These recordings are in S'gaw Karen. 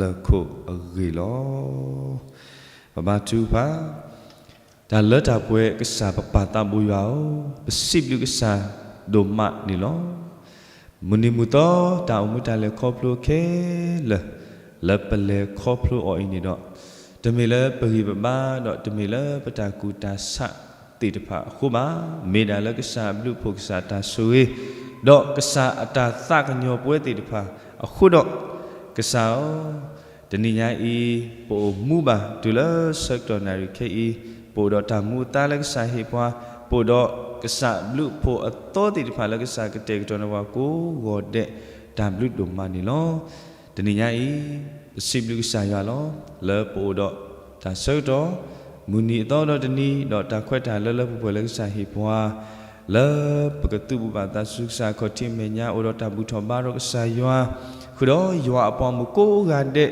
လၢခိၣ်အဂ့ၢ်လီၤ. ပဘါထုကဖၣ်, တၢ်လၢတၢ်ပှဲၤကစၢ်ပပၢ်သးဘိယွၤဧၢ, ပစံးဘျုးကစၢ်ဒိၣ်မးန့ၣ်လီၤ. မုၢ်နံၤမုၢ်သီတၢ်အိၣ်မူတၢ်လဲၤခီဖျိခဲလၢာ် လၢပလဲၤခီဖျိအီၤအံၤန့ၣ်ဒီး, တမ့ၢ်လၢပဂံၢ်ပဘါ ဒီးတမ့ၢ်လၢပတၢ်ကူၣ်တၢ်ဆးသ့ၣ်တဖၣ်အဃိဘၣ်, မ့ၢ်ဒၣ်လၢကစၢ်အဘျုးအဖှိၣ် ကစၢ်အတၢ်ဆိၣ်ဂ့ၤ ဒီးကစၢ်အတၢ်သးကညီၤပဝဲသ့ၣ်တဖၣ်အဃိဒီး, ကစၢ်ဧၢ, တနံၤညါအံၤ ပအိၣ်မူဘၣ်တုၤလၢဆၢကတီၢ်နၣ်ရံၣ်ခဲအံၤ, ပအိၣ်ဒီးတၢ်မူအသါလၢကစၢ်ဟ့ၣ်ပှၤ, ပအိၣ်ဒီးကစၢ်ဘျုးဖှိၣ်အသီသ့ၣ်တဖၣ်လၢကစၢ်ကတဲာ်ကတီၤန့ၢ်ပှၤကိးဂီၤဒဲး, တၢ်ဘျုးဒိၣ်မးန့ၣ်လီၤ. တနံၤညါအံၤ ပစံးဘျုးကစၢ်ယွၤလီၤ. လၢပအိၣ်ဒီးတၢ်ဆၢကတီၢ်, မုၢ်နံၤအသီဒီးတနံၤ, ဒီးတၢ်ခွဲးတၢ်ယာ်လၢလၢပှဲၤပှဲၤလၢကစၢ်ဟ့ၣ်ပှၤ, လၢပကသူၣ်ဘၣ်သးဆူကစၢ်အခီၣ်ထံးမဲာ်ညါ, အိၣ်ဒီးတၢ်ဘူၣ်ထီၣ်ဘါထီၣ်ကစၢ်ယွၤ, ဃုာ်ဒီးယွၤအပှၤမုၣ်ကိးဂၤဒဲး,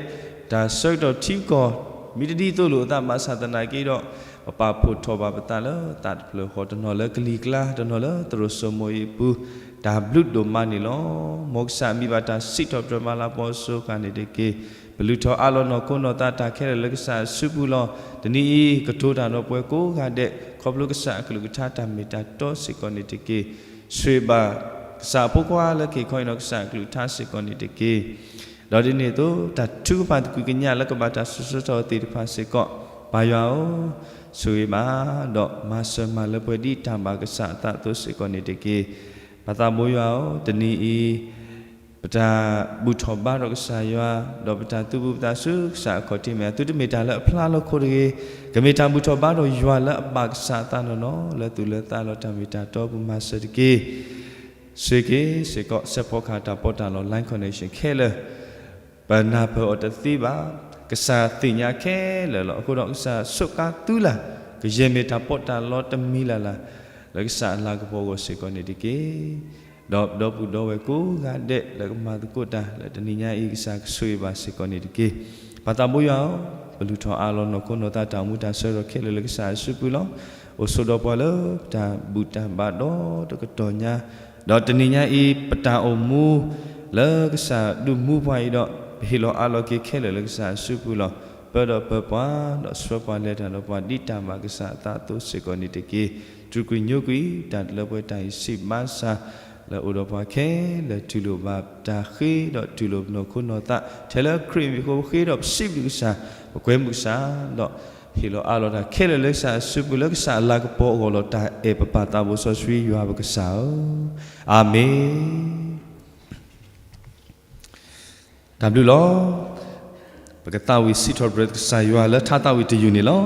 တၢ်ဆၢကတီၢ်ထံကီၢ် မ့ၢ်တဒ်သိးလိာ်အသးဘၣ်ဆၣ်သနာ်က့ဒီး, ပပာ်ဖှိၣ်ထီၣ်ဘၣ်ပသးလၢသးတဖျၢၣ်ဃီ, တနီၤလၢကလံၤကျါ, တနီၤလၢသရိာ်စိမိၤအံၤအပူၤ, တၢ်ဘျုးဒိၣ်မးန့ၣ်လီၤ. မ်ကစၢ်အမံၤဘၣ်တၢ်စံးထီၣ်ပတြၢၤမၤလၤကပီၤအစိၤဃၣ်န့ၣ်တက့ၢ်. ပလုၢ်ထီၣ်အးလီၤနီၢ်ခိနီၢ်သးတၢ်ခဲလၢာ်လၢကစၢ်အစုပူၤလီၤ. တနံၤအံၤ ကတိၤတၢ်ဒီးပှၤကိးဂၤဒဲး, ခီဖျိကစၢ်အကလုၢ်ကထါတၢ်မ့ၢ်တၢ်တီစ့ၢ်ကီးန့ၣ်တက့ၢ်. ဆိၣ်ဂ့ၤဘၣ်ကစၢ်အဖိခွါလၢကဟ့ၣ်ခီအံၤဒီးကစၢ်အကလုၢ်ကထါစ့ၢ်ကီးန့ၣ်တက့ၢ်. ဒီးဒ်န့ၣ်အသိး တၢ်ထုကဖၣ်သကွံၢ်ကညးလၢကဘၣ်တၢ်စံးဆၢထီၣ်သ့ၣ်တဖၣ်စ့ၢ်ကီး, ပၢ်ယွၤဧၢ, ဆိၣ်ဂ့ၤဘၣ်, ဒီးမၤစၢၤမၤလၢပှဲၤဒ်တၢ်ဘၣ်ကစၢ်အသးအသိးစ့ၢ်ကီးန့ၣ်တက့ၢ်. ပၢ်သးဘိယွၤဧၢ, တနံၤအံၤ ပတၢ်ဘူၣ်ထီၣ်ဘါထီၣ်ကစၢ်ယွၤ, ဒီးပတၢ်သူၣ်ဘၣ်သးဆူကစၢ်အခီၣ်ထံးမဲာ်ညါ, သုတမ့ၢ်တၢ်လၢအဖျါလီၤခိၣ်တဂ့ၤ, ကမ့ၢ်တၢ်ဘူၣ်ထီၣ်ဘါထီၣ်ယွၤလၢအဘၣ်ကစၢ်အသးနီၢ်နီၢ်, လၢသူၣ်လၢသးလီၤတၢ်မ့ၢ်တၢ်တီအပူၤမၤစၢၤတက့ၢ်. ဆိၣ်ဂ့ၤစ့ၢ်ကီး စဲးဖီကဟၣ်တၢ်ပီးတၢ်လီ Line Connection ခဲလၢာ်, ပနၢ်ပၢၢ်အီၤတသ့ဘၣ်, ကစၢ်သ့ၣ်ညါခဲလၢာ်လီၤ. အဃိဒီးကစၢ်ဆိးကါသုလၢ်, ကယဲၢ်မ့ၢ်တၢ်ပီးတၢ်လီတမံၤလၢ်လၢ်, လၢကစၢ်အလၤကပီၤအဂီၢ်စ့ၢ်ကီးန့ၣ်တက့ၢ်. ဒီးဒီပုၢ်ဒီဝဲၢ်ကိးဂၤဒဲးလၢကမၤသကိးတၢ်လၢတနံၤညါအံၤ ကစၢ်ကဆိၣ်ဂ့ၤဘၣ်စ့ၢ်ကီးန့ၣ်တက့ၢ်. ပၢ်သးဘိယွၤဧၢ, ပလုၢ်ထီၣ်အးလီၤနီၢ်ခိနီၢ်သးတၢ်အိၣ်မူတၢ်ဆၢကတီၢ်ခဲလၢာ်လၢကစၢ်အစုပူၤလီၤ. အိၣ်ဆိးဒီးပှၤလၢတၢ်ဘူၣ်တၢ်ဘါဒီတကတီၢ်ညါ, ဒီးတနံၤညါအံၤ ပတၢ်အိၣ်မူ လၢကစၢ်ဒုးမူပှၤအံၤဒီး ပဟ့ၣ်လီၤအးလီၤက့ၤခဲလၢာ်လၢကစၢ်အစုပူၤလီၤ. ပၢဒီးပၢပှၤ, ဒီးဆှၢပှၤလဲၤတၢ်ဒီးပှၤဒ်တၢ်ဘၣ်ကစၢ်အသးအသိးစ့ၢ်ကီးန့ၣ်တက့ၢ်. တြူာ်ကွံာ်ညိကွံာ် တၢ်တလၢပှဲၤတၢ်အံၤစံးဘၣ်ဆၣ်, လၢအိၣ်ဒီးပှၤခဲလၢာ်တူၢ်လိာ်ဘၣ်တၢ်ဃ့ဒီးတူၢ်လိာ်ပနီၢ်ခိနီၢ်သး, ထဲလၢခရံာ်မံၤအဃိပဃ့ဒီးပစံးဘျုးကစၢ်, ပကွဲမုာ်ကစၢ်, ဒီးဟ့ၣ်လီၤအးလီၤတၢ်ခဲလၢာ်လၢကစၢ်အစုပူၤ လၢကစၢ်အလၤကပီၤအဂီၢ်လီၤ. တၢ်အဲၣ်ပပၢ်သးဘိစီဆှံယွၤပကစၢ်ဧၢ, အၤမ့ၣ်. တၢ်ဘျုးလီၤ. ပကသးဝံၣ်စံးထီၣ်ပတြၢၤကစၢ်ယွၤလၢထါသးဝံၣ်တယုၢ်န့ၣ်လီၤ.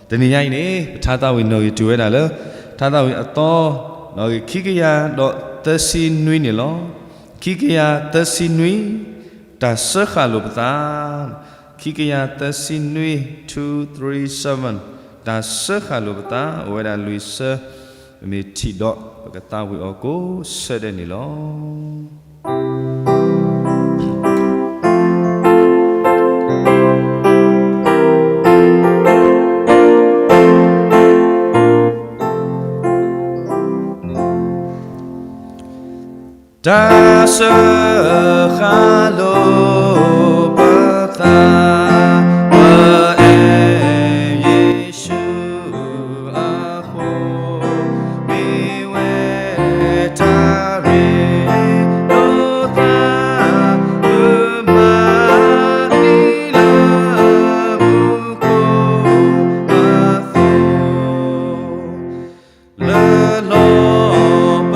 တနံၤညါအံၤန့ၣ် ပထါသးဝံၣ်နီၣ်ဂံၢ်တုၤဝဲဒၣ်လၢ ထါသးဝံၣ်အသီ, နီၣ်ဂံၢ်ခံကယၤဒီးသၢဆံနွံန့ၣ်လီၤ. ခံကယၤသၢဆံနွံ, တၢ်စၢဃာ်လိာ်ပသး. ခံကယၤသၢဆံနွံ, two three seven, တၢ်စၢဃာ်လိာ်ပသး အိၣ်ဝဲဒၣ်လွံၢ်ဆၢ, ပမ့ၢ်ထံၣ်ဒီး ပကသးဝံၣ်အီၤကိးဆၢဒဲးန့ၣ်လီၤ. တၢ်စၢဃာ်လိာ်ပသး, ပအဲၣ်ယ့ၣ်ၡူးအဃိ, မ့ၢ်ဝဲတၢ်ရ့လိာ်သး, ပမၤနံၤလၢမူခိၣ်အသိး လၢလီၢ်ပ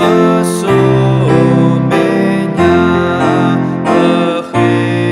စိာ်မဲာ်ညါ, ပဃ့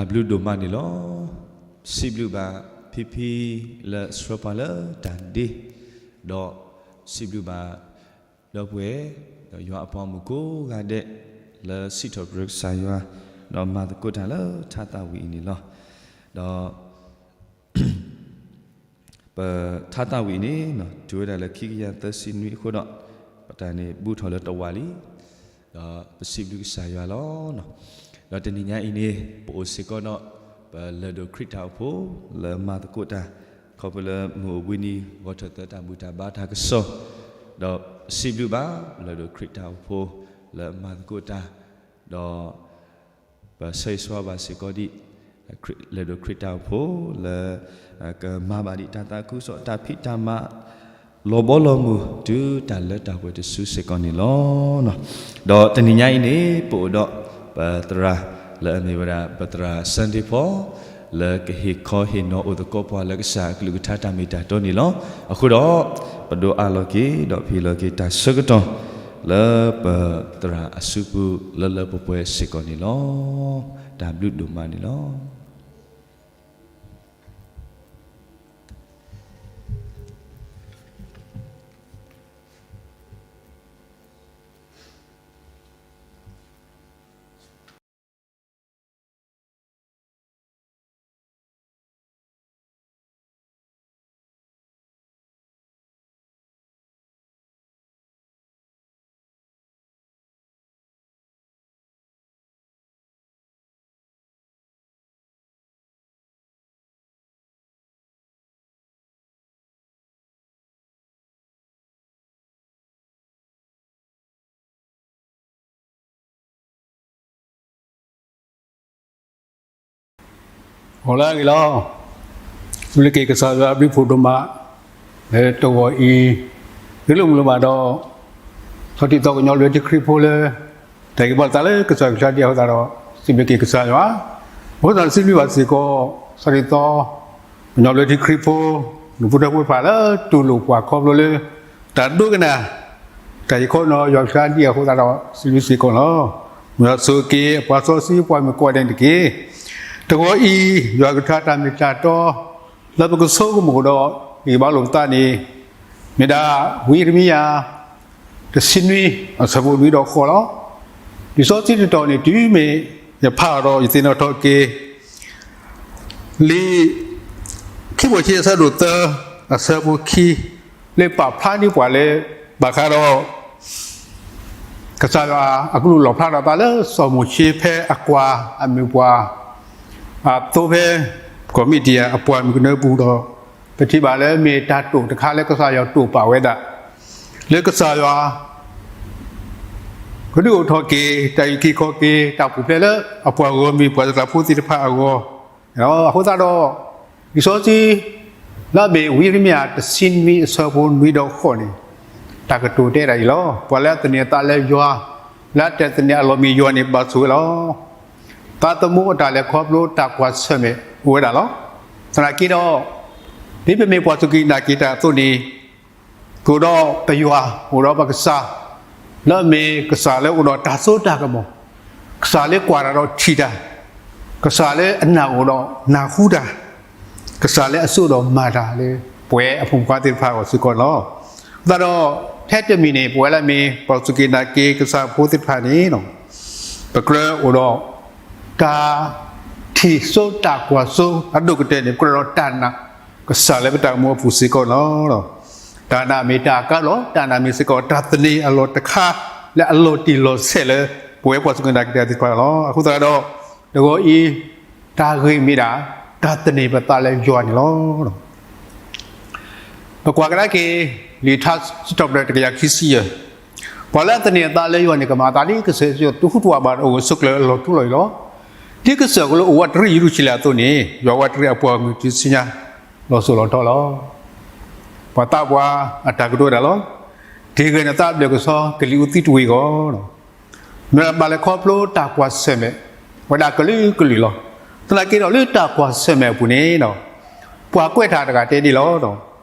တၢ်ဘျုးဒိၣ်မးန့ၣ်လီၤ. စံးဘျုးဘၣ်ဖံဖံလၢအဆှၢပှၤလၢတၢ်ဒ့, ဒီးစံးဘျုးဘၣ်ဒီပုၢ်ဝဲၢ်, ဒီးယွၤအပှၤဂီၢ်မုၢ်ကိးဂၤဒဲး လၢစံးထီၣ်ပတြၢၤကစၢ်ယွၤ, ဒီးမၤသကိးတၢ်လၢထါသးဝံၣ်အံၤန့ၣ်လီၤ. ဒီး ပထါသးဝံၣ်အံၤန့ၣ် တုၤဝဲဒၣ်လၢခံကယၤသၢဆံနွံအဃိဒီး, ပတၢ်န့ၣ်ဘူးထီၣ်လၢတဝာ်လံ, ဒီးပစံးဘျုးကစၢ်ယွၤလီၤ. ဒီးတနံၤညါအံၤန့ၣ် ပအိၣ်စ့ၢ်ကီးဒီး ပလၢၢ်ဒိၣ်ခရံာ်တၢ်အိၣ်ဖှိၣ်လၢမၤသကိးတၢ်, ခီဖျိလၢမုၢ်အိၣ်ဘှံးနံၤ ဂီၤထီၣ်သၢတၢ်ဘူၣ်တၢ်ဘါတၢ်ကစီၣ်, ဒီးပစံးဘျုးဘၣ် လၢၢ်ဒိၣ်ခရံာ်တၢ်အိၣ်ဖှိၣ်လၢမၤသကိးတၢ်, ဒီး ပဆၢဂ့ၤဆၢဝါဘၣ်စ့ၢ်ကီးဒံး လၢၢ်ဒိၣ်ခရံာ်တၢ်အိၣ်ဖှိၣ်လၢ ကမၤဘၣ်ဒံးတၢ်သးခုကစီၣ် တၢ်ဖံးတၢ်မၤ လီၤဘီလီၤမုၢ် တုၤတၢ်လၢတၢ်ပှဲၤတစုစ့ၢ်ကီးန့ၣ်လီၤ. ဒီးတနံၤညါအံၤန့ၣ် ပအိၣ်ဒီးပသရၣ်လၢအမ့ၢ်ဝဲဒၣ် ပသရၣ် Sunday Paul လၢကဟ့ၣ်ခီဟ့ၣ်နီၤအိၣ်သကိးပှၤလၢကစၢ်အကလုၢ်ကထါတၢ်မ့ၢ်တၢ်တီန့ၣ်လီၤ. အဃိဒီး ပဒိးအးလီၤက့ၤ ဒီးဖံးလီၤက့ၤတၢ်ဆၢကတီၢ် လၢပသရၣ်အစုပူၤလၢလၢပှဲၤပှဲၤစ့ၢ်ကီးန့ၣ်လီၤ. တၢ်ဘျုးဒိၣ်မးန့ၣ်လီၤ. အိၣ်လၢအဂ့ၤလီၤ. စံးဘျုးက့ၤကစၢ်ယွၤအဘျုးဖးဒိၣ်မး လၢတဂီၤအံၤ ဂ့ၤလိာ်မုာ်လိာ်ဘၣ်ဒီး ဆီၣ်တံၢ်သီကညီဘျၢထံခရံာ်ဖိလၢ တၢ်ဂ့ၢ်ဘၣ်သးလၢကစၢ်ကလုၢ်ကထါဒ်အဃိသတးဒီး စံးဘျုးက့ၤကစၢ်ယွၤ, အဃိသတးဒီးစံးဘျုးဘၣ်စ့ၢ်ကီး ဆီၣ်တံၢ်သီ ကညီဘျၢထံခရံာ်ဖိ ဒူၣ်ဖိထၢဖိတဖၣ်လၢတူၢ်လိာ်ပှၤခီဖျိလၢ တၢ်ဒိကနၣ် တၢ်ဟ့ၣ်ခီနီၤယွၤကစၢ်ဒ်အဃိသတးဒီး စံးဘျုးစ့ၢ်ကီးလီၤ. မ်ယွၤဆိၣ်ဂ့ၤက့ၤ အပှၤစီဆှံပှၤမုၣ်ကိးဂၤဒဲးန့ၣ်တက့ၢ်. တဂီၤအံၤ ယွၤကလုၢ်ကထါတၢ်မ့ၢ်တၢ်တီ လၢပကဆိကမိၣ်ဒီး ဟ့ၣ်ဘါလိာ်ပသးန့ၣ် မ့ၢ်ဒၣ် ဝံယံးရမံယၤ တဆံနွံ အဆၢဖိနွံဒီးဃိးလီၤ. လံာ်စီဆှံတတီၤန့ၣ် တုၤမ့ၢ်ယဖးအီၤဒီး ယသ့ၣ်နီၣ်ထီၣ်က့ၤ လံာ်ခံဘိၣ်ခံ အဆၢဒိၣ်သၢ အဆၢဖိခံ လၢပာ်ဖျါန့ၢ်ပှၤလၢ ဘၣ်ဃးဒီး ကစၢ်ယွၤအကလူးလီၣ်ဖျါထီၣ်အသးလၢစီၤမိၤၡ့ဖဲအကွၢ်အမုၢ်ပှၢ် အသိဖဲ ကီၢ်မံးဒယၣ်အပှၢ်မုၢ်ကနၢပူၤဒီး ပထံၣ်ဘၣ်လၢမ့ၢ်တၢ်တိာ်တခါလၢကစၢ်ယွၤတိာ်ပာ်ဝဲဒၣ် လၢကစၢ်ယွၤ ကဒုးအိၣ်ထီၣ်က့ၤ တၢ်အုၣ်က့ၤခီၣ်က့ၤ တၢ်ပူၤဖျဲးလၢအပှၤဂီၢ်မုၢ်ပှၤသရၣ်ဖိသ့ၣ်တဖၣ်အဂီၢ် အဃိသတးဒီး လံာ်စီဆှံ လၢအမ့ၢ်ဝံယံးရမံယၤ တဆံနွံ အဆၢဖိနွံဒီးဃိးန့ၣ် တၢ်ကတိၤတဲဒၣ်အံၤလီၤ. ပှၤလၢအသန့ၤအသးလၢယွၤ, လၢအတသန့ၤအလီၢ်မံယွၤန့ၣ် ဘၣ်ဆိၣ်ဝဲလီၤ. သးသမူအတၢ်လဲၤခီဖျိတၢ်ကွၢ်ဆၢၣ်မဲာ်အိၣ်ဝဲဒၣ်လီၤ. သနာ်က့ဒီး ဒ်ပမ့ၢ်ပှၤစူၢ်က့ၤနာ်က့ၤတၢ်အသိးန့ၣ် အိၣ်ဒီးပယွၤ, အိၣ်ဒီးပကစၢ်, လၢအမ့ၢ်ကစၢ်လၢအိၣ်ဒီးတၢ်စိတၢ်ကမီၤ, ကစၢ်လၢကွၢ်တၢ်ဒီးထံၣ်တၢ်, ကစၢ်လၢအနၢ်အိၣ်ဒီးနၢ်ဟူတၢ်, ကစၢ်လၢအစိဒီးမၤတၢ်လၢ ပဝဲအဖိမုၣ်ဖိခွါသ့ၣ်တဖၣ်အဂီၢ်စ့ၢ်ကီးန့ၣ်လီၤ. အဃိသတးဒီး ထဲတမံၤန့ၣ် ပဝဲလၢအမ့ၢ်ပှၤစူၢ်က့ၤနာ်က့ၤကစၢ်ဖိသ့ၣ်တဖၣ်န့ၣ် ပကြၢးအိၣ်ဒီး တၢ်ထံၣ်စိတၢ်ကွၢ်စိအဒိၣ်ကတၢၢ်န့ၣ် ပကြၢးဒီးတၢ်နာ်ကစၢ်လၢပတၢ်အိၣ်မူအပူၤစ့ၢ်ကီးန့ၣ်လီၤ. တၢ်နာ်မ့ၢ်တၢ်အကါလီၤ, တၢ်နာ်မ့ၢ်စ့ၢ်ကီးတၢ်သန့ၤအလီၢ်တခါ လၢအလီၤတံၢ်လီၤဆဲးလၢ ပဝဲပှၤစူၢ်က့ၤနာ်က့ၤတၢ်သ့ၣ်တဖၣ်လီၤ. အဃိသတးဒီး တဂီၤအံၤ တၢ်ဂ့ၢ်မ့ၢ်ဒၣ် တၢ်သန့ၤပသးလၢယွၤန့ၣ်လီၤ. ပကွၢ်ကဒါက့ၤ လံာ်ထါစံးထီၣ်ပတြၢၤတကယၤခံဆံယဲၢ်, ပှၤလၢအသန့ၤအသးလၢယွၤန့ၣ် ကမၤအသးဒ်ကစၢၢ်စံးထီၣ်တဟူးတဝးဘၣ်ဒီး အိၣ်ဂၢၢ်ဆိးကျၢၤအလီၢ်ထူလီၤယိာ်လီၤ. ဒ်ကစၢၢ်ကလိအိၣ်ဝးတရံးယရူၤၡလ့ၣ်အသိးန့ၣ် ယွၤဝးတရံးအပှၤဂီၢ်မုၢ်တုၤဆူညါ လီၤစိၤလီၤထီလီၤ. ပှၤသးပှၢ်အတၢ်ကတိၤဝဲဒၣ်လီၤ. တ့ၢ်ဂဲၤနသးဘျၢၣ်ကဆီ ကလံၤအူသံတဝ့ၢ်အဂီၢ် မ့ၢ်ဘၣ်လဲၤခီဖျိတၢ်ကွၢ်ဆၢၣ်မဲာ် ဝဲဒၣ်ကလုာ်ကလုာ်လီၤ. သနာ်က့ဒီးလၢတၢ်ကွၢ်ဆၢၣ်မဲာ်အပူၤန့ၣ် ပှၤကွဲးတၢ်တဂၤတဲဒ်လီၤ.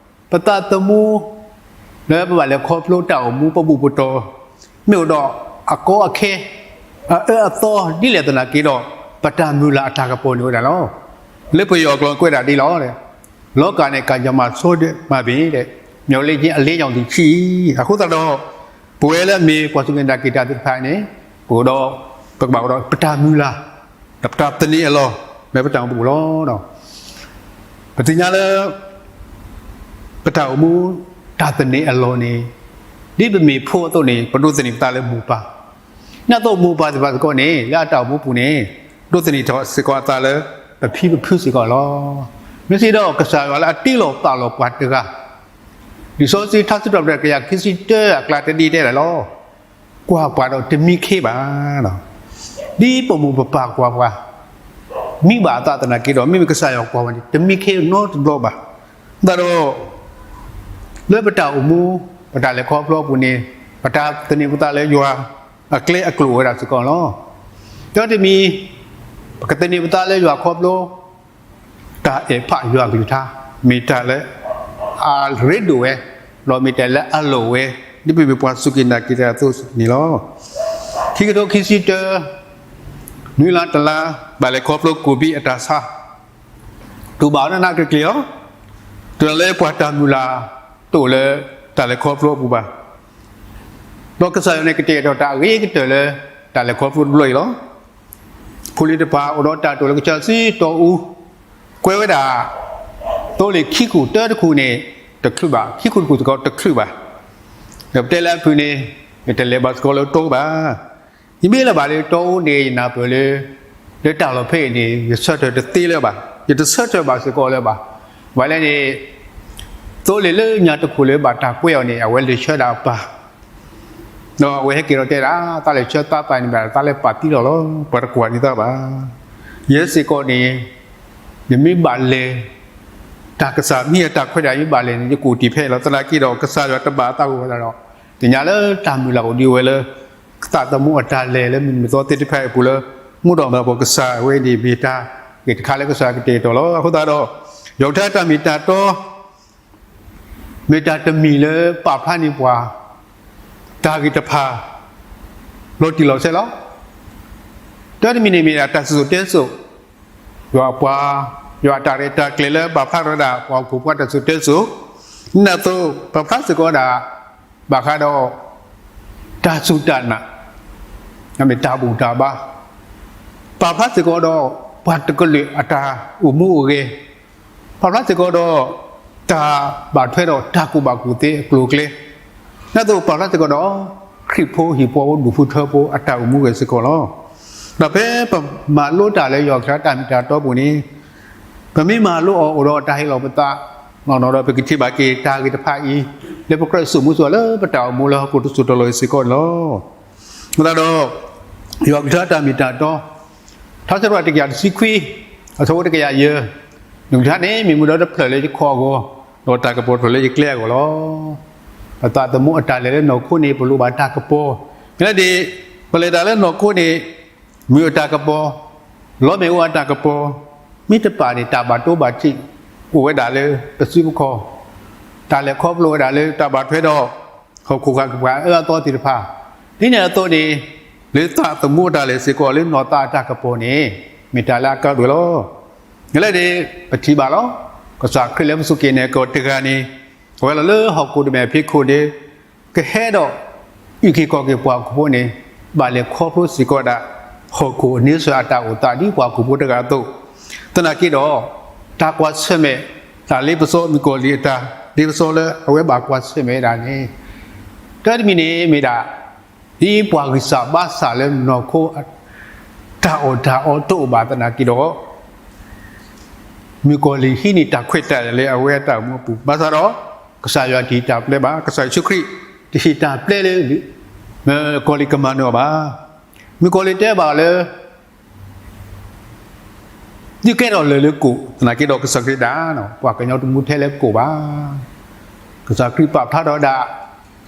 ပသးသမူ လၢပဘၣ်လဲၤခီဖျိတၢ်အိၣ်မူပဘူၣ်ပတီၢ် မ့ၢ်အိၣ်ဒီးအကီအခဲ အအၢအသီဒ်လဲၣ်သနာ်က့ဒီး ပတၢ်မုၢ်လၢ်အတၢ်ကပီၤန့ၣ်အိၣ်ဝဲဒၣ်လီၤ. လၢပယီၤအကျိာ်ကွဲးဒၣ်ဒ်လီၤ, လောကနဲ့ ကံကြမ္မာ ဆွဲမပြတ်, မျှော်လင့်ခြင်း အလင်းရောင်သည် ရှိ၏. အဃိသတးဒီး ပဝဲလၢအမ့ၢ်ပှၤစူၢ်က့ၤနာ်က့ၤတၢ်သ့ၣ်တဖၣ်န့ၣ် ပကဘၣ်အိၣ်ဒီး ပကဘၣ်အိၣ်ဒီးပတၢ်မုၢ်လၢ် ဒီးပတၢ်သန့ၤအလီၢ် လၢပတၢ်အိၣ်မူပူၤလီၤ. ပသ့ၣ်ညါလၢ ပတၢ်အိၣ်မူ တၢ်သန့ၤအလီၢ်န့ၣ် ဒ်ပမ့ၢ်ဖိအသိးန့ၣ် ပဒိးသန့ၤပသးလၢမိၢ်ပၢ်, ဒ်သိးမိၢ်ပၢ်သ့ၣ်တဖၣ်စ့ၢ်ကီးန့ၣ် လၢအတၢ်အိၣ်မူပူၤန့ၣ် ဒိးသန့ၤထီၣ်စ့ၢ်ကီးအသးလၢ ပဖံပဖုစ့ၢ်ကီးလီၤ. မ့ၢ်စံးဒီးကစၢ်ယွၤလၢအတ့လီၤပာ်လီၤပှၤတဂၤ လံာ်စီဆှံထါစံးထီၣ်ပတြၢၤ တကယၤခံဆံတၢအကျါတဒ်တဲဒၣ်လီၤ. ကွၢ်ပှၤဒီးတမံခ့ဘၣ်. ဒ်ပမိၢ်ပပၢ်ကွၢ်ပှၤ မံဘၣ်အသးသနာ်က့ဒီး မ့မ့ၢ်ကစၢ်ယွၤကွၢ်ဝဲန့ၣ် တမံခ့နီတဘျီဘၣ်. သတးဒီး လၢပတၢ်အိၣ်မူ ပတၢ်လဲၤခီဖျိအပူၤန့ၣ် ပတၢ်သန့ၤပသးလၢယွၤအကျဲအကျိၤအိၣ်ဝဲဒၣ်စ့ၢ်ကီးလီၤ. တၢ်တမံၤ ပကသန့ၤပသးလၢယွၤခီဖျိ တၢ်အဲၣ်ဖးယွၤကလုၢ်ကထါ မ့ၢ်တၢ်လၢအရ့ဒိၣ်ဝဲ, ဒီးမ့ၢ်တၢ်လၢအလီၢ်ဝဲ ဒ်ပမ့ၢ်ပှၤစူၢ်က့ၤနာ်က့ၤတၢ်အသိးန့ၣ်လီၤ. ခံကထိခံဆံတၢ နွံလါတလါ ဘၣ်လဲၤခီဖျိကိးဘံၣ်အတၢ်ဆါ တူၢ်ဘၣ်အီၤနးနးကျံၤကျံၤလီၤ. တလၢပှၤတၢ်မုၢ်လၢ်တအိၣ်လၢတၢ်လဲၤခီဖျိအပူၤဘၣ်. ဒီးကစၢ်ယွၤန့ၣ်ကတဲာ်ကတီၤတၢ်အဂ့ၤကတၢၢ်လၢ တၢ်လဲၤခီဖျိတဘျီအံၤလီၤ. ဖိလံၤတဖၣ်အိၣ်ဒီးတၢ်တိာ်လၢကစၢၢ်စံတီအူ ကွဲဝဲဒၣ် သိလ့ၣ်ခံခိၣ်တၢတခိၣ်န့ၣ် တချုးဘၣ်, ခံခိၣ်တခိၣ်စ့ၢ်ကီးတချုးဘၣ်. ဒီးပတဲလၢအဖုၣ်န့ၣ် ယတလဲၤဘၣ်စ့ၢ်ကီးလၢတီအူဘၣ်. ယမ့ၢ်လၢဘၣ်လၢတီအူန့ၣ် ယနၢ်ပၢၢ်လၢ လၢတၢ်လီၢ်ဖဲအံၤန့ၣ် ယဆၢထၢၣ်တသ့လၢၤဘၣ်, ယတဆၢထၢၣ်ဘၣ်စ့ၢ်ကီးလၢၤဘၣ်. ဘၣ်လဲၣ်န့ၣ် သိလ့ၣ်လၢညါတခိၣ်လၢဘၣ်တၢ်ကွဲအီၤန့ၣ် အဝဲလဲၤဆှၢဒၣ်အပၢ် ဒီးအဝဲဟဲက့ၤဒီးတဲဒၣ် သးလဲၤဆှၢသးပၢ်န့ၣ်ဘၣ် သးလဲၤပာ်သံလီၤလီၤ, ပှၤတကွၢ်န့ၢ်သးဘၣ်. ယဲစ့ၢ်ကီးန့ၣ် ယမ့ၢ်ဘၣ်လဲၤ တၢ်ကစၢ်မ့ၢ်အတၢ်ခွဲးတၢ်ယာ် ယမ့ၢ်ဘၣ်လဲၤန့ၣ် ယကအိၣ်တ့ၢ်ဖဲအံၤလီၤ. သနာ်က့ဒီး ကစၢ်ယွၤတဘၣ်အသးဂီၢ်ဝဲဒၣ်ဒီး သ့ၣ်ညါလၢတၢ်မုၢ်လၢ်အိၣ်ဒံးဝဲလၢ သးသမူအတၢ်လဲၤလၢမုၢ်နံၤမုၢ်သီသ့ၣ်တဖၣ်အံၤအပူၤလၢ မူဒီးမၤပှၤကစၢ်အဝဲအံၤန့ၣ် မ့ၢ်တၢ်ဂ့ၢ်တခါလၢကစၢ်ယွၤကတဲာ်ကတီၤလီၤ. အဃိသတးဒီး ယွၤကလုၢ်ကထါတၢ်မ့ၢ်တၢ်တီ မ့ၢ်တၢ်တမံၤလၢပာ်ဖျါန့ၢ်ပှၤ တၢ်ဂ့ၢ်တဖၣ် လီၤတံၢ်လီၤဆဲးလီၤ. တၢ်တမံၤန့ၣ်မ့ၢ်ဒၣ် တၢ်စံၣ်စိၤတဲစိၤ, ယွၤပှၤ, ယွၤအတၢ်ရဲၣ်တၢ်ကျဲၤလၢပာ်ဖျါထီၣ်ဝဲဒၣ် ပှၤဟီၣ်ခိၣ်ဖိတၢ်စံၣ်စိၤတဲစိၤ, ဒ်န့ၣ်အသိး ပာ်ဖျါစ့ၢ်ကီးဝဲဒၣ် ဘၣ်ဃးဒီး တၢ်စူၢ်တၢ်နာ်, မ့ၢ်တၢ်ဘူၣ်တၢ်ဘါ, ပာ်ဖျါစ့ၢ်ကီးဒီး ပှၤတကလုာ်အတၢ်အိၣ်မူအိၣ်ဂဲၤ, ပာ်ဖျါစ့ၢ်ကီးဒီး တၢ်ဘၣ်ထွဲဒီးတၢ်ကူၣ်ဘၣ်ကူၣ်သ့အကျိၤအကျဲ, ဒ်န့ၣ်အသိးပာ်ဖျါစ့ၢ်ကီးဒီး ခရံာ်ဖိဟံၣ်ဖိဒူၣ်ဖိထၢဖိအတၢ်အိၣ်မူအိၣ်ဂဲၤစ့ၢ်ကီးလီၤ. ဒီးဖဲပမၤလိတၢ်လၢယွၤကလုၢ်ကထါတၢ်မ့ၢ်တၢ်တီအပူၤန့ၣ် ပမ့ၢ်မၤလိအီၤအိၣ်ဒီးတၢ်ဟ့ၣ်လီၤပသး နီၢ်နီၢ်ဒီးပကထံၣ်ဘၣ်က့ၤတၢ်ဂ့ၢ်တဖၣ်အံၤ လၢပကြၢးစိာ်မူစိာ်လၢပတၢ်အိၣ်မူလၢဟီၣ်ခိၣ်တစိၤတလီၢ်အံၤစ့ၢ်ကီးန့ၣ်လီၤ. အဃိသတးဒီး ယွၤကလုၢ်ကထါတၢ်မ့ၢ်တၢ်တီ ထါစံးထီၣ်ပတြၢၤတကယၤတဆံခွံ အဆၢဖိတကယၤယဲၢ်, နကလုၢ်ကထါန့ၣ် မ့ၢ်မူဒီးတဖျၢၣ်လၢယခီၣ်အဂီၢ်, ဒီးတၢ်ကပီၤတဖျၢၣ်လၢယကျဲအဂီၢ်လီၤ. ပသးသမူအတၢ်လဲၤလၢနီၢ်ခိန့ၣ် ပလိၣ်ဘၣ်တၢ်ကပီၤ, မ့ၢ်လၢဒ် ပလဲၤတၢ်လၢနီၢ်ခိန့ၣ် မ့ၢ်အတၢ်ကပီၤ, လီၤမ့ၢ်အိၣ်အတၢ်ကပီၤ, မ့ၢ်တပာ်န့ၣ် တၢ်ဘၣ်တိဘၣ်ထံး အိၣ်ဝဲဒၣ်လၢပစုပခီၣ်, တၢ်လဲၤခီဖျိဝဲဒၣ်လၢတၢ်ဘၣ်ထွဲဒီး ဟီၣ်ခိၣ်ဃၣ်ကပၤအၢအသီသ့ၣ်တဖၣ်, ဒ်န့ၣ်အသိးန့ၣ် လၢသးသမူအတၢ်လဲၤစ့ၢ်ကီးလၢနီၢ်သးအတၢ်ကပီၤန့ၣ် မ့ၢ်တၢ်လၢအကါဒိၣ်လီၤ. မ့ၢ်လၢဒ် ပထံၣ်ဘၣ်လီၤ. ကစၢ်ခရံာ်လၢပစူၢ်က့ၤနာ်က့ၤအီၤတဂၤန့ၣ် အဝဲလီၤလၢဟီၣ်ခိၣ်တဘ့ၣ်အဖံးခိၣ်န့ၣ် ကဟဲဒီး အုၣ်က့ၤခီၣ်က့ၤပှၤဟီၣ်ခိၣ်ဖိန့ၣ် ဘၣ်လဲၤခီဖျိစ့ၢ်ကီးဒၣ် ဟီၣ်ခိၣ်အန့ဆၢၣ်အတၢ်အိၣ်သးဒ်ပှၤဟီၣ်ခိၣ်ဖိတဂၤအသိး, သနာ်က့ဒီး တၢ်ကွၢ်ဆၢၣ်မဲာ် တၢ်လ့ပစီမုၣ်ကီၤလံၢ်အတၢ် လ့ပစီလၢအဝဲဘၣ်ကွၢ်ဆၢၣ်မဲာ်ဝဲဒၣ်န့ၣ် တၢ်တမံၤန့ၣ် မ့ၢ်ဒၣ် ဒ်ပှၤဂံၢ်စၢ်ဘါစၢ်လၢနီၢ်ခိ တၢ်အီၣ်တၢ်အီတအိၣ်ဘၣ်သနာ်က့ဒီး မုၣ်ကီၤလံၢ်ဟံးန့ၢ်တၢ်ခွဲးတၢ်ယာ်လၢအဝဲအတၢ်အိၣ်မူအပူၤ, ဘၣ်ဆၣ်ဒီး ကစၢ်ယွၤတဟ့ၣ်တၢ်ပျဲဘၣ်, ကစၢ်ယ့ၣ်ၡူးခရံာ် တဟ့ၣ်တၢ်ပျဲလၢ မုၣ်ကီၤလံၢ်ကမၤနၢၤအီၤဘၣ်. မုၣ်ကီၤလံၢ်တဲဘၣ်အီၤလၢ သုကဲထီၣ်လၢၢ်လၢကိၣ်, သနာ်က့ဒီးကစၢ်ခရံာ်ဒၣ် ပှၤကညီတမူထဲလၢကိၣ်ဘၣ်. ကစၢ်ခရံာ်ပာ်ဖျါထီၣ်ဝဲဒၣ်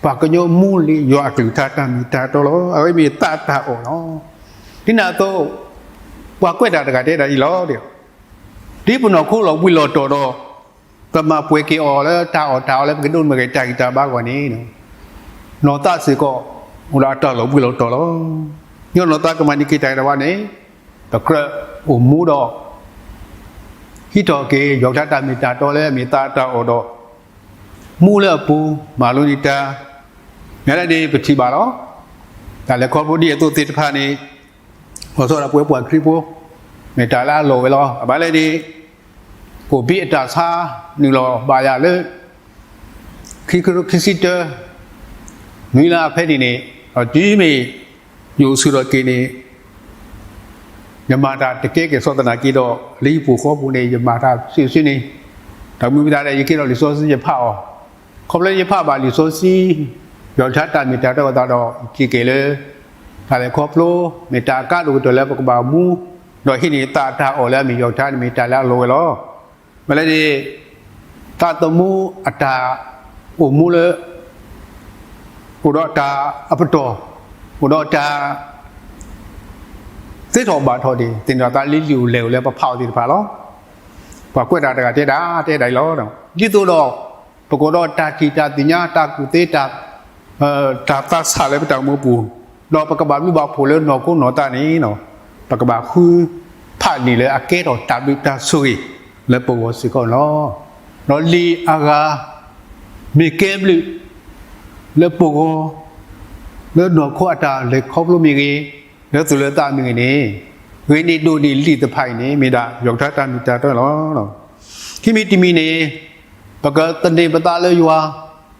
ပှၤကညီမူလၢယွၤအကလုၢ်ကထါတၢ်မ့ၢ်တၢ်တီလီၤ. အဝဲမ့ၢ်သးတၢ်အီၣ်လီၤ. ဒ်န့ၣ်အသိး ပှၤကွဲးတၢ်တဂၤတဲဒၣ်အံၤလီၤ. ဒ်ပနီၢ်ခိလီၤဘှံးလီၤတီၤဒီး ပမၤပှဲၤက့ၤအီၤလၢတၢ်အီၣ်တၢ်အီလၢပကဒိးန့ၢ်ဘၣ်က့ၤတၢ်ဂံၢ်တၢ်ဘါအဂီၢ်န့ၣ် နီၢ်သးစ့ၢ်ကီး အိၣ်ဒီးအတၢ်လီၤဘှံးလီၤတီၤလီၤ. ညီနီၢ်သးကမၤန့ၢ်က့ၤတၢ်ဂ့ၤတၢ်ဝါန့ၣ် တကြၢးအိၣ်မူဒီး ဟံးထီၣ်က့ၤ ယွၤကထါတၢ်မ့ၢ်တၢ်တီလၢအမ့ၢ်သးအတၢ်အီၣ်ဒီး မူလၢအပူၤ မၤလိန့ၢ်တၢ် မ့ၢ်လၢန့ၣ် ပထံၣ်ဘၣ်လီၤ. တၢ်လဲၤခီဖျိဒ်အသိးသ့ၣ်တဖၣ်န့ၣ် လီၤဆီဒၣ်တၢ်ပဝဲပှၤခရံာ်ဖိ မ့ၢ်တၢ်လၢအလီၢ်ဝဲလီၤ. အဘၣ်လဲၣ်န့ၣ် ကိၣ်ဘံၣ်အတၢ်ဆါ နုာ်လီၤဘၣ်ယၤလၢ ခံကထိခံဆံတၢ နွံလါအဖဲန့ၣ်န့ၣ် ဒီးတုၤမ့ၢ် ယအိၣ်ဆူၣ်ထီၣ်က့ၤန့ၣ် ယမၤတၢ်တကဲကဲၣ်ဆိးသနာ်က့ဒီး လၢယပူၤဃီပူၤန့ၣ် ယမၤတၢ်စုာ်စုာ်န့ၣ် တၢ်မူပသးဒီး ယက့ၤဒီးလံာ်စီဆှံယဖးအီၤ, ခီဖျိယဖးဘၣ်လံာ်စီဆှံ ယွၤကထါတၢ်မ့ၢ်တၢ်တီအသးဒီး ယထံၣ်က့ၤလၢ တၢ်လဲၤခီဖျိ မ့ၢ်တၢ်အကါဒိၣ်ကတၢၢ်လၢပကဘၣ်မူ ဒီးဟံးန့ၢ်သးအတၢ်အီၣ်လၢအမ့ၢ်ယွၤကထါန့ၣ်မ့ၢ်တၢ်လၢအလီၢ်ဝဲလီၤ. မ့ၢ်လၢန့ၣ် သးသမူအတၢ်အိၣ်မူလၢ အိၣ်ဒီးတၢ်အပတီၢ် အိၣ်ဒီးတၢ် သ့ထီၣ်ဘၣ်ထီၣ်န့ၣ် သ့ၣ်နီၣ်သးလၢလံာ်အိၣ်လဲၢ်အိၣ်လၢပဖးအီၤသ့ၣ်တဖၣ်လီၤ. ပှၤကွဲးတၢ်တဂၤတဲဒၣ် တဲဒၣ်အံၤလီၤ. ဒ်သိးဒီး ပကအိၣ်ဒီးတၢ်ထံၣ်တၢ်သ့ၣ်ညါ တၢ်ကူၣ်သ့ တၢ် တၢ်သးဆးလၢပတၢ်အိၣ်မူပူၤ, ဒီးပကဘၣ်ဘျုးဘၣ်ဖှိၣ်လၢနီၢ်ခိနီၢ်သးန့ၣ် ပကဘၣ်ဃုဖးလံာ်လၢအကဲထီၣ်တၢ်ဘျုးတၢ်ဆိၣ်ဂ့ၤလၢပဂီၢ်စ့ၢ်ကီးန့ၣ်လီၤ. ဒီးလံာ်အဂၤ မ့ၢ်ကဲဘျုးလၢပဂီၢ် လၢနီၢ်ခိအတၢ်လဲၤခီဖျိမ့ၢ်ဂ့ၤ, လၢသူၣ်လၢသးမ့ၢ်ဂ့ၤန့ၣ်, ဂ့ၤန့ၢ်ဒိၣ်န့ၢ်လံာ်တဖၣ်အံၤန့ၣ် မ့ၢ်ဒၣ်ယွၤကထါတၢ်မ့ၢ်တၢ်တီလီၤ. ခံမံၤတမံၤန့ၣ် ပကသန့ၤပသးလၢယွၤ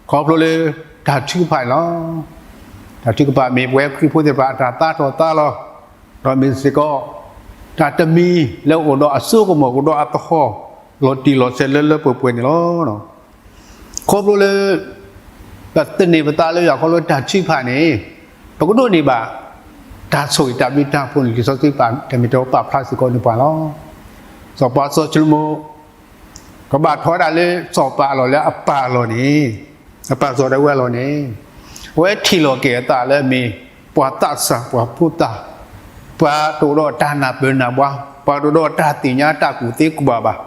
ခီဖျိလၢတၢ်ထုကဖၣ်န့ၣ်လီၤ. တၢ်ထုကဖၣ်မ့ၢ်ပဝဲခရံာ်ဖိသ့ၣ်တဖၣ်အတၢ်သးထီၣ်သးလီၤ, ဒီးမ့ၢ်စ့ၢ်ကီး တၢ်တမံၤလၢအိၣ်ဒီးအစိကမီၤ အိၣ်ဒီးအသဟီၣ် လီၤတံၢ်လီၤဆဲးလၢလၢပှဲၤပှဲၤန့ၣ်လီၤ. ခီဖျိလၢ ပသန့ၤပသးလၢယွၤခီဖျိတၢ်ထုကဖၣ်န့ၣ် ပကဒိးန့ၢ်ဘၣ် တၢ်ဆိၣ်ဂ့ၤတၢ်ဘျုးတၢ်ဖှိၣ်န့ၣ် လံာ်စီဆှံပာ် တၢ်မ့ၢ်တၢ်ပာ်ဖျါစ့ၢ်ကီးန့ၢ်ပှၤလီၤ. စီၤပၤစီၤၡလိၤမိၤ ကဘၣ်ထီၣ်ဝဲဒၣ်လၢစီၤပၤအလီၢ်လၢအပၢ်အလီၢ်န့ၣ်, အပၢ်စီၤဒၤဝံးအလီၢ်န့ၣ်, အဝဲထံၣ်လီၤက့ၤအသးလၢအမ့ၢ် ပှၤသးစၢ်ပှၤဖိသၣ်, ပှၤတအိၣ်ဒီးတၢ်နၢ်ပၢၢ်နၢ်ဘှါ, ပှၤတအိၣ်ဒီးတၢ်သ့ၣ်ညါတၢ်ကူၣ်သ့ကူၣ်ဘၣ်ဘၣ်,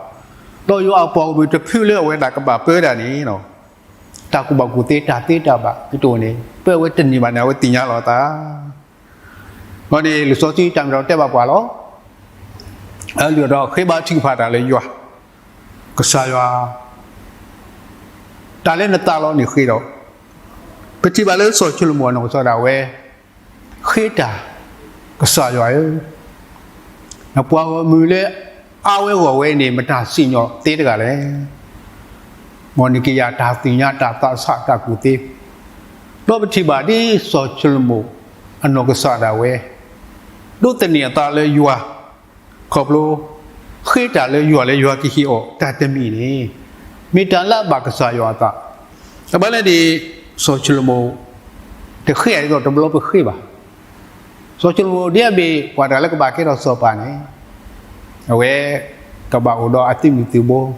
ဒီးယွၤအပှၤဂီၢ်မုၢ်တဖုလၢအဝဲဒၣ်ကဘၣ်ပၢတၢ်န့ၣ် တၢ်ကူၣ်ဘၣ်ကူၣ်သ့တၢ်သ့တၢ်ဘၣ်ကတိၤန့ၣ် ပၢဝဲတန့ၢ်ဘၣ်န့ၣ် အဝဲသ့ၣ်ညါလီၤအသး. အဃိန့ၣ် လံာ်စီဆှံတၢ်မ့ၢ်တၢ်တဲဘၣ်ပှၤလီၤ. အလုၢ်အီၤဒီးဃ့ဘါထုကဖၣ်တၢ်လၢယွၤ, ကစၢ်ယွၤ တၢ်လၢနသးလီန့ၣ်ဃ့ဒီး, ပထံၣ်ဘၣ်လၢစီၤၡလိၤမိၤအနီၢ်ကစၢ်ဒၣ်ဝဲ ဃ့တၢ်, ကစၢ်ယွၤဧၢ, နပှၤဂီၢ်မုၢ်လၢအါဝဲဂီၢ်ဝဲန့ၣ် မတၤစံၣ်ညီၣ်သ့တဂၤလဲၣ်. မ်နက့ၤယၤတၢ်သ့ၣ်ညါတၢ်သးစၢ်တၢ်ကူၣ်သ့, ဒီးပထံၣ်ဘၣ်ဒ်စီၤၡလိၤမိၤ အနီၢ်ကစၢ်ဒၣ်ဝဲ ဒိးသန့ၤအသးလၢယွၤ ခီဖျိ ဃ့တၢ်လၢယွၤလၢယွၤကဟ့ၣ်အီၤတၢ်တမံၤန့ၣ် မ့ၢ်တၢ်လၢအဘၣ်ကစၢ်ယွၤအသး. အဘၣ်လဲၣ်န့ၣ် စီၤၡလိၤမိၤ တဃ့ဒ်သိးတဘျီပဃ့ဘၣ်. စီၤၡလိၤမိၤဒ်အမ့ၢ်ပှၤတဂၤလၢကဘၣ်ကဲထီၣ်စီၤပၤန့ၣ် အဝဲ ကဘၣ်အိၣ်ဒီးအသုးမုၢ်သုး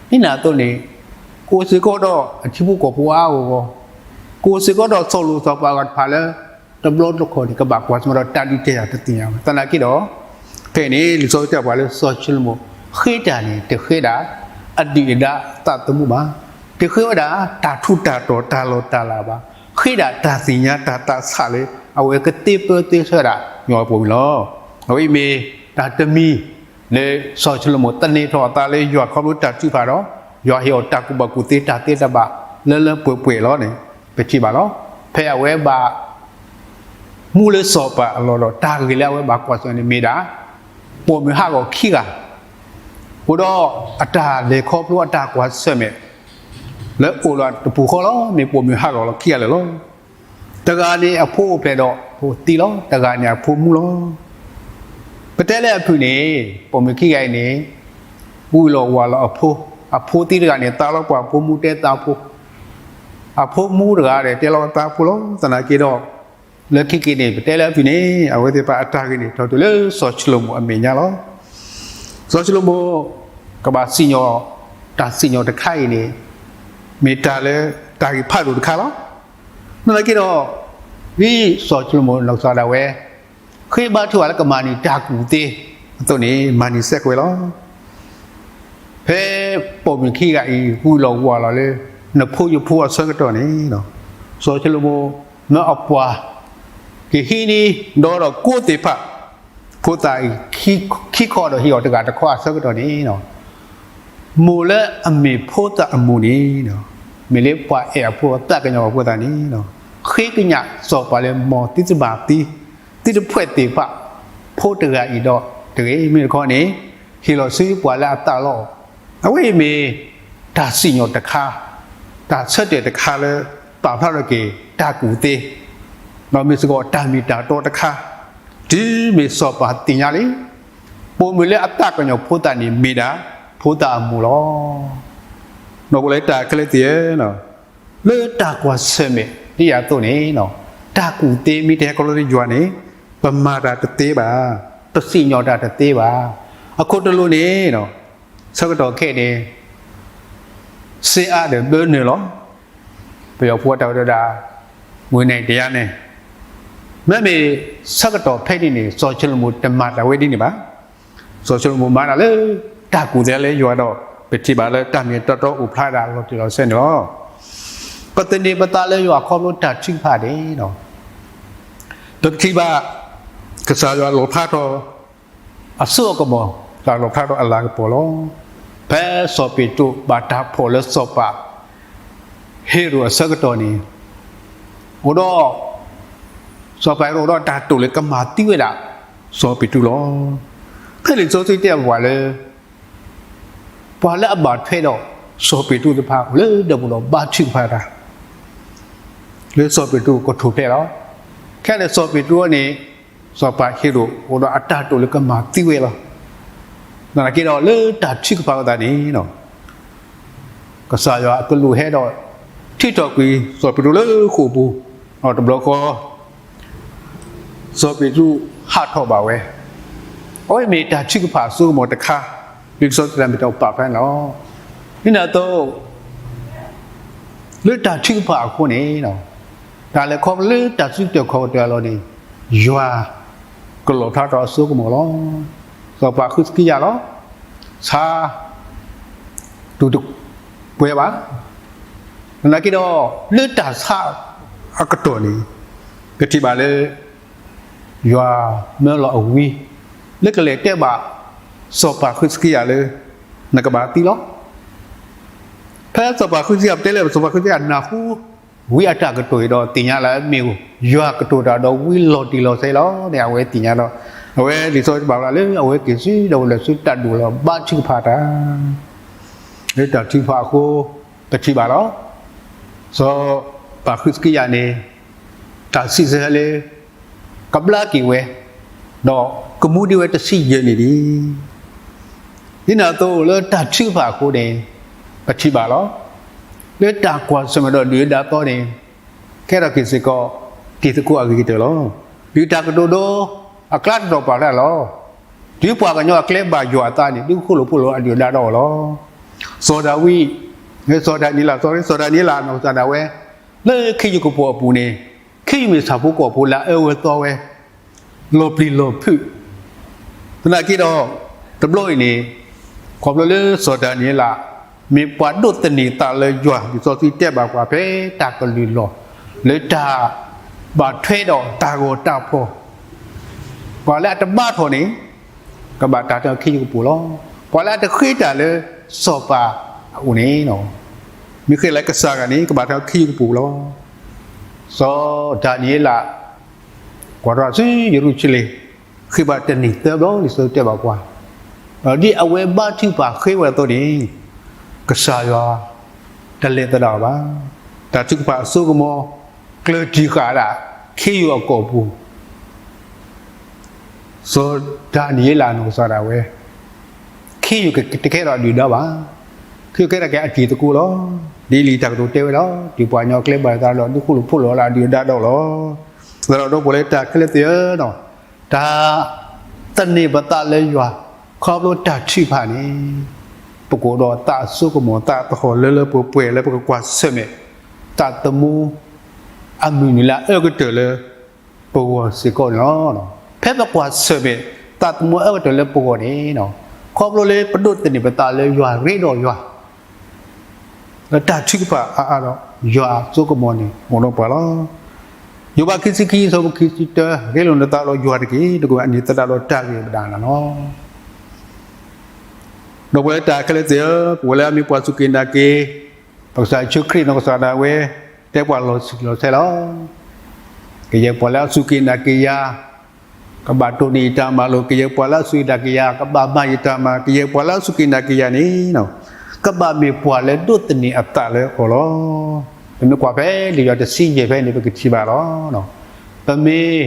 ဘိ, ဒ်န့ၣ်အသိးန့ၣ် ကအိၣ်စ့ၢ်ကီးဒီးအထံဖိကီၢ်ဖိအါအါဂီၢ်ဂီၢ်, ကအိၣ်စ့ၢ်ကီးဒီးစီၤလိၣ်စီၤပၤအဂၤတဖၣ်လၢ တဘျီတခီၣ်န့ၣ် ကဘၣ်ကွၢ်ဆၢၣ်မဲာ်ဒီးတၢ်ဒုးတၢ်ယၤတသ့ၣ်ညါဘၣ်. သနာ်က့ဒီး ဖဲန့ၣ် လံာ်စီဆှံတဲပှၤလၢစီၤၡလိၤမိၤ ဃ့တၢ်န့ၣ် တဃ့ဒၣ် အဒုၣ်အဒါသးသမူဘၣ်. တဃ့ဝဲဒၣ် တၢ်ထူးတၢ်တီၤတၢ်လီၢ်တၢ်လၤဘၣ်. ဃ့ဒၣ်တၢ်သ့ၣ်ညါတၢ်သးဆးလၢ အဝဲကသ့ပၢသ့ဆှၢဒၣ် ယွၤအပှၤဝံၤလီၤ. အဝဲအံၤမ့ၢ်တၢ်တမံၤ လၢစီၤၡလိၤမိၤသန့ၤထီၣ်အသးလၢယွၤခီဖျိတၢ်ထုကဖၣ်ဒီး ယွၤဟ့ၣ်အီၤတၢ်ကူၣ်ဘၣ်ကူၣ်သ့တၢ်သ့တၢ်ဘၣ်လၢလၢပှဲၤပှဲၤလီၤန့ၣ် ပထံၣ်ဘၣ်လီၤ. ဖဲအဝဲဘၣ် မူလၢစီၤပၤအလီၢ်ဒီး တၢ်ဂ့ၢ်လၢအဝဲဘၣ်ကွၢ်ဆၢၣ်မဲာ်န့ၣ်မ့ၢ်ဒၣ် ပိာ်မုၣ်ဟးဂီၤခံဂၤ အိၣ်ဒီးအတၢ်လဲၤခီဖျိအတၢ်ကွၢ်ဆၢၣ်မဲာ် လၢအိၣ်လီၤတပူၤဃီလီၤ. မ့ၢ်ပိာ်မုၣ်ဟးဂီၤလီၤခံဂၤလၢာ်လီၤ. တဂၤန့ၣ်အဖိအိၣ်ဖျဲၣ်ဒီးဖိသံလီၤ. တဂၤန့ၣ်အဖိမူလီၤ. ပတဲလၢအဖုၣ်န့ၣ် ပိာ်မုၣ်ခံဂၤအံၤန့ၣ် ဝံၤလီၤဝၤလီၤအဖိ, အဖိသံတဂၤန့ၣ် သါလီၤပှၤအဖိမူတဲသးဖိ, အဖိမူတဂၤဒီးတဲလီၤသးဖိလီၤ. သနာ်က့ဒီး လၢခံက့ၤန့ၣ် ပတဲလၢအဖုၣ်န့ၣ် အဝဲသ့ၣ်တဖၣ်အတၢ်ဂ့ၢ်န့ၣ် ထီၣ်တုၤလၢစီၤၡလိၤမိၤအမဲာ်ညါလီၤ. စီၤၡလိၤမိၤ ကဘၣ်စံၣ်ညီၣ် တၢ်စံၣ်ညီၣ်တခါအံၤန့ၣ် မ့ၢ်တၢ်လၢတၢ်ဂ့ၢ်ဖးဒိၣ်တခါလီၤ. သနာ်က့ဒီး ဒ်စီၤၡလိၤမိၤနီၢ်ကစၢ်ဒၣ်ဝဲ ဃ့ဘါထုကဖၣ်လၢကမၤန့ၢ်တၢ်ကူၣ်သ့အသိးန့ၣ် မၤန့ၢ်စ့ၢ်ကီးဝဲလီၤ. ဖဲပိာ်မုၣ်ခံဂၤအံၤ ဝံၤလီၤဝၤလီၤလၢ နဖိယဖိအဆၢကတီၢ်န့ၣ် စီၤၡလိၤမိၤ မၢအပှၤ ကဟံးန့ၢ်ဒီးဒီးကိးသ့ၣ်တဖၣ် ဖိသၣ်အံၤ ခံခီဒီးဟ့ၣ်အီၤတဂၤတခီအဆၢကတီၢ်န့ၣ်, မိၢ်လၢအမ့ၢ်ဖိသၣ်အမိၢ်န့ၣ်, မ့ၢ်လၢပှၤအဲၣ်အဖိအသးကညီၤအဖိသတးန့ၣ်, ဃ့ကညးစီၤပၤလၢ မ်သုတမၤသံ သုတဖှဲးသ့ၣ်တဖၣ် ဖိတဂၤအံၤဒီးတဂ့ၤ. မ့ၢ်တခီန့ၣ် ဟ့ၣ်လီၤဆူပှၤလၢအသးလီအီၤ, အဝဲအံၤမ့ၢ်တၢ်စံၣ်ညီၣ်တခါ, တၢ်ဆၢတဲာ်တခါလၢ ပာ်ဖျါထီၣ်က့ၤတၢ်ကူၣ်သ့, ဒီးမ့ၢ်စ့ၢ်ကီးတၢ်မ့ၢ်တၢ်တီတခါ, တုၤမ့ၢ်စီၤပၤသ့ၣ်ညါလံ, ပိာ်မုၣ်လၢအသးကညီၤဖိသၣ်န့ၣ်မ့ၢ်ဒၣ် ဖိသၣ်အမိၢ်လီၤ. ဒီးပဝဲလၢတၢ်ခဲလၢာ်သ့ၣ်ဧၢ, လၢတၢ်ကွၢ်ဆၢၣ်မဲာ်ဒ်အသိးန့ၣ်, တၢ်ကူၣ်သ့မ့ၢ်တဟဲခီဖျိလၢယွၤန့ၣ်, ပမၤတၢ်တသ့ဘၣ်, ပစံၣ်ညီၣ်တၢ်တသ့ဘၣ်. အခိၣ်တလိၤန့ၣ်, ဆၢကတီၢ်ခဲအံၤန့ၣ် စစ်အား ဒီး ဘုန်းတော် လီၤ. ပယီၤဖိတၢ်ဝဲဒၣ် ငွေနိုင်တရားန့ၣ်, မ့မ့ၢ်ဆၢကတီၢ်ဖဲန့ၣ်န့ၣ် စီၤၡလိၤမိၣ်တမၤတၢ်ဝဲဒ်န့ၣ်ဘၣ်. စီၤၡလိၤမိၣ်မၤတၢ်လၢ တၢ်ကူၣ်သ့လၢယွၤဒီး ပထံၣ်ဘၣ်လၢတၢ်မ့ၢ်တၢ်တီအိၣ်ဖျါဒၣ်လီၤတံၢ်လီၤဆဲးန့ၣ်လီၤ. ပသန့ၤပသးလၢယွၤခီဖျိတၢ်ထုကဖၣ်န့ၣ်, ပကထံၣ်ဘၣ် ကစၢ်ယွၤလီၣ်ဖျါထီၣ် အစိအကမီၤ, တၢ်လီၣ်ဖျါထီၣ်အလၤကပီၤလီၤ. ဖဲစီၤပ့းတရူးဘၣ်တၢ်ဖီၣ်လၢစီၤပၤ ဟ့ရိာ်အဆၢကတီၢ်န့ၣ်, အိၣ်ဒီး စီၤပၤဟ့ရိာ်အိၣ်ဒီးတၢ်တိာ်လၢကမၤသံဝဲဒၣ် စီၤပ့းတရူးလီၤ. ဖဲလံာ်စီဆှံတဲဘၣ်ပှၤလၢ ပှၤလၢအဘၣ်ထွဲဒီး စီၤပ့းတရူးတဖၣ်အိၣ်လၢဒၢးပူၤဒီးဘါထုကဖၣ်တၢ် လၢစီၤပ့းတရူးကထိၣ်ဖျဲးလီၤ. ခဲန့ၣ်စီၤပ့းတရူးန့ၣ် စီၤပၤဟ့ရိာ်အိၣ်ဒီးအတၢ်တိာ်လၢကမၤသံဝဲလီၤ. သနာ်က့ဒီးလၢတၢ်ထုကဖၣ်အသးန့ၣ် ကစၢ်ယွၤအကလူးဟဲဒီး ထုးထီၣ်ကွံာ်စီၤပ့းတရူးလၢဃိာ်ပူၤ, ဒီးတဘျီဃီ စီၤပ့းတရူးဟးထီၣ်ဘၣ်ဝဲ, အဝဲမ့ၢ်တၢ်ထုကဖၣ်အစိကမီၤတခါ, လံာ်စီဆှံတၢ်မ့ၢ်တၢ်ပာ်ဖျါန့ၣ်လီၤ. ဒ်န့ၣ်အသိး လၢတၢ်ထုကဖၣ်အဃိန့ၣ်, တၢ်လဲၤခီဖျိလၢတၢ်စုကတၢၢ်ခီၣ်ကတၢၢ်အလီၢ်န့ၣ်, ယွၤကလီၣ်ဖျါထီၣ်အစိကမီၤလီၤ. စီၤပၤဃံးစကံယၤလီၤ. ဆါ တူၢ်တပှဲၤဘၣ်. သနာ်က့ဒီး လၢတၢ်ဆါအကတီၢ်န့ၣ် ပထံၣ်ဘၣ်လၢ ယွၤမၢလီၤအဝံ လၢကလဲၤတဲဘၣ် စီၤပၤဃံးစကံယၤလၢ နကဘၣ်သံလီၤ. ဖဲစီၤပၤဃံးစကံယၤ ပတဲလၢစီၤပၤဃံးစကံယၤနၢ်ဟူ ဝံအတၢ်ကတိၤအံၤဒီးသ့ၣ်ညါလၢအမ့ၢ်ယွၤကတိၤတၢ်ဒီးဝံလီၤတံၢ်လီၤဆဲးလီၤန့ၣ် အဝဲသ့ၣ်ညါဒီး အဝဲလံာ်စီဆှံဘၣ်လၢ အဝဲက့ၤဆူဒီးဝဲလၢဆူတၢ်ဒိၣ်လီၤဘါထုကဖၣ်တၢ် လၢတၢ်ထုကဖၣ်အဃိ ပထံၣ်ဘၣ်လီၤ. စီၤပၤဃံးစကံယၤန့ၣ် တၢ်စံးဆၢလၢ ကဘျါက့ၤဝဲ ဒီးကမူဒံးဝဲတဆံယဲၢ်နံၣ်လံ. ဒ်န့ၣ်အသိးလၢတၢ်ထုကဖၣ်အဃိန့ၣ် ပထံၣ်ဘၣ်လီၤ. လၢတၢ်ကွၢ်ဆၢၣ်မဲာ်ဒီးဒုၣ်ဒါသီန့ၣ် ကဲထီၣ်က့ၤစ့ၢ်ကီး တံၤသကိးအဂ့ၤကတၢၢ်လီၤ. ဒုၣ်တၢ်ကတိၤဒိ အကျါတတီၤပာ်ဖျါလီၤ. တုၤပှၤကညီအကျဲဘၣ်ယွၤအသးန့ၣ် ဒုးဃိလိာ်ဖိးလိာ်အဒုၣ်အဒါဒီးအီၤလီၤ. စီၤဒၤဝံး, စီၤဒၤနံးယ့လး, စီၤဒၤနံးယ့လးနီၢ်ကစၢ်ဒၣ်ဝဲ လၢခ့ယုၢ်ကပိာ်အပူၤန့ၣ် ခ့ယုၢ်မ့ၢ်ဆၣ်ဖိကီၢ်ဖိလၢအအၢဝဲသီဝဲ လီၤပျံၤလီၤဖုး သနာ်က့ဒီး တဘျီအံၤန့ၣ် ခီဖျိလၢစီၤဒၤနံးယ့လး မ့ၢ်ပှၤဒိးသန့ၤသးလၢယွၤ လံာ်စီဆှံတဲဘၣ်ပှၤဖဲတၢ်ကလုၢ်လီၢ် လၢတၢ်ဘၣ်ထွဲဒီးတၢ်ဂီၤတၢ်ဖီၣ် ပှၤလၢအတဘါထီၣ်န့ၣ် ကဘၣ်တၢ်တခ့ယုၢ်ကပိာ်လီၤ. ပှၤလၢအတဃ့တၢ်လၢစီၤပၤအအိၣ်န့ၣ် မ့ၢ်ဃ့လၢကစၢ်ဂၤန့ၣ် ကဘၣ်တၢ်ခ့ယုၢ်ကပိာ်လီၤ. စီၤဒၤနံးယ့လး ကွၢ်ထီၣ်ဆူယရူၤၡလ့ၣ် ဃ့ဘါတနံၤသၢဘျီလံာ်စီဆှံတဲဘၣ်ပှၤ, ဒီးဒ်အဝဲဘါထုကဖၣ်ဃ့ဝဲအသိးန့ၣ် ကစၢ်ယွၤ တလဲၤသဒၣ်အီၤဘၣ်. တၢ်ထုကဖၣ်အစိကမီၤ ကျၢၤတံၢ်ဃာ်ဒၣ် ခ့ယုၢ်အကီၢ်ပူၤ စီၤဒၤနံးယ့လးနီၢ်ကစၢ်ဒၣ်ဝဲ ခ့ယုၢ်တကဲထီၣ်အဒုၣ်ဒါဘၣ်. ခ့ယုၢ်ကဲထီၣ်က့ၤအတံၤသကိးလီၤ. ဒ်လံာ်တၢ်ကတိၤတဲဝဲလီၤ. တုၤပှၤကညီအကျဲဘၣ်ယွၤအသးဒီး ဒုးဃိလိာ်ဖိးလိာ်အီၤလၢအဒုၣ်အဒါဒီးလီၤ. သရၣ်ဒိၣ်ပှၤလၢတၢ်ခဲလၢာ်သ့ၣ်ဧၢ, တၢ်သန့ၤပသးလၢယွၤ ခီဖျိတၢ်ထုကဖၣ်န့ၣ် ပကအိၣ်ဒီးသးအစိကမီၤ သးသဟီၣ်လၢလၢပှဲၤပှဲၤလၢပကကွၢ်ဆၢၣ်မဲာ် သးသမူအမုၢ်နံၤလၢအအၢကတၢၢ်လၢပဂီၢ်စ့ၢ်ကီးန့ၣ်လီၤ. ဖဲပကွၢ်ဆၢၣ်မဲာ် သးသမူအအၢကတၢၢ်လၢပဂီၢ်န့ၣ် ခီဖျိလၢပဒိးသန့ၤပသးလၢယွၤရ့ဒီးယွၤ လၢတၢ်ထုကဖၣ်အါအါဒီး ယွၤအစိကမီၤန့ၣ် အိၣ်ဒီးပှၤလီၤ. ယိၤဘးခံဆံခံ ဆၢဖိခံဆံတၢ, ရ့လိာ်နသးဒီးယွၤတက့ၢ်, နကဘၣ်န့ၢ်သဒၣ်ဒီးတၢ်ဂ့ၤကဒါနၤလီၤ. ဒီပုၢ်ဝဲၢ်တၢ်ခဲလၢာ်သ့ၣ်ဧၢ, ပဝဲလၢအမ့ၢ်ပှၤစူၢ်က့ၤနာ်က့ၤ ပကစၢ်ယ့ၣ်ၡူးခရံာ်နီၢ်ကစၢ်ဒၣ်ဝဲ, တဲပှၤလီၤတံၢ်လီၤဆဲးလီၤ. ကယဲၢ်ပှၤလၢအစူၢ်က့ၤနာ်က့ၤယၤ ကဘၣ်တိၢ်န့ၢ်ယတၢ်မၤလိာ်, ကယဲၢ်ပှၤလၢအစူၢ်က့ၤနာ်က့ၤယၤ ကဘၣ်မၤယတၢ်မၤ, ကယဲၢ်ပှၤလၢအစူၢ်က့ၤနာ်က့ၤယၤန့ၣ် ကဘၣ်မ့ၢ်ပှၤလၢဒိးသန့ၤအသးလၢအီၤလီၤ. ပမ့ၢ်ကွၢ်ဖဲလံာ်ယိၤဟၣ်တဆံယဲၢ်ဖဲန့ၣ် ပကထံၣ်ဘၣ်လီၤ. ပမ့ၢ်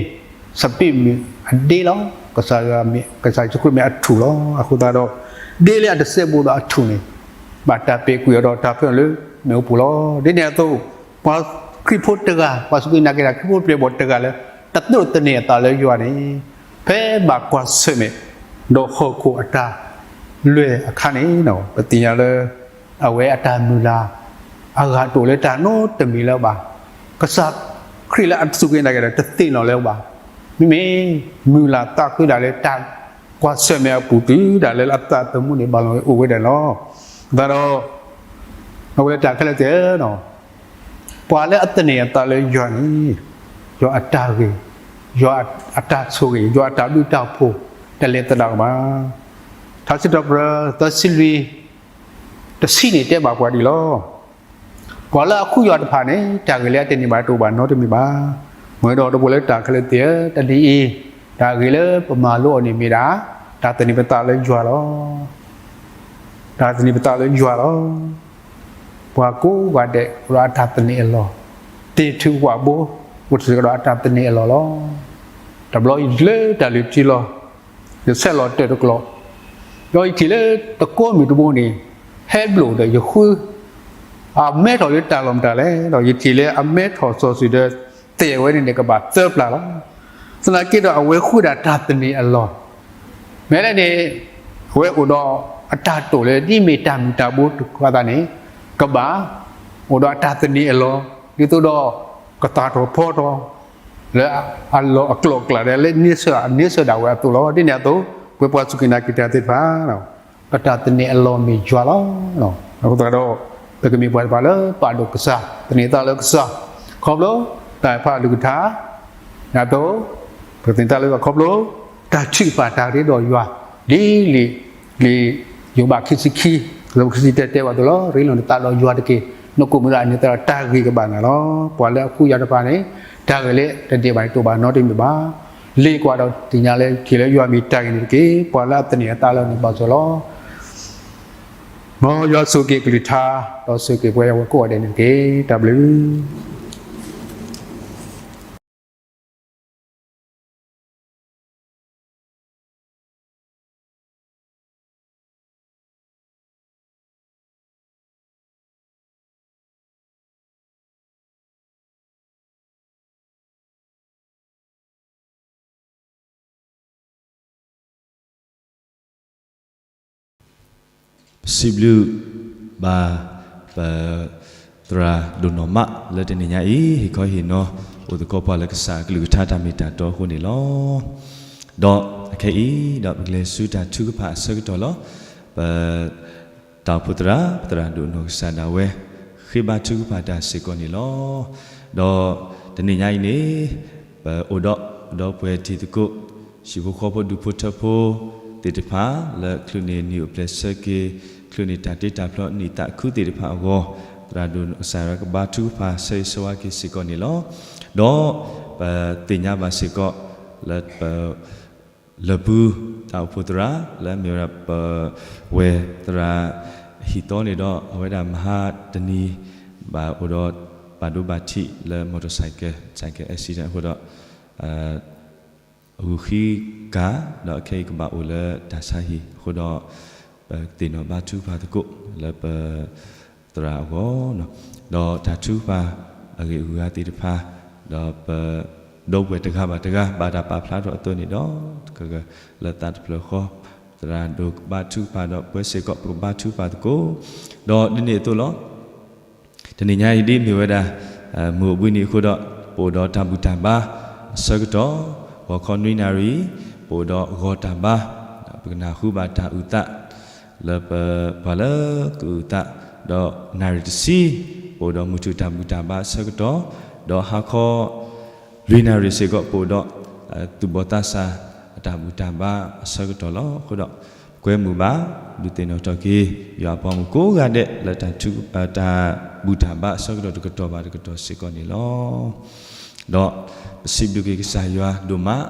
စပံးမ့ၢ်အဒ့လီၤ, ကစၢ်ယ့ၣ်ၡူးခရံာ်မ့ၢ်အထူၣ်လီၤ. အဃိသတးဒီး ဒ့လၢအတစဲးဘိဒီးအထူၣ်န့ၣ် ဘၣ်တၢ်ပဲာ်ကွံာ်အီၤဒီးတၢ်ဖၢလၢမ့ၣ်အူပူၤလီၤ. ဒ်န့ၣ်အသိး ပှၤခရံာ်ဖိတဂၤ, ပှၤစူၢ်က့ၤနာ်က့ၤတၢ်ခရံာ်ဖိပျဲၢ်ဘီၣ်တဂၤလၢ တဒိးသန့ၤအသးလၢယွၤန့ၣ် ဖဲဘၣ်ကွၢ်ဆၢၣ်မဲာ် ဒီးဟီၣ်ခိၣ်အတၢ်လွဲၢ်အခါန့ၣ် ပသ့ၣ်ညါလၢ အဝဲအတၢ်မုၢ်လၢ် အဂၤတအိၣ်လၢတၢ်နီတမံၤလၢၤဘၣ်. ကစၢ်ခရံာ်လၢအစူၢ်က့ၤနာ်က့ၤတၢ်တသ့ၣ်နီၣ်လၢၤဘၣ်. မ့မ့ၢ်မုၢ်လၢ်သးခုဒၣ်လၢတၢ်ကွၢ်ဆၢၣ်မဲာ်အပူၤတုၤဒၣ်လဲာ်လၢအသးသမူန့ၣ် ဘၣ်လီၤအိၣ်ဝဲဒၣ်လီၤ. အဃိသတးဒီး အဝဲလၢတၢ်ခဲလၢာ်သ့ၣ်ဧၢ, ပှၤလၢအသန့ၤအသးလၢယွၤန့ၣ် ယွၤအတၢ်ဂ့ၤ, ယွၤအတၢ်ဆိၣ်ဂ့ၤ, ယွၤအတၢ်ဘျုးတၢ်ဖှိၣ် တလဲၤသဒၣ်ကဘၣ်. ထါစံးထီၣ်ပတြၢၤ သၢဆံလွံၢ် တဆံန့ၣ်တဲဘၣ်ပှၤဒ်အံၤလီၤ. ပှၤလၢအဃုယွၤတဖၣ်န့ၣ် တၢ်ဂ့ၤလၢအတန့ၢ်ဘၣ်တအိၣ်ဘၣ်နီတမံၤဘၣ်. မ့ၢ်ဒီးဒီပုၢ်ဝဲၢ်လၢတၢ်ခဲလၢာ်သ့ၣ်ဧၢ, တနံၤအံၤ တၢ်ဂ့ၤလၢပမၤလိအီၤန့ၣ်မ့ၢ်ဒၣ် တၢ်သန့ၤပသးလၢယွၤလီၤ. တၢ်သန့ၤပသးလၢယွၤလီၤ. ပှၤကိးဂၤဒဲးအိၣ်ဒီးအတၢ်သန့ၤအလီၢ်, သ့ၣ်ထူၣ်ဝၣ်ဘိ အိၣ်စ့ၢ်ကီးဒီးအတၢ်သန့ၤအလီၢ်လီၤ. တဘျီယတုၤလၢတၢ်လုၢ်ထံလီၤ, ယဆဲးလီၤတၢၢ်တကျိၤ, ဒီးယထံၣ်လၢတကိးမုၢ်တဘိန့ၣ် ဟဲဘျိၣ်ဒီးယဃု အမဲထီၣ်လၢတၢ်လီၢ်မတၤလဲၣ်, ဒီးယထံၣ်လၢအမဲထီၣ်စီၤစုၤဒီး သဲးဝဲန့ၣ်န့ၣ် ကဘၣ်သၢပျၢ်လီၤ. သနာ်က့ဒီးအဝဲဃုဒၣ်တၢ်သန့ၤအလီၢ်, မ့ၢ်လၢန့ၣ် အဝဲအိၣ်ဒီးအတၢ်တိာ်လၢဒ်မ့ၢ်တၢ်မုၢ်တၢ်ဘိတခီသတးန့ၣ် ကဘၣ်အိၣ်ဒီးအတၢ်သန့ၤအလီၢ် ဒ်သိးဒီး ကသၣ်ထီၣ်ဖီထီၣ် လၢအလီၢ်အကျိၤအကျဲလၢ လၢန့ဆၢၣ်ဒၣ်ဝဲအသိးလီၤ. ဒ်န့ၣ်အသိး ပဝဲပှၤစူၢ်က့ၤနာ်က့ၤတၢ်သ့ၣ်တဖၣ် ပတၢ်သန့ၤအလီၢ်မ့ၢ်ယွၤလီၤ. အဃိသတးဒီး ပကမ့ၢ်ပှၤတဖၣ်လၢပာ်ဒိၣ်ကစၢ်, သန့ၤသးလၢကစၢ်, ခီဖျိ တၢ်ဖးအကလုၢ်ကထါ ဒ်သိး ပကသန့ၤသးလၢယွၤခီဖျိ တၢ်ထုကဖၣ်တၢ်ရ့ဒီးယွၤ, ဒ်လံာ် လံာ်ယိၤဘးခံဆံခံ ခံဆံတၢတဲဘၣ်အသိးလီၤ. ရ့လိာ်နသးဒီးယွၤတက့ၢ်, နကိာ်မုၣ်ဒီးအန့ၣ်သတးဒီးတၢ်ဂ့ၤကဘၣ်နၤလီၤ. ပှၤလၢအဃုယွၤတဖၣ်န့ၣ် တၢ်ဂ့ၤလၢတန့ၢ်ဘၣ်တအိၣ်ဘၣ်နီတမံၤဘၣ်. လ့ၣ်ကွၢ်ဒီးသ့ၣ်ညါလၢထံၣ်လၢယွၤမ့ၢ်တၢ်ဂ့ၤန့ၣ်တက့ၢ်. ပှၤလၢအသန့ၤအသးလၢန့ၣ်ဘၣ်စီၤလီၤ. မ်ယွၤဆိၣ်ဂ့ၤက့ၤအကလုၢ်ကထါ ဒီးဆိၣ်ဂ့ၤက့ၤပဝဲကိးဂၤဒဲးန့ၣ်တက့ၢ်. တၢ်ဘျုးပစံးဘျုးဘၣ် ပသရၣ်ဒိၣ်နီၢ်မးလၢတနံၤညါအံၤ ဟ့ၣ်ခီဟ့ၣ်နီၤ အိၣ်သကိးပှၤလၢကစၢ်အကလုၢ်ကထါတၢ်မ့ၢ်တၢ်တီအဃိန့ၣ်လီၤ. ဒီးအခဲအံၤ ဒီးပကလဲၤဆူတၢ်ထုကဖၣ်အဆၢကတီၢ်လီၤ. ပ တၢ်အိၣ်ဖှိၣ်သရၣ် ပသရၣ်ဒိၣ်နီၢ်ကစၢ်ဒၣ်ဝဲ ဃ့ဘါထုကဖၣ်တၢ်စ့ၢ်ကီးန့ၣ်လီၤ. ဒီးတနံၤညါအံၤန့ၣ် ပအိၣ်ဒီး ဒီပုၢ်ဝဲၢ်တံၤသကိး ဟံၣ်ဖိဃီဖိဒူဖိထၢဖိသ့ၣ်တဖၣ် လၢချုးန့ၢ်နံၣ်အိၣ်ဖျဲၣ်ဆၢက့ၤ ချုးန့ၢ်တၢ်တ့တၢ်ဖျီနံၣ်သးခုသ့ၣ်တဖၣ်အဂီၢ် သရၣ်ဒိၣ်နီၢ်ကစၢ်ဒၣ်ဝဲကဘါထုကဖၣ်ဆၢဂ့ၤဆၢဝါက့ၤစ့ၢ်ကီးန့ၣ်လီၤ. ဒီးပသ့ၣ်ညါဘၣ်စ့ၢ်ကီး လၢပ လၢပူၤ တၢ်အိၣ်ဖှိၣ်သရၣ် လၢအမ့ၢ်ဝဲဒၣ်ပဝဲၢ်သရၣ်ဟံၣ်သီန့ၣ်ဒီး အဝဲဒၣ်မဟါတနံၤ ဘၣ်အိၣ်ဒီးဘၣ်ဒိဘၣ်ထံးလၢ motorcycle, cycle accident အဃိဒီး အဂုာ်ဃံကၤ ဒီးအခဲအံၤကဘၣ်အိၣ်လၢတၢ်ဆါဟံၣ်အဃိဒီး ပသ့ၣ်နီၣ်ဘါထုကဖၣ်သကိးလၢပ သရၣ်အဂီၢ်, ဒီးတၢ်ထုကဖၣ်အဂ့ၢ်အဂၤသ့ၣ်တဖၣ်, ဒီးပဒီပုၢ်ဝဲၢ်တဂၤဘၣ်တဂၤ ဘၣ်တၢ်ပာ်ဖျါထီၣ်အသိးန့ၣ်ဒီး တဂၤလၢသးတဖျၢၣ်ဃီ သရၣ်ဒိၣ်ကဘါထုကဖၣ်ဒီးပဝဲစ့ၢ်ကီး ပကဘါထုကဖၣ်သကိး, ဒီးဒ်န့ၣ်အသိးလီၤ. တနံၤညါအံၤဒ်မ့ၢ်ဝဲဒၣ် မုၢ်အိၣ်ဘှံးနံၤအဃိဒီး ပအိၣ်ဒီးတၢ်ဘူၣ်တၢ်ဘါအဆၢကတီၢ်, ဂီၤခီနွံနၣ်ရံၣ် ပအိၣ်ဒီးဂီၤတၢ်ဘါ, ပကနၢ်ဟူဘၣ်တၢ်အုၣ်သး လၢပပှၤလၢကအုၣ်သး, ဒီးနၣ်ရံၣ်တဆံ ပအိၣ်ဒီးမုၢ်ထူၣ်တၢ်ဘူၣ်တၢ်ဘါအဆၢကတီၢ်, ဒီးဟါခီ လွံၢ်နၣ်ရံၣ်စ့ၢ်ကီးပအိၣ်ဒီး သူၣ်ဘီၣ်သးစၢ်အတၢ်ဘူၣ်တၢ်ဘါအဆၢကတီၢ်လီၤ. အဃိဒီး ပကွဲမုာ်ဘၣ် ဒုးသ့ၣ်နီၣ်ထီၣ်က့ၤ ယွၤအပှၤမုၣ်ကိးဂၤဒဲးလၢ တၢ်ဘူၣ်တၢ်ဘါအဆၢကတီၢ်တကတီၢ်ဘၣ်တကတီၢ်စ့ၢ်ကီးန့ၣ်လီၤ. ဒီးပစံးဘျုးက့ၤကစၢ်ယွၤဒိၣ်မး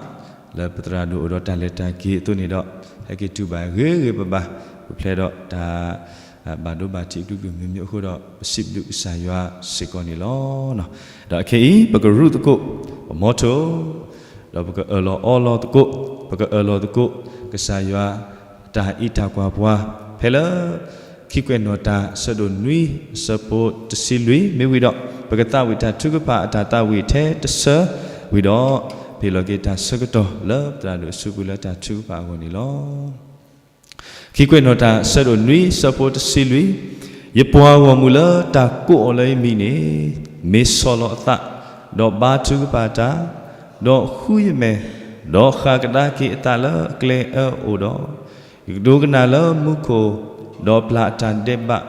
လၢပသရၣ်ဒိၣ်အိၣ်ဒီးတၢ်လဲၤတၢ်က့ၤအသိးန့ၣ်ဒီး ဟဲက့ၤတူၢ်ဘၣ်ဂ့ၤဂ့ၤဘၣ်ဘၣ် ပဖျဲးဒီးတၢ် ဘၣ်ဒိဘၣ်ထံးအကလုာ်ကလုာ်မံၤမံၤအဃိဒီး ပစံးဘျုးကစၢ်ယွၤစ့ၢ်ကီးန့ၣ်လီၤ. ဒီးအခဲအံၤ ပကရူၢ်သကိး ပမီထိၣ် ဒီးပကအၢၣ်လီၤအီလီၤသကိး ပကအၢၣ်လီၤသကိး ကစၢ်ယွၤ တၢ်အံးတၢ်ကွၢ်ပှၤ ဖဲလၢ ခံကွဲးနီၣ်တၢ်အဆၢဒိၣ်နွံအဆၢဖိတဆံလွံၢ် မ့ၢ်ဝံၤဒီး ပကသးဝံၣ်တၢ်ထုကဖၣ်အတၢ်သးဝံၣ်ထဲတဆၢ ဝံၤဒီး ပဟ့ၣ်လီၤက့ၤတၢ်ဆၢကတီၢ်လၢပသရၣ်ဒိၣ်အစုပူၤလၢတၢ်ထုကဖၣ်အဂီၢ်န့ၣ်လီၤ. ခံကွဲးနီၣ်တၢ်အဆၢဒိၣ်နွံအဆၢဖိတဆံလွံၢ်, ယပှၤဂီၢ်မုၢ်လၢတၢ်ကိးအီၤလၢယမံၤန့ၣ် မ့ၢ်ဆီၣ်လီၤအသး, ဒီးဘါထုကဖၣ်တၢ်, ဒီးဃုယမဲာ်, ဒီးဃၣ်ကဒါက့ၤအသးလၢအကျဲအၢအအိၣ်ဒီး, ယကဒိကနၣ်လၢမူခိၣ်, ဒီးပျၢ်အတၢ်ဒဲးဘး,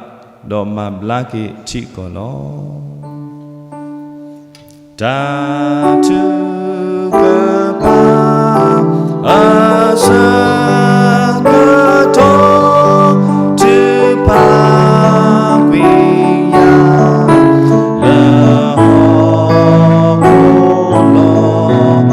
ဒီးမၤဘျါက့ၤထံအကီၢ်လီၤ. တၢ်ထုကဖၣ် အဆၢကတီၢ် ထုကဖၣ်ကွံာ်ယၤ လၢဟီၣ်ခိၣ်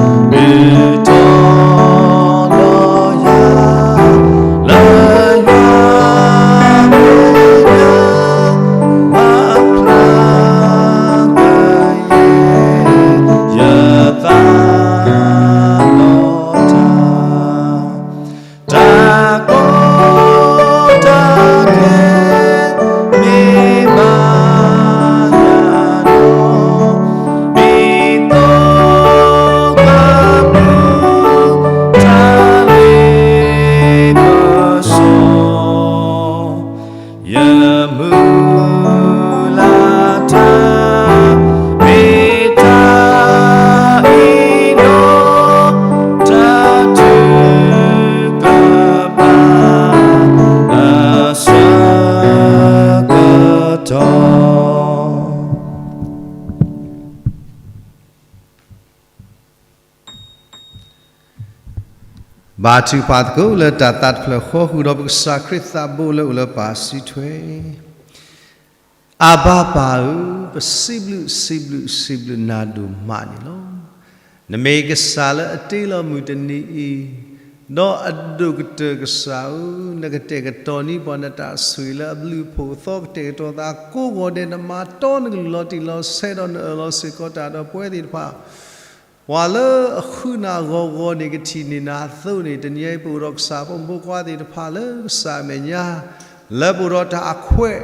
လီၤ, ဒုးတီၤလီၤယၤ လၢယွၤမဲာ်ညါ မၤဖျါကယဲၢ် ယသးလီၤတၢ်, တၢ်ကီတၢ်ခဲ မ့ၢ်ဘၣ်ယၤဒီး ဒ်သိးကမူ တၢ်လ့ပစီ ယမုၢ်လၢ်တၢ် မ့ၢ်တၢ်အံၤဒီး တၢ်ထုကဖၣ် အဆၢကတီၢ် ဘါထုကဖၣ်သကိးလၢတၢ်သးတဖျၢၣ်ဃီ ဃုာ်ဒီးပကစၢ်ခရံာ်သးဘိလၢအိၣ်လၢပၢ်စုထွဲ, အဘါပၢ်ဧၢ, ပစံးဘျုးစံးဘျုးစံးဘျုးနၤဒိၣ်မးန့ၣ်လီၤ. နမ့ၢ်ကစၢ်လၢအတ့လီၤမုၢ်တနံၤအံၤ, ဒီးအဒိၣ်ကတၢၢ်ကစၢ်ဧၢ, နကတဲာ်ကတီၤန့ၢ်ပှၤနတၢ်ဆိၣ်ဂ့ၤလၢအဘျုးအဖှိၣ်အသီ ကတဲာ်ကတီၤသးကိးဂီၤဒဲး နမၤတီနကလုၢ်လီၤတံၢ်လီၤဆဲးဒီးနအၢၣ်လီၤစ့ၢ်ကီးတၢ်ဒီးပဝဲသ့ၣ်တဖၣ် ပှၤလၢအဃုနၤဂီၤဂီၤန့ၣ် ကထံၣ်န့ၢ်နၤအသိးန့ၣ် တနံၤအံၤပအိၣ်ဒီးကစၢ်ဖိမုၣ်ဖိခွါသ့ၣ်တဖၣ်လၢကစၢ်အမဲာ်ညါ, လၢပအိၣ်ဒီးတၢ်အခွဲး,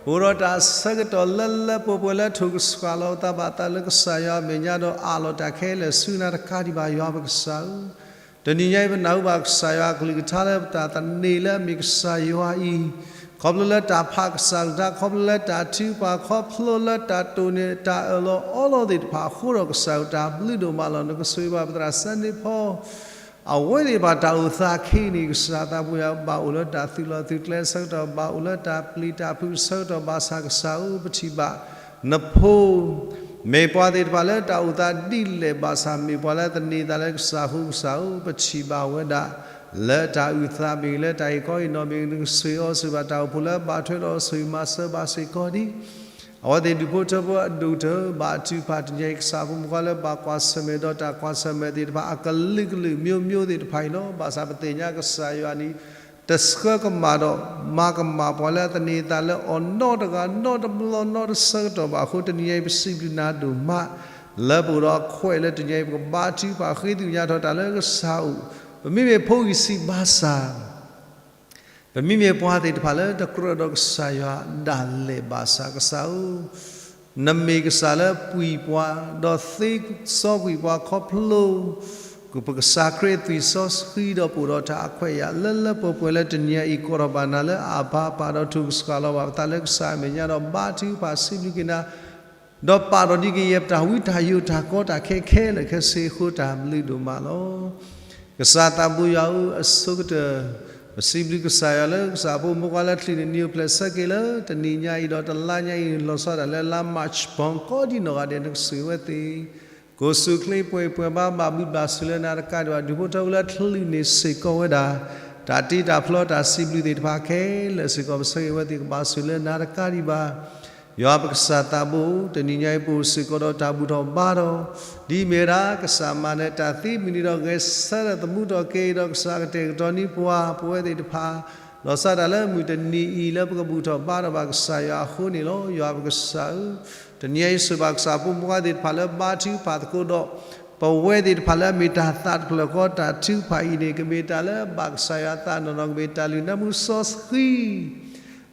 ပအိၣ်ဒီးတၢ်အဆၢကတီၢ်လၢလၢပှဲၤပှဲၤလၢထိၣ်ကဆှၣ်လီၤပသးဘၣ်အသးလၢကစၢ်ယွၤအမဲာ်ညါဒီးအးလီၤတၢ်ခဲလၢာ်ဆူနၤတကးဒံးဘၣ်ယွၤပကစၢ်ဧၢ, တနံၤညါအံၤပနၢ်ဟူဘၣ်ကစၢ်ယွၤအကလုၢ်ကထါလၢပတၢ်သန့ၤလၢအမ့ၢ်ကစၢ်ယွၤအံၤ, ခီဖျိလၢတၢ်ဖးကစၢ်ကလုၢ်ကထါ ခီဖျိလၢတၢ်ထုကဖၣ် ခီဖျိလၢတၢ်တိၢ်န့ၢ်တၢ်အၢၣ်လီၤအီလီၤသ့ၣ်တဖၣ်အဃိဒီး ကစၢ်ယွၤတၢ်ဘျုးဒိၣ်မးလီၤ. နကဆိၣ်ဂ့ၤဘၣ်ပသရၣ်စဲန့ၣ်ဖီ အဝဲသ့ၣ်တဖၣ်တၢ်အိၣ်သးခ့န့ၣ် ကစၢ်သးပူၤယၤဘၣ်အိၣ်လၢတၢ်သုးလီၢ်သုးကျဲအဆၢကတီၢ် ဘၣ်အိၣ်လၢတၢ်ပျံၤတၢ်ဖုးအဆၢကတီၢ်ဘၣ်ဆၣ်ကစၢ်ဧၢ ပထံၣ်ဘၣ်နဖိ မ့ၢ်ပှၤသ့ၣ်တဖၣ်လၢတၢ်အိၣ်သးဒ်လဲၣ်ဘၣ်ဆၣ် မ့ၢ်ပှၤလၢသန့ၤသးလၢကစၢ်အဃိကစၢ်ဧၢ ပထံၣ်ဘၣ်ဝဲဒၣ် လၢတၢ်အုၣ်သးမ့ၢ်ဂ့ၤ လၢတၢ်ဟ့ၣ်ခီဟ့ၣ်နီၤမ့ၢ်ဂ့ၤ နကဆိၣ်ဂ့ၤအီၤဆိၣ်ဂ့ၤဘၣ်တၢ်အိၣ်ဖှိၣ်လၢဘၣ်ထွဲဒီးဆိၣ်ဂ့ၤမၤစၢၤဘၣ်စ့ၢ်ကီးဒ် အဝဲသ့ၣ်ဒူၣ်ဖိထၢဖိအဒိၣ်ကတၢၢ် ဘၣ်ထုကဖၣ်တနံၤအံၤ ကစၢ်ဖိမုၣ်ဖိခွါလၢဘၣ်ကွၢ်ဆၢၣ်မဲာ်ဒီးတၢ်ကွၢ်ဆၢၣ်မဲာ်သ့ၣ်တဖၣ် အကလုာ်ကလုာ် မျိုးမျိုး သ့ၣ်တဖၣ်အံၤလီၤ. ဘၣ်ဆၣ်ပသ့ၣ်ညါကစၢ်ယွၤန့ၣ် တဆှၢကမၣ်ဒီး မၤကမၣ်ပှၤလၢအသန့ၤသးလၢအီၤနီတဂၤ နီတဘျီ နီတဆၢကတီၢ်ဘၣ်အဃိ တနံၤအံၤ ပစံးဘျုးနၤဒိၣ်မး လၢပအိၣ်ဒီးအခွဲးလၢတနံၤအံၤ ပကဘါထုကဖၣ်ဃ့သ့ၣ်ညါထီၣ်တၢ်လၢကစၢ်အအိၣ် ပမ့မ့ၢ်ဖိဂံၢ်ဆံးဘါစၢ် ပမ့မ့ၢ်ပှၤသ့ၣ်တဖၣ်လၢတကြၢးဒီးကစၢ်ယွၤဒၣ်လဲာ်ဘၣ်ဆၣ် ကစၢ်ဧၢ, နမ့ၢ်ကစၢ်လၢပှံၤပှၤ ဒီးသ့စီကွံာ်ပှၤခီဖျိ ပကစၢ်ခရံာ်သွံၣ်စီဆှံဒီးပအိၣ်ဒီးတၢ်အခွဲးအယာ် လၢလၢပှဲၤပှဲၤလၢတနံၤအံၤ ကိးထီၣ်ဘၣ်နၤလၢအဘါပၢ် ဒီးထုကဖၣ်လီၤဘၣ်ပသးလၢကစၢ်အမဲာ်ညါဒီး ဘါထုကဖၣ်စံးဘျုးက့ၤနၤ ဒီးပာ်ထီၣ်ဒံးကယဲၢ်ပတၢ်ဝံတၢ်ယိာ်တၢ်ကီတၢ်ခဲခဲလၢာ်ခဲဆ့အဃိ တၢ်ဘျုးဒိၣ်မးလီၤ. ကစၢ်သးဘိယွၤဧၢ အဆိကတၢၢ် ပစံးဘျုးကစၢ်ယွၤလၢကစၢ်ဖိမုၣ်ဖိခွါလၢချုးန့ၢ်နံၣ်အိၣ်ဖျဲၣ်ဆၢက့ၤလၢ တနံၤညါအံၤဒီးတလါညါအံၤ လီၤဆီဒၣ်တၢ်လၢလါ March ဘီကီဒံနီၢ်ဂၤဒဲး နကဆိၣ်ဂ့ၤဝဲသ့ၣ် ကိၣ်ဆူၣ်ချ့ပှဲၤပှဲၤဘါ ဘၣ်ဘျုးဘၣ်ဆိၣ်လၢနၤတကးဒံးဘၣ် ဒူၣ်ဖိထၢဖိလၢအကလုၢ်န့ၣ်စ့ၢ်ကီးဝဲဒၣ် တၢ်တ့တၢ်ဖျီတၢ်စံးဘျုးသ့ၣ်တဖၣ်ခဲလၢာ်စ့ၢ်ကီး ပဆၢဂ့ၤဝဲသ့ၣ်ကဘၣ်ဆိၣ်လၢနၤတကးဒံးဘၣ် ယွၤပကစၢ်သးဘိ တနံၤညါအံၤပအိၣ်စ့ၢ်ကီးဒီးတၢ်ဘူၣ်ထီၣ်ဘါထီၣ် ဒ်အမ့ၢ်ဝဲဒၣ် ကစၢ်မၤနၢၤတၢ်သ့မုၢ်နံၤဒီးဂဲၤဆၢထၢၣ်သမူထီၣ်က့ၤ ဒီးကစၢ်ကတဲာ်ကတီၤန့ၢ်ပှၤ ပဝဲသ့ၣ်တဖၣ် လီၤဆီဒၣ်တၢ်လၢမုၢ်တနံၤအံၤလၢပကဘူၣ်ထီၣ်ဘါထီၣ်ဘၣ်ကစၢ်ယွၤအဃိန့ၣ်လီၤ. ယွၤပကစၢ်ဧၢ, တနံၤအံၤဆိၣ်ဂ့ၤဘၣ်ကစၢ်အဖိမုၣ်ဖိခွါသ့ၣ်တဖၣ်လၢဘါထုကဖၣ်သကိးဒီး ပဝဲသ့ၣ်တဖၣ်လၢအမ့ၢ်တၢ်သးတဖျၢၣ်ဃီတၢ်ထုကဖၣ်အံၤန့ၣ် ကမ့ၢ်တၢ်လၢဘၣ်ကစၢ်ယွၤသးနီၢ်နီၢ် ကမ့ၢ်တၢ်လုၢ်နၢမူစီဆှံ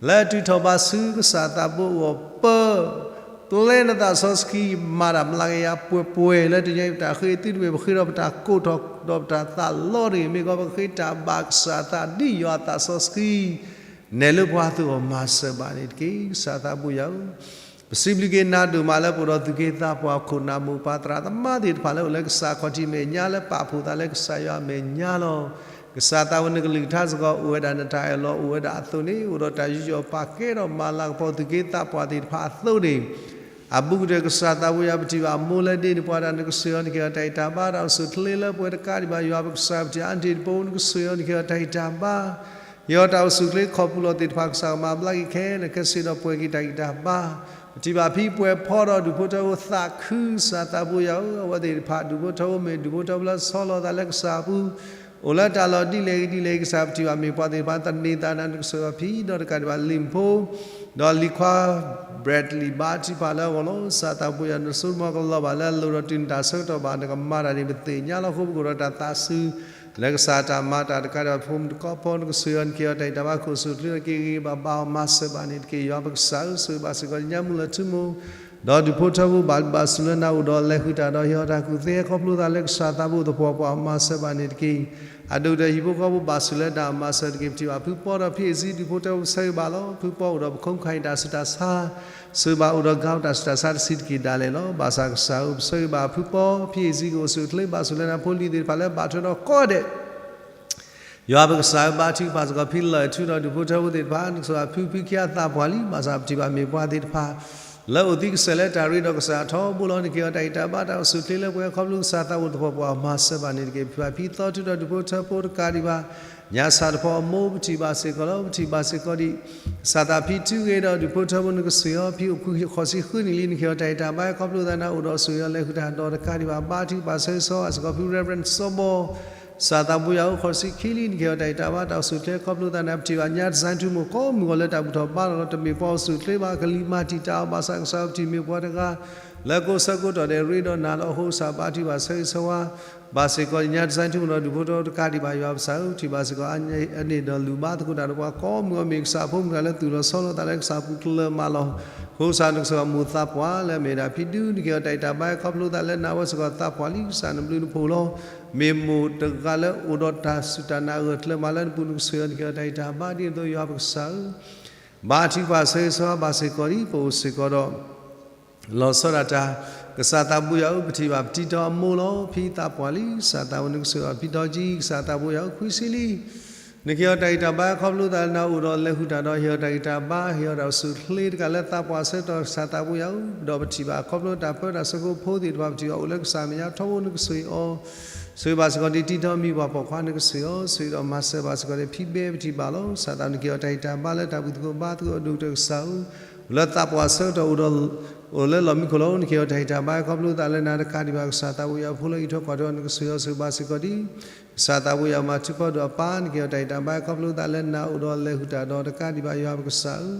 လၢအတုၤထီၣ်ဘၣ်ဆူကစၢ်သးဘိအဂီၢ် ပၢ ပျဲနသးစီဆှံ မၤတၢ်မျးကယၤပှဲၤပှဲၤ လၢတနံၤအံၤပတၢ်ဃ့သုတမ့ၢ်ပဃ့ဒီးပတၢ်ကိၢ်ထီၣ်ဒီးပတၢ်သးလီတဂ့ၤ မ့ၢ်ကီးပဃ့တၢ်ဘၣ်ကစၢ်သးဒ်ယွၤသးစီဆှံ နဲၣ်လၢပှၤအသိးအဂီၢ် မၤစၢၤဘၣ်န့ၣ်တက့ၢ်. ကစၢ်သးဘိယွၤဧၢ, ပစံးဘျုးက့ၤနၤဒိၣ်မးလၢပအိၣ်ဒီးသူၣ်က့သးပှၢ် ခိၣ်နၢ်မိၢ်ပၢ်သရၣ်သမါသ့ၣ်တဖၣ်လၢအိၣ်လၢကစၢ်ခီၣ်ထံးမဲာ်ညါ လၢပာ်ဖှိၣ်သးလၢကစၢ်ယွၤအမဲာ်ညါလီၤ. ကစၢ်သးဝဲနကလုၢ်ကထါစ့ၢ်ကီး အိၣ်ဝဲဒၣ်နတၢ်အၢၣ်လီၤ အိၣ်ဝဲဒၣ်အသိးန့ၣ် အိၣ်ဒီးတၢ်ယူးယီၣ်ပာ်ကဲဒီးမၤလၤကပီၤသူၣ်က့သးပှၢ်သ့ၣ်တဖၣ်အသိးန့ၣ် အဘူးကတၢၢ်ကစၢ်သးဘိယွၤ ပထံၣ်ဘၣ်အမိၢ်လၢဒ့န့ၣ် ပှၤတၢ်နကစၢ်ယွၤ နကဟ့ၣ်အီၤတၢ်ဂံၢ်တၢ်ဘါ တၢ်အိၣ်ဆူၣ်အိၣ်ချ့လၢပှဲၤတကးဒံးဘၣ် ယွၤပကစၢ် ပထံၣ်အါန့ၢ်တပူၤ နကစၢ်ယွၤ နကဟ့ၣ်အီၤတၢ်ဂံၢ်တၢ်ဘါ ဟ့ၣ်အီၤတၢ်အိၣ်ဆူၣ်အိၣ်ချ့ ခီၣ်ပူၤလီၢ်သ့ၣ်တဖၣ် ကစၢ်ကမၤဘျါက့ၤခဲလၢာ်ခဲဆ့ဒီးပှဲၤက့ၤတၢ်ဂံၢ်တၢ်ဘါ ပထံၣ်ဘၣ်ဖံပှဲၤဖီဒီးဒူၣ်ဖိထၢဖိသးခု ကစၢ်သးဘိယွၤဧၢ, အဝဲသ့ၣ်တဖၣ်ဒူၣ်ဖိထၢဖိမ့ၢ်ဒူၣ်ဖိထၢဖိလၢဆီလီၤသးလၢကစၢ်အပူၤ အိၣ်လၢတၢ်လီၢ်ဒ်လဲၣ်ဂ့ၤဒ်လဲၣ်ဂ့ၤ ကစၢ်ပထံၣ်ဘၣ်မ့ၢ်ပှၤသ့ၣ်တဖၣ် သန့ၤသးနၤ နကစၢ်ယွၤ ပထံၣ်ဒီးတကးဒံးဘၣ်လံာ်ဖိ ဒီးလံာ်ခွါ Bradley ဘါထုကဖၣ်လၢအဂီၢ်လီၤ. ကစၢ်သးဘိယွၤ နစိတမီၤကလီၤဘၣ်လၢအလိၤဒီးတုၤနတၢ်ဆၢကတီၢ်ဘၣ် နကမၤတၢ်န့ၣ် ပသ့ၣ်ညါလီၤ. အဃိပကအိၣ်ဒီးတၢ်သးစူၤ လၢကစၢ်တၢ်မၤတၢ်တကးဒံးဘၣ် ပဖိမုၣ်တကီၢ်ဖိ နကစၢ်ယွၤ နကဟ့ၣ်အီၤတၢ်ဂံၢ်တၢ်ဘါ ခိၣ်ဆူၣ်အိၣ်ချ့ဒီးက့ၤဂ့ၤဘၣ်ဘၣ်အီၤ မၤစၢၤဘၣ်န့ၣ်တက့ၢ်. ယွၤပကစၢ်ဧၢ, ဆိၣ်ဂ့ၤဘၣ်စ့ၢ်ကီးညါမုၢ်လၢထူမူ ဒီးဒူၣ်ဖိထၢဖိ ဘၣ်ဘျုးဘၣ်ဆိၣ်လၢနၤအိၣ်ဒီးလဲၤဃုာ်တၢ်ဒီး ဟ့ၣ်အီၤတၢ်ကူၣ်သ့ ခီဖျိသးလၢကစၢ်သးဘိသပှၢ်ပှၢ် မၤစၢၤဘၣ်န့ၣ်တက့ၢ်. အဒိၣ်ကတၢၢ်ဟံၣ်ဖိဃီဖိဘၣ်ဆိၣ်လၢတၢ်မၤစၢၤတက့ၢ်. ပထံၣ်ဘၣ်ဖုပီဒီးဖံအ့ၣ်စံ ဒူၣ်ဖိထၢဖိ ပဆၢဂ့ၤဘၣ်လီၤ. ဖုပီအိၣ်ဒီးပခိၣ်ခါအံၤတၢ်ဆူးတၢ်ဆါ ဆိၣ်ဂ့ၤဘၣ်အိၣ်ဒီးကါတၢ်ဆူးတၢ်ဆါတဆံးတက့ၢ်ဒၣ်လဲာ်လီၤ. ဘၣ်ဆၣ်ကစၢ်ဧၢ, ပဆၢဂ့ၤဘၣ်ဖုပီ ဖံအ့ၣ်စံ ကအိၣ်ဆူၣ်အိၣ်ချ့ ဘၣ်ဆိၣ်လၢနၤဖိလံၤသ့ၣ်တဖၣ်လၢဘၣ်ထွဲဒီးကိးဂၤဒဲး ယွၤပကစၢ်ဧၢ, ဘါထုကဖၣ်စ့ၢ်ကီးဖံလၢၢ်ထူဒီးဒူၣ်ဖိထၢဖိသ့ၣ်တဖၣ်, နကစၢ်ယွၤ ဖုဖံခံဂၤသးပှၢ်လံ, ဘၣ်ဆၣ်ပထံၣ်ဘၣ်မ့ၢ်ပှၤသ့ၣ်တဖၣ် လၢအိၣ်သံကစၢၢ်လၢတၢ်ရ့ဒီးကစၢ်အထီဘိလီၤ. နကဟ့ၣ်အီၤတၢ်ဂံၢ်တၢ်ဘါ တၢ်အိၣ်ဆူၣ်အိၣ်ချ့လၢပှဲၤ ခီဖျိကစၢ်သးဘိသပှၢ်ပှၢ် မၤစၢၤဘၣ်န့ၣ်တက့ၢ်. ပထံၣ်ဘၣ်ဖံသီထူဒီးဒူၣ်ဖိထၢဖိတကးဒံးဘၣ် ညါစၢ်တဖီအမိၢ် ပထံၣ်ဘၣ်စ့ၢ်ကီးလီၤ. ပထံၣ်ဘၣ်စ့ၢ်ကီးဒံး ကစၢ်သးဖံထူဂ့ၤဒီးဒူၣ်ဖိထၢဖိ နကစၢ်ယွၤ ဖံအိၣ်ခွံဃိးဆံဃုနံၣ်လံ, နကဟ့ၣ်အီၤတၢ်ဂံၢ်တၢ်ဘါ ခီဖျိသးနၤအိၣ်ဒီးဆိၣ်ဂ့ၤအီၤလဲၤဃုာ်တၢ်ဒီးတကးဒံးဘၣ် ဘါထုကဖၣ်ဆၢဂ့ၤဆၢဝါစ့ၢ်ကီးဖု Reverend စီၤဘီ ကစၢ်သးဘိယွၤဧၢ, ဃိးဆံခံလံ, နကဟ့ၣ်အီၤတၢ်ဂံၢ်တၢ်ဘါ တၢ်အိၣ်ဆူၣ်အိၣ်ချ့ ခီဖျိသးနၤ. ပထံၣ်ဘၣ်ညါတစဲးထူမိၢ်ကိးမုၢ်ဂီၤလၢတၢ်ဘူၣ်ထီၣ်ဘါထီၣ်လီၤ. တမ့ၢ်ပှၤအိၣ်ဆူၣ်အိၣ်ချ့ဘၣ်, ကလံၤမၤတံာ်တာ်အီၤ, ဘၣ်ဆၣ်ကစၢ်ပထံၣ်မ့ၢ်ပှၤတဂၤ လၢကိးဆၢကိးတီၢ်ဒဲးရ့ဒီးနၤလီၤ. အဃိကစၢ်ဘါထုကဖၣ်ဆၢဂ့ၤဆၢဝါ ဘၣ်စ့ၢ်ကီးညါတစဲးထူမိၢ်ဒီးဒူၣ်ဖိထၢဖိတကးဒံးဘၣ် ယွၤပကစၢ်ဧၢ, ပထံၣ်ဘၣ်စ့ၢ်ကီးအန့ၣ်ဒီးလူၤဘါသကိးတၢ်ဒီးပှၤကိးမုၢ်ဂီၤ မ့ၢ်ကစၢ်ဖိမုၣ်တဂၤလၢသူၣ်လီၤဆီလီၤသးလၢကစၢ်ပူၤကျၢၤမးလီၤ. အဃိကစၢ်နကစၢ်မိၢ်သးပှၢ်လၢအမ့ၢ်ဒၣ်ဖံဒု နကဟ့ၣ်အီၤတၢ်ဂံၢ်တၢ်ဘါ ခီဖျိသးလၢနၤဝဲစ့ၢ်ကီးသးပှၢ်လံ, ကစၢ်နဘျုးနဖှိၣ်လီၤ. မ့ၢ်မိၢ်တဂၤလၢအိၣ်ဒီးတၢ်စူၢ်တၢ်နာ်အဂၢၢ်ကျၢၤမးလၢနပူၤ နကစၢ်ယွၤ နကဟ့ၣ်အီၤတၢ်ဂံၢ်တၢ်ဘါဒ်န့ၣ်အသိး ယွၤပကစၢ်ဧၢ, ဘါထုကဖၣ်ဆၢဂ့ၤဆၢဝါဘၣ်စ့ၢ်ကီးဒံး ပအိၣ်စ့ၢ်ကီးဒီး လီၤဆီဒၣ်တၢ် ကစၢ်သးဘိယွၤဧၢ, ပထံၣ်ဘၣ်ပတံၤတီအမိၢ်လီၤ. ဖံသးပှၢ်လံ, ကစၢ်သးဘိ နကစၢ်ယွၤ ဖံဒီကံ, ကစၢ်သးဘိယွၤဧၢ, ခွံဆံလံ, နကဟ့ၣ်အီၤတၢ်ဂံၢ်တၢ်ဘါ ခီဖျိသးလၢနၤအိၣ်ဒီးလဲၤဃုာ်တၢ်ဒီး ဟ့ၣ်အီၤတၢ်ဂံၢ်တၢ်ဘါ ဟ့ၣ်အီၤတၢ်အိၣ်ဆူၣ်အိၣ်ချ့တကးလၢသးပှၢ်ဆၢကတီၢ် ကစၢ်သးဘိယွၤဧၢ, ဒီးပထံၣ်ဘၣ်ခီဖျိတၢ်ပၢတၢ်ဆၢဖိဖိသ့ၣ်တဖၣ် ပထံၣ်ဘၣ်အိၣ်လၢကစၢ်မဲာ်ညါထီဘိ နကဆိၣ်ဂ့ၤအီၤ ဆိၣ်ဂ့ၤဘၣ်စ့ၢ်ကီးဒံး တံၤတီမံၤပှၢ်ပိာ်ခွါ နကဆိၣ်ဂ့ၤအီၤ ဆိၣ်ဂ့ၤဒီးမၤစၢၤဘၣ်စ့ၢ်ကီးဒံး ဖံဘဲ ပထံၣ်ဘၣ်လီၤ. ကစၢ်သး နကဟ့ၣ်အီၤတၢ်ဂံၢ်တၢ်ဘါလၢတၢ်ဘူၣ်သကိးဘါသကိးအဒိၣ်ကတၢၢ် ကစၢ်ဧၢ, အိၣ်လၢသးပှၢ်ဆၢကတီၢ် အိၣ်ဒီး အိၣ်လၢလီၢ်မံခိၣ်လီၤ. နကဟ့ၣ်အီၤတၢ်ဂံၢ်တၢ်ဘါ ခီဖျိသးလၢနၤတကးဒံးဘၣ် ကစၢ်သးဘိယွၤ ဖိလၢအံးထွဲကွၢ်ထွဲအီၤ နကဆိၣ်ဂ့ၤအီၤ ဆိၣ်ဂ့ၤဘၣ်စ့ၢ်ကီးဒံး ကစၢ်သးဘိယွၤ မၤထူးဖီဒိၣ်အပၢ် နကဟ့ၣ်အီၤတၢ်ဂံၢ်တၢ်ဘါ ခီဖျိသးလၢနၤအိၣ်ဒီးလဲၤဃုာ်တၢ်ဒီးတကးဒံးဘၣ် ယွၤပကစၢ်ဧၢ,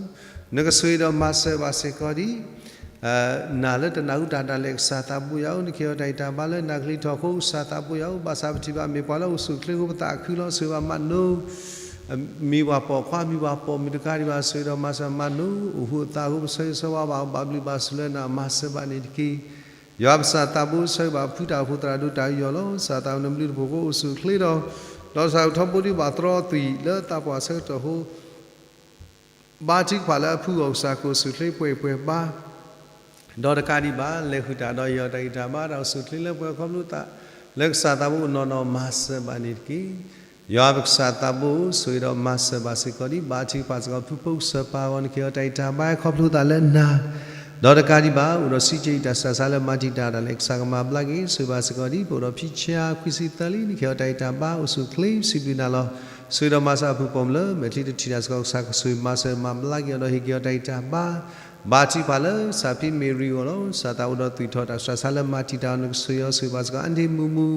နကဆိၣ်ဂ့ၤဒီးမၤစၢၤဘၣ်စ့ၢ်ကီးဒံး နၤလၢတနၢ်ဟူတၢ်ဒၣ်လဲာ် ကစၢ်သးဘိယွၤဧၢ, နကဟ့ၣ်အီၤတၢ်ဂံၢ်တၢ်ဘါလၢနၤကလံၤထီၣ်အဃိ ကစၢ်သးဘိယွၤဧၢ, ဘၣ်ဆၣ်ပထံၣ်ဘၣ်မ့ၢ်ပှၤလၢအိၣ်ဆူၣ်အိၣ်ချ့အဃိ ပသးခုလီၤ. ဆိၣ်ဂ့ၤဘၣ်မၤနိ မံၤပှၢ်ပိာ်ခွါ မံၤပှၢ်ပိာ်မုၣ်တကးဒံးဘၣ် ဆိၣ်ဂ့ၤဒီးမၤစၢၤမၤနိ အိၣ်ဃူအသးအဃိ ပဆၢဂ့ၤဆၢဝါဘၣ်အီၤ ဘၣ်ဘျုးဘၣ်ဆိၣ်လၢနၤ မၤစၢၤဘၣ်န့ၣ်တက့ၢ်. ယွၤပကစၢ်သးဘိ ဆၢဂ့ၤဘၣ်ဖုတၢ်အိၣ်ဖှိၣ်သရၣ်ဒိၣ်တၢ်ယူးယီၣ်လီၤ. ကစၢ်သးဘိ နဘျုးနဖှိၣ်အဃိ အိၣ်ဆူၣ်အိၣ်ချ့ဒီး ဒီးကစၢ်ထီဘိဒံးဘၣ်တြီအသွံၣ်လၢသးပှၢ်ဆၢကတီၢ်အဃိ ဘါထုကဖၣ်လၢအဖုအဂီၢ် ကစၢ်ကအိၣ်ဆူၣ်အိၣ်ချ့ပှဲၤပှဲၤဘါ ဒီးတကးဒံးဘၣ် လဲၤဃုာ်တၢ်ဒီးဟ့ၣ်အီၤတၢ်ဂံၢ်တၢ်ဘါ တၢ်အိၣ်ဆူၣ်အိၣ်ချ့လၢပှဲၤခီဖျိသး လၢကစၢ်သးဘိအနီၢ်နီၢ် မၤစၢၤဘၣ်န့ၣ်တက့ၢ်. ယွၤပကစၢ်သးဘိ ဆိၣ်ဂ့ၤဒီးမၤစၢၤဘၣ်စ့ၢ်ကီးဒံး ဘါထုကဖၣ်စ့ၢ်ကီး ဖုဖိကစၢၢ်ပၢ်အဂီၢ် နကဟ့ၣ်အီၤတၢ်ဂံၢ်တၢ်ဘါ ခီဖျိသးလၢနၤ ဒီးတကးဒံးဘၣ် အိၣ်ဒီးစံးက့ၤအံၤ တၢ်စးဆါလၢမၤတံာ်တာ်တၢ်လဲၣ် ကစၢ်ကမၤဘျါက့ၤ ဆိၣ်ဂ့ၤဘၣ်စ့ၢ်ကီးဒံး ပအိၣ်ဒီးဖံဆါခွံဆံသၢလံ နကဟ့ၣ်အီၤတၢ်ဂံၢ်တၢ်ဘါ အိၣ်ဆူၣ်အိၣ်ချ့ စံးဘျုးနၤလီၤ. ဆိၣ်ဂ့ၤဒီးမၤစၢၤအဖုၣ်ပိာ်မုၣ်လၢ မဲာ်ချံတထံၣ်တၢ်စ့ၢ်ကီး ကစၢ်ကဆိၣ်ဂ့ၤမၤစၢၤမၤဘျါက့ၤအီၤဒီးဟ့ၣ်က့ၤအီၤတၢ်ဂံၢ်တၢ်ဘါ ဘါထုကဖၣ်လၢကစၢ်ဖံမ့ၢ်ရံအဂီၢ်လီၤ. ကစၢ်သးအိၣ်ဒီးသူၣ်ထီၣ်တၢ်စးဆါလၢမၤတံာ်တာ်အီၤ နကဆိၣ်ဂ့ၤအီၤ ဆိၣ်ဂ့ၤဘၣ်စ့ၢ်ကီး အါန့ၢ်မူမူ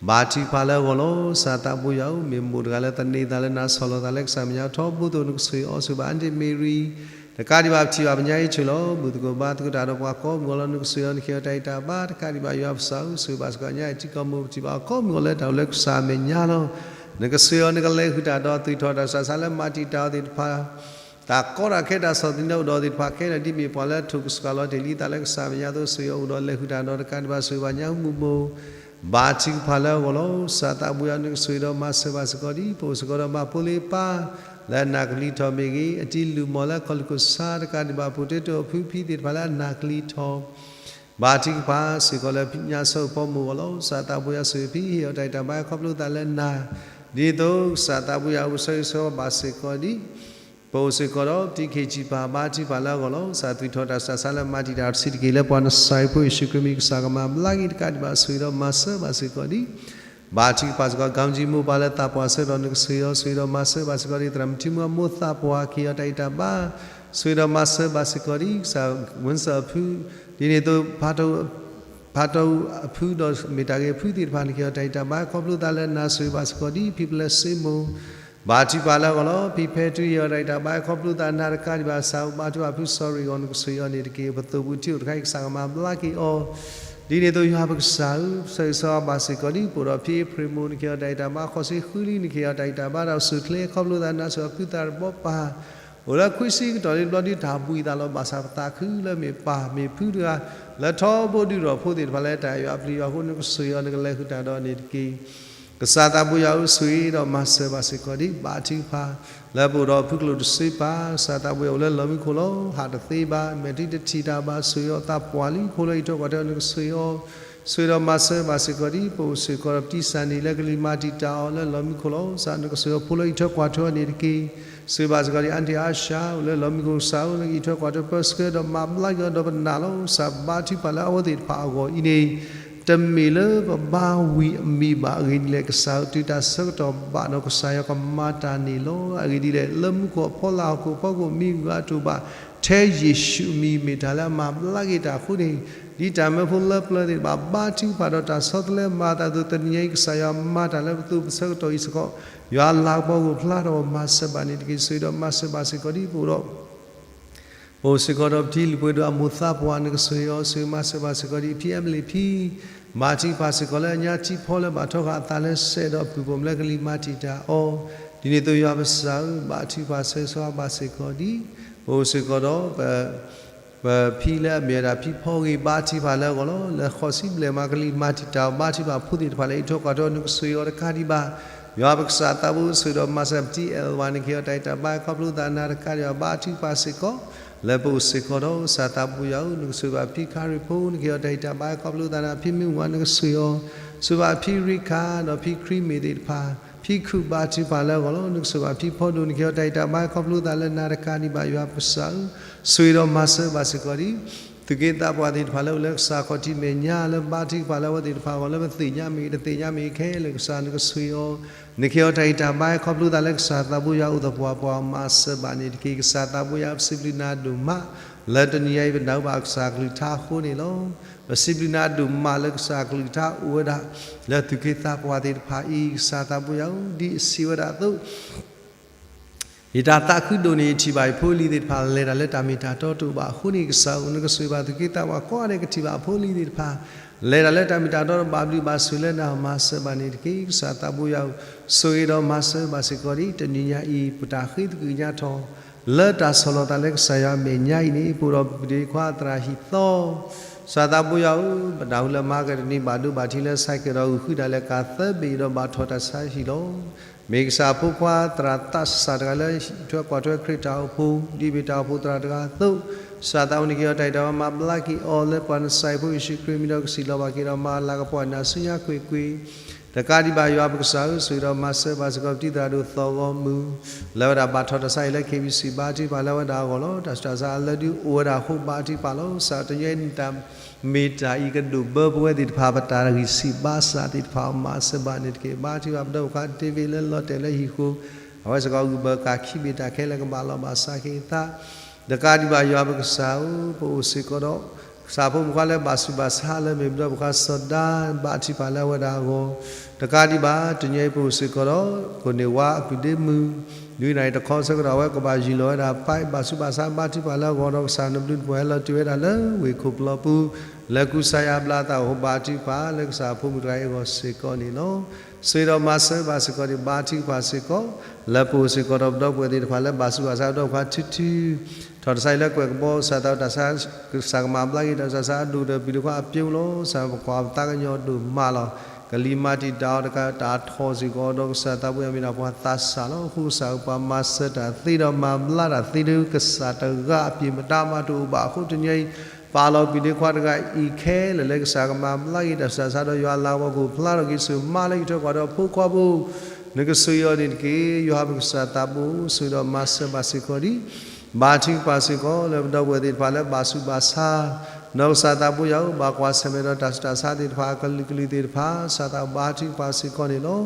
ဘါထုကဖၣ်လၢအဂီၢ်လီၤ. ကစၢ်သးဘိယွၤဧၢ, မ့ၢ်မိၢ်တဂၤလၢသန့ၤသးလၢနၤ ဆီၣ်လီၤသးလၢကစၢ်မဲာ်ညါထီဘိသိး နကဆိၣ်ဂ့ၤအီၤ ဆိၣ်ဂ့ၤဘၣ်အါန့ၢ်မ့ၢ်ရံ တကးဒံးဘၣ် ပထံၣ်ဘၣ်ပညါအံၤဆၢလီၤ ဘူၣ်သကိးဘါသကိးတၢ်ဒီးပှၤကိးမုၢ်ဂီၤလီၤ နကဆိၣ်ဂ့ၤအီၤ နကဟ့ၣ်အီၤတၢ်ဂံၢ်တၢ်ဘါ တကးဒံးဘၣ် ယွၤပကစၢ်ဧၢ, ဆိၣ်ဂ့ၤဘၣ်စ့ၢ်ကီးညါအံၤထံကီၢ်မိၢ် ပထံၣ်ဘၣ်အီၤကိးမုၢ်ဂီၤလၢတၢ်အိၣ်လၢကစၢ်မဲာ်ညါလီၤ. နကဆိၣ်ဂ့ၤအီၤ နကလဲၤဃုာ်တၢ်ဒီး သူၣ်ထီၣ်တၢ်စးဆါလၢမၤတံာ်တာ်အီၤသ့ၣ်တဖၣ် တၢ်ကီတၢ်ခဲတၢ်ဆီၣ်သနံးလၢအိၣ်ဒီးသ့ၣ်တဖၣ်ခဲလၢာ် ဒ်မ့ၢ်ပှၤလၢထိၣ်ကစှၤလီၤတ့ၢ်လံသးလၢကစၢ်မဲာ်ညါအသိး ဆိၣ်ဂ့ၤအီၤအိၣ်ဒီးလဲၤဃုာ်တၢ်ဒီး တကးဒံးဘၣ်ဆိၣ်ဂ့ၤဘၣ်ညါမူးမူး ဘါထုကဖၣ်လၢအဂီၢ်လီၤ. ကစၢ်သးဘိယွၤ နကဆိၣ်ဂ့ၤဒီးမၤစၢၤဘၣ်စ့ၢ်ကီးဒံး ပအိၣ်စ့ၢ်ကီးဒီးဘၣ်ဖိလံၤပၢ် လၢအနၢ်ကလံၤထီၣ်မ့ၢ်ဂ့ၤ အတံၤလုၢ်မီၢ်လၢကီၢ်လူၢ်ကီၢ်ဆၣ် တကးဒံးဘၣ် ပှၤတဲတအိၣ်ဖုဖံသ့ၣ်တဖၣ်လၢအနၢ်ကလံၤထီၣ် ဘါထုကဖၣ်စ့ၢ်ကီးလၢညါဆၢကပီၤမိၢ်အဂီၢ်လီၤ. ကစၢ်သးဘိယွၤ ဆိၣ်ဂ့ၤဖံ ဟ့ၣ်အီၤတၢ်ဂံၢ်တၢ်ဘါ ခီဖျိသးလၢနၤ ဒ်သိးကစၢ်သးဘိယွၤ အိၣ်ဆၢဂ့ၤဆၢဝါဘၣ်စ့ၢ်ကီးဒံး ပအိၣ်စ့ၢ်ကီးဒီး ပတံၤခ့ၣ်စံးပာ်ဘါထုကဖၣ်လၢအဂီၢ်လီၤ. ကစၢ်သူၣ်ထီၣ်တၢ်စးဆါလၢမၤတံာ်တာ်တဆံးတက့ၢ် လၢပှၤနစၤရ့းဖိယ့ၣ်ၡူးခရံာ်မံၤ ကစၢ်ကမၤဘျါက့ၤ တကးဒံးဘၣ် ဆိၣ်ဂ့ၤဒီးမၤစၢၤဘၣ်စ့ၢ်ကီးဒံး ဘါထုကဖၣ်စ့ၢ်ကီး ကၣ်ကၠံမိၢ်ပၢ်လၢသးပှၢ်ဆၢကတီၢ် နကဆိၣ်ဂ့ၤအီၤ ဆိၣ်ဂ့ၤဒီးမၤစၢၤဘၣ်စ့ၢ်ကီးဒံး သရၣ်မုၣ်ထံမူအမိၢ်သးပှၢ် ကဟ့ၣ်အီၤတၢ်ဂံၢ်တၢ်ဘါ ဆိၣ်ဂ့ၤဒီးမၤစၢၤဘၣ်စ့ၢ်ကီးဒံး ကစၢ်ဝ့ၣ်စၢၣ်အဖု ဒ်န့ၣ်အသိး ဖးတီၢ်အဖုဒီးမ့ၢ်တၢ်ဂ့ၤအဖုသ့ၣ်တဖၣ် နကဟ့ၣ်အီၤတၢ်ဂံၢ်တၢ်ဘါ ခီဖျိသးလၢနၤ ဆိၣ်ဂ့ၤဘၣ်စ့ၢ်ကီးဒံး ဖံပလဲစ့မိၢ် ဘါထုကဖၣ်လၢအဂီၢ်လီၤ. ဖံဖဲထူ ဟ့ၣ်အီၤတၢ်ဂံၢ်တၢ်ဘါ ခီဖျိသးနၤ တကးဒံးဘၣ် ကစၢ်ဧၢ ဘါထုကဖၣ်ဖုစီၤရ့းအဂီၢ် နကဆိၣ်ဂ့ၤအီၤန့ၣ်တက့ၢ် ပသိၣ်ပူၤထံအိၣ်တခါအံၤ ကစၢ်ကမၤဘျါက့ၤအီၤ ဒ်န့ၣ်အသိး ယွၤပကစၢ်ဧၢ, ဆိၣ်ဂ့ၤဆၢဝါဘၣ်စ့ၢ်ကီးဒံး ပအိၣ်ဒီးဖံအ့ဖြ့ၣ်မိၢ် နကဟ့ၣ်အီၤတၢ်ဂံၢ်တၢ်ဘါ ဃိးဆံဃုလံ နကဟ့ၣ်အီၤတၢ်ဂံၢ်တၢ်ဘါ တၢ်အိၣ်ဆူၣ်အိၣ်ချ့ ခီဖျိသးနၤ ဆိၣ်ဂ့ၤအီၤ ဖုသးတဘီပၢ် အိၣ်လၢခွံဆံကတီၢ်လံတဘျီဒုး တၢ်ဘှံးသးလီၤ ဘၣ်ဆၣ်ပသးခုလၢမ့ၢ်ပၢ်မ့ၢ်ဖုတဂၤ လၢထီဘိဒုးဒီးဖိသ့ၣ်တဖၣ်လၢတၢ်အဲၣ်ယွၤပျံၤယွၤအဃိ နကဆိၣ်ဂ့ၤအီၤ နကလဲၤဃုာ်တၢ်ဒီးန့ၣ်တက့ၢ်. ကစၢ်သးဘိယွၤဧၢ, ဆိၣ်ဂ့ၤဒီးမၤစၢၤဘၣ်စ့ၢ်ကီးဒံး ဘါထုကဖၣ် လၢပအိၣ်ဒီးဖုကျိၣ်တစ့ပၢ် ကစၢ်သးဘိယွၤအိၣ်လၢလီၢ်မံခိၣ်လီၤ ဟးတသ့ဘၣ် မဲာ်ချံတထံၣ်တၢ်ဘၣ် ဆိၣ်ဂ့ၤအီၤသးပှၢ်လံ ဖိလၢအံးထွဲကွၢ်ထွဲအီၤ နကဆိၣ်ဂ့ၤအီၤ ဆိၣ်ဂ့ၤဒီးမၤစၢၤဘၣ်စ့ၢ်ကီးဒံး ပအိၣ်စ့ၢ်ကီးဒီးပတံၤစၢ်န့ၣ် လၢကလံၤမၤတံာ်တာ်အီၤလၢလီၢ်မံခိၣ်လီၤ ကစၢ်နကဆိၣ်ဂ့ၤအီၤ ဖိလၢအံးထွဲကွၢ်ထွဲအီၤန့ၣ်တက့ၢ်. ဆိၣ်ဂ့ၤဘၣ်စ့ၢ်ကီးဒံး အါတံၤအါစှၤ အိၣ်လၢလီၢ်မံခိၣ် ကစၢ်ဧၢ လၢအံးထွဲကွၢ်ထွဲ ပၢဆှၢဒီးမၤဘျါက့ၤအီၤဒီးပနာ်လီၤ ကစၢ်ဘါထုကဖၣ်လၢအဝဲသ့ၣ်တဖၣ်အဂီၢ်အံၤန့ၣ် တမ့ၢ်လၢပဘါဝံၤအမံၤဘၣ်အဂ့ၢ်ဒ်လဲၣ် ကစၢ်ဧၢ တုၤတၢ်ဆၢကတီၢ်ဘၣ်ဒီး ကစၢ်ယွၤကမၤတၢ်န့ၣ်လီၤ. အဂ့ၢ်ဒ်လဲၣ် လၢမူခိၣ်အဖီလာ်ဟီၣ်ခိၣ်အဖီခိၣ် မံၤဂၤအတိာ်ဘၣ် ထဲယ့ၣ်ၡူးအမံၤ မ့ၢ်တၢ်လၢအမၤဘျါက့ၤတၢ်အဃိန့ၣ် ဒ်တၢ်မၢဖိလၢပျၢၤသ့ၣ်တဖၣ် ဘါထုကဖၣ်ဒီးတၢ်ဆီတလဲမၤအသးအသိး တနံၤညါအံၤ ကစၢ်ယွၤမၤတၢ်လၢပသူၣ်ပသးကတီၢ်အံၤစ့ၢ်ကီး ယွၤလၤကပီၤကအိၣ်ဖျါထီၣ် မၤစၢၤဘၣ်န့ၣ်တက့ၢ်. ဆိၣ်ဂ့ၤဒီးမၤစၢၤဘၣ်စ့ၢ်ကီးဒံး ပအိၣ်ဒီး ပအိၣ်စ့ၢ်ကီးဒီးပတံၤလုၢ်ပှ့ၤဒိၣ်အမိၢ်သးပှၢ် နကဆိၣ်ဂ့ၤအီၤ ဆိၣ်ဂ့ၤမၤစၢၤဘၣ်စ့ၢ်ကီးဒံး ဖံအဲမလ့ၣ်ဖံ ဘါထုကဖၣ်စ့ၢ်ကီးလၢအညါထံဖီလၢဘၣ်ထီဃာ်အသးလၢစဲးဒီးအပုၢ်ပိာ်မုၣ်လၢကလံၤမၤတံာ်တာ်အီၤ ဒ်န့ၣ်အသိး ယွၤပကစၢ်ဧၢ ဘါထုကဖၣ်ဆိၣ်ဂ့ၤဆိၣ်ဝါဘၣ်စ့ၢ်ကီးဒံး ပအိၣ်စ့ၢ်ကီးဒီး ပဖံလၢအမ့ၢ်ဝဲဒၣ်ဖံဖီဂ့ၤ ဘါထုကဖၣ်လၢအဂီၢ်လီၤ. လၢဃိးဆံဘျဲၣ်မး ကလံၤမၤတံာ်တာ်အီၤ ဘါထုကဖၣ်ဖိသ့ၣ်တဖၣ်လၢအံးထွဲကွၢ်ထွဲအီၤ နကဆိၣ်ဂ့ၤအီၤတကးဒံးဘၣ် ယွၤပကစၢ်သးဘိ ဆိၣ်ဂ့ၤဒီးမၤစၢၤပတံၤအဲၣ်ဝါ နကဟ့ၣ်အီၤတၢ်ဂံၢ်တၢ်ဘါ ခီဖျိသးနၤတကးဒံးဘၣ် ဘါထုကဖၣ်စ့ၢ်ကီး လၢပအိၣ်စ့ၢ်ကီးဒီး ကစၢ်သးဘိယွၤဧၢ နကဆိၣ်ဂ့ၤဘၣ်ဖံခါရံၣ်ဖိ နကဟ့ၣ်အီၤတၢ်ဂံၢ်တၢ်ဘါ ခီဖျိသးနၤ ဖံမုၢ်ဝါ နကဆိၣ်ဂ့ၤအီၤ ဆိၣ်ဂ့ၤဘၣ်ဖံရံခါ ဒီးဖံခရံမ့ၢ်သ့ၣ်တဖၣ် ဖံခုၣ် ဘါထုကဖၣ်လၢအဂီၢ်လီၤ. နကဆိၣ်ဂ့ၤဘၣ်ဖံဖီဒိၣ် နကဟ့ၣ်အီၤတၢ်ဂံၢ်တၢ်ဘါ ခီဖျိသးလၢနၤတကးဒံးဘၣ် ယွၤပကစၢ်ဧၢ ဆိၣ်ဂ့ၤဒီးမၤစၢၤဘၣ်စ့ၢ်ကီးဒံး သူၣ်က့သးပှၢ်သ့ၣ်တဖၣ်လၢအိၣ်လၢကစၢ်ခီၣ်ထံးမဲာ်ညါ လၢဘါထုကဖၣ်လၢအဝဲသ့ၣ်တဖၣ်အဂီၢ် လၢပသ့ၣ်ညါမ့ၢ်ဂ့ၤ တသ့ၣ်ညါမ့ၢ်ဂ့ၤခဲလၢာ် ကစၢ်နကဆိၣ်ဂ့ၤအီၤ နကဟ့ၣ်အီၤတၢ်ဂံၢ်တၢ်ဘါ ခီဖျိသးလၢကစၢ်သးဘိယွၤအိၣ်သပှၢ်ပှၢ် မၤစၢၤဘၣ်န့ၣ်တက့ၢ်. ကစၢ်သးဘိယွၤ ပစံးဘျုးနၤဒိၣ်မး လၢတနံၤညါအံၤ ပနၢ်ဟူဘၣ်ကစၢ်ကလုၢ်ကထါအဃိန့ၣ်လီၤ. ပစံးဘျုးနၤဒိၣ်မးလၢကစၢ်ကလုၢ်ကထါအိၣ်ဝဲဒၣ် လၢသူၣ်က့သးပှၢ်သ့ၣ်တဖၣ်အံၤ ကစၢ်သးဘိယွၤဧၢ ဒ်အစံးဝဲဒၣ်အသိး ယတၢ်သးခုဒိၣ်န့ၣ် ယထံၣ်ဘၣ်ယဖိယလံၤသ့ၣ်တဖၣ် လဲၤတၢ်လၢတၢ်မ့ၢ်တၢ်တီတအိၣ်ဘၣ်အဃိန့ၣ် ကစၢ်ဧၢ နကဆိၣ်ဂ့ၤဘၣ်သူၣ်က့သးပှၢ်ကိးဂၤဒဲး ကထံၣ်ဘၣ်အဖိအလံၤသ့ၣ်တဖၣ် လဲၤတၢ်လၢတၢ်မ့ၢ်တၢ်တီ ဘၣ်ဘျုးဘၣ်ဆိၣ်လၢနၤ မၤစၢၤဘၣ်န့ၣ်တက့ၢ်. ကစၢ်သးဘိယွၤဧၢ ဆိၣ်ဂ့ၤဒီးမၤစၢၤဘၣ်စ့ၢ်ကီးဒံး တနံၤညါအံၤ ပတၢ်ဃ့သကုၤညါထီၣ် လၢတၢ်ဆီၣ်လီၤသးလၢကစၢ်ယွၤအမဲာ်ညါအံၤန့ၣ် ပအိၣ်ဒီးပဒ့ခွါသရၣ်ဟံၣ်သီ ကစၢ်သးဘိယွၤဧၢ ပနၢ်ဟူလၢမၤကဒနံၣ်ဘၣ်ဒိဘၣ်ထံးလၢ ဆဲးကဲးဒီးဂုာ်ဃုာ်ဒၣ်လဲာ်ကၤသၢဘ့ၣ်ဒီးဘၣ်ထီၣ်တၢ်ဆါဟံၣ်လီၤ. မ့ၢ်ကစၢ်အဖိခွါသရၣ်သးစၢ်တဂၤလၢ ဟံးထွဲကွၢ်ထွဲခရံာ်တၢ်အိၣ်ဖှိၣ် ဒ်မ့ၢ်တၢ်အိၣ်ဖှိၣ်သရၣ်တဂၤအသိး ကစၢ်သးဘိ နကဟ့ၣ်အီၤတၢ်ဂံၢ်တၢ်ဘါ မၤဘျါက့ၤအီၤလၢပှၤနစၤရ့းဖိယ့ၣ်ၡူးခရံာ်မံၤဒီး ကစံၣ်လီၤဘၣ်က့ၤဒီး မၤလၤကပီၤနၤဆူညါကွ့ၢ်ကွ့ၢ် တကးဒံးဘၣ်ယွၤပကစၢ်ဧၢ, ဆိၣ်ဂ့ၤဒီးမၤစၢၤဘၣ်စ့ၢ်ကီး ပတံၤသရၣ်ဒိၣ်သီၣ်ဂီၤမုၢ် လၢဝဲဒၣ်ဘၣ်ထီၣ်တၢ်ဆါအံၤလၢ ခ့ဘံၣ်စံၣ် ဘါထုကဖၣ်လၢဝဲဒၣ်အဂီၢ်လီၤ. တၢ်ဆူးတၢ်ဆါအလၢဒုအိၣ်ဝဲဒၣ်အဃိ ဘါထုကဖၣ်လီၤ. ကစၢ်တညီအံၤ နတၢ်မ့ၢ်တၢ်အံၤကဒိၣ်ဘၢပဝဲသ့ၣ်တဖၣ် ပတၢ်ဂံၢ်စၢ်ဘါစၢ်သ့ၣ်တဖၣ် မၤစၢၤဘၣ်န့ၣ်တက့ၢ်. ဘါထုကဖၣ်ပဒီပုၢ်ဝဲၢ် David လၢလီၤတဲာ်လၢဟံၣ်ဃီ, အဝဲစ့ၢ်ကီးဂံၢ်ဘၢကၢ်ခံဘ့ၣ် တၢ်ခဲလၢာ်ကဘၣ်လီၤဘၣ်စးက့ၤအသး တကးဒံးဘၣ်ယွၤပကစၢ်ဧၢ, ပအိၣ်စ့ၢ်ကီးဒီး ကစၢ်ဖိမုၣ်ဖိခွါလၢဘၣ်ဆူးဘၣ်ဆါလၢ မ့ၢ်ပဒီပုၢ်ဝဲၢ်စီၤဒၤ ဘါထုကဖၣ်လၢအဝဲဒၣ်အဂီၢ်, တကးဒံးဘၣ် တနံၤအံၤပအိၣ်စ့ၢ်ကီးဒီး ကိးန့ၢ်ဝါအကုၢ်ဒ့မုၣ် ဒုးနၤအံၤတခီဆၢကတီၢ် အဝဲကဘၣ်ယံာ်လီၤဝဲဒၣ် ပၢ်ဘၣ်ဆူးဘၣ်ဆါ ဘါထုကဖၣ်လၢအဂီၢ်ဒီး ကစၢ်နဘျုးနဖှိၣ်ဟဲလီၤတုၤဝဲဒၣ်လၢ ဝ့ၢ်ခိၣ်ပျီပူၤ လၢကူစါယါဘျါသးအဃိ ဘါထုကဖၣ်လၢကစၢ်ဖိမုၣ်တဂၤအံၤအဂီၢ်စ့ၢ်ကီးန့ၣ်လီၤ. ဆိၣ်ဂ့ၤဒီးမၤစၢၤဘၣ်စ့ၢ်ကီးန့ၣ် ဘါထုကဖၣ်စ့ၢ်ကီး လၢပအိၣ်စ့ၢ်ကီးဒီးပဒီပုၢ်ဝဲၢ်သ့ၣ်တဖၣ်လၢဘၣ်ဆူးဘၣ်ဆါ ပဒီပုၢ်ဝဲၢ်ခွါထုထု ထီၣ်တၢ်ဆါအံၤလၢကွဲးကဘီ ကစၢ်သးဝံၣ်တၢ်ဆါ ကစၢ်ကမၤဘျါက့ၤ တၢ်ဆူးတၢ်ဆါအဒိၣ်ဒီးပျံၤဒီးခွါအပျိလီၤ. ကစၢ်ပကွၢ်ပသးကညီၤဒိၣ်မးလီၤ. ကလံၤမၤတံာ်တာ်အီၤတကး တၢ်ထီၣ်စ့ၢ်ကီးဒီး ကစၢ်သးပူၤယၤမ့ၢ်ဒၣ်ပှၤသးစၢ်လီၤ. အဃိကစၢ်ဧၢ ပှၤမၤစၢၤတၢ်သ့ဒီးမၤဘျါတၢ်သ့ဒီး ကစၢ်တဂၤအပျ့ၤမတၤမးတအိၣ်ဘၣ်. အဃိတနံၤအံၤ ပာ်လီၤပျံၤဒီးခွါတဂၤအံၤခဲလၢာ်လၢ ကစၢ်ကမၤဘျါက့ၤတၢ်ဆူးတၢ်ဆါဒီး ယွၤလၤကပီၤကအိၣ်ဖျါထီၣ်က့ၤ ဆိၣ်မါလၢကထၢကီၢ်ဒီးဖိခွါဖိ နကဆိၣ်ဂ့ၤအီၤန့ၣ်တက့ၢ်. ယွၤပကစၢ်သးဘိ ဆိၣ်ဂ့ၤဒီးမၤစၢၤဘၣ်စ့ၢ်ကီးဒံး ဘါထုကဖၣ်စ့ၢ်ကီး လၢပဒီပုၢ်ဝဲၢ်သ့ၣ်တဖၣ်လၢဘၣ်ဆူးဘၣ်ဆါ ဒီးကစၢ်သးဘိယၤဧၢ ဘၣ်ကွၢ်ဆၢၣ်မဲာ်ဒီးတၢ်ဆူးတၢ်ဆါသ့ၣ်တဖၣ် အကလုာ်ကလုာ်သ့ၣ်တဖၣ် ကစၢ်သးဘါထုကဖၣ်စ့ၢ်ကီးန့ၣ်လီၤ.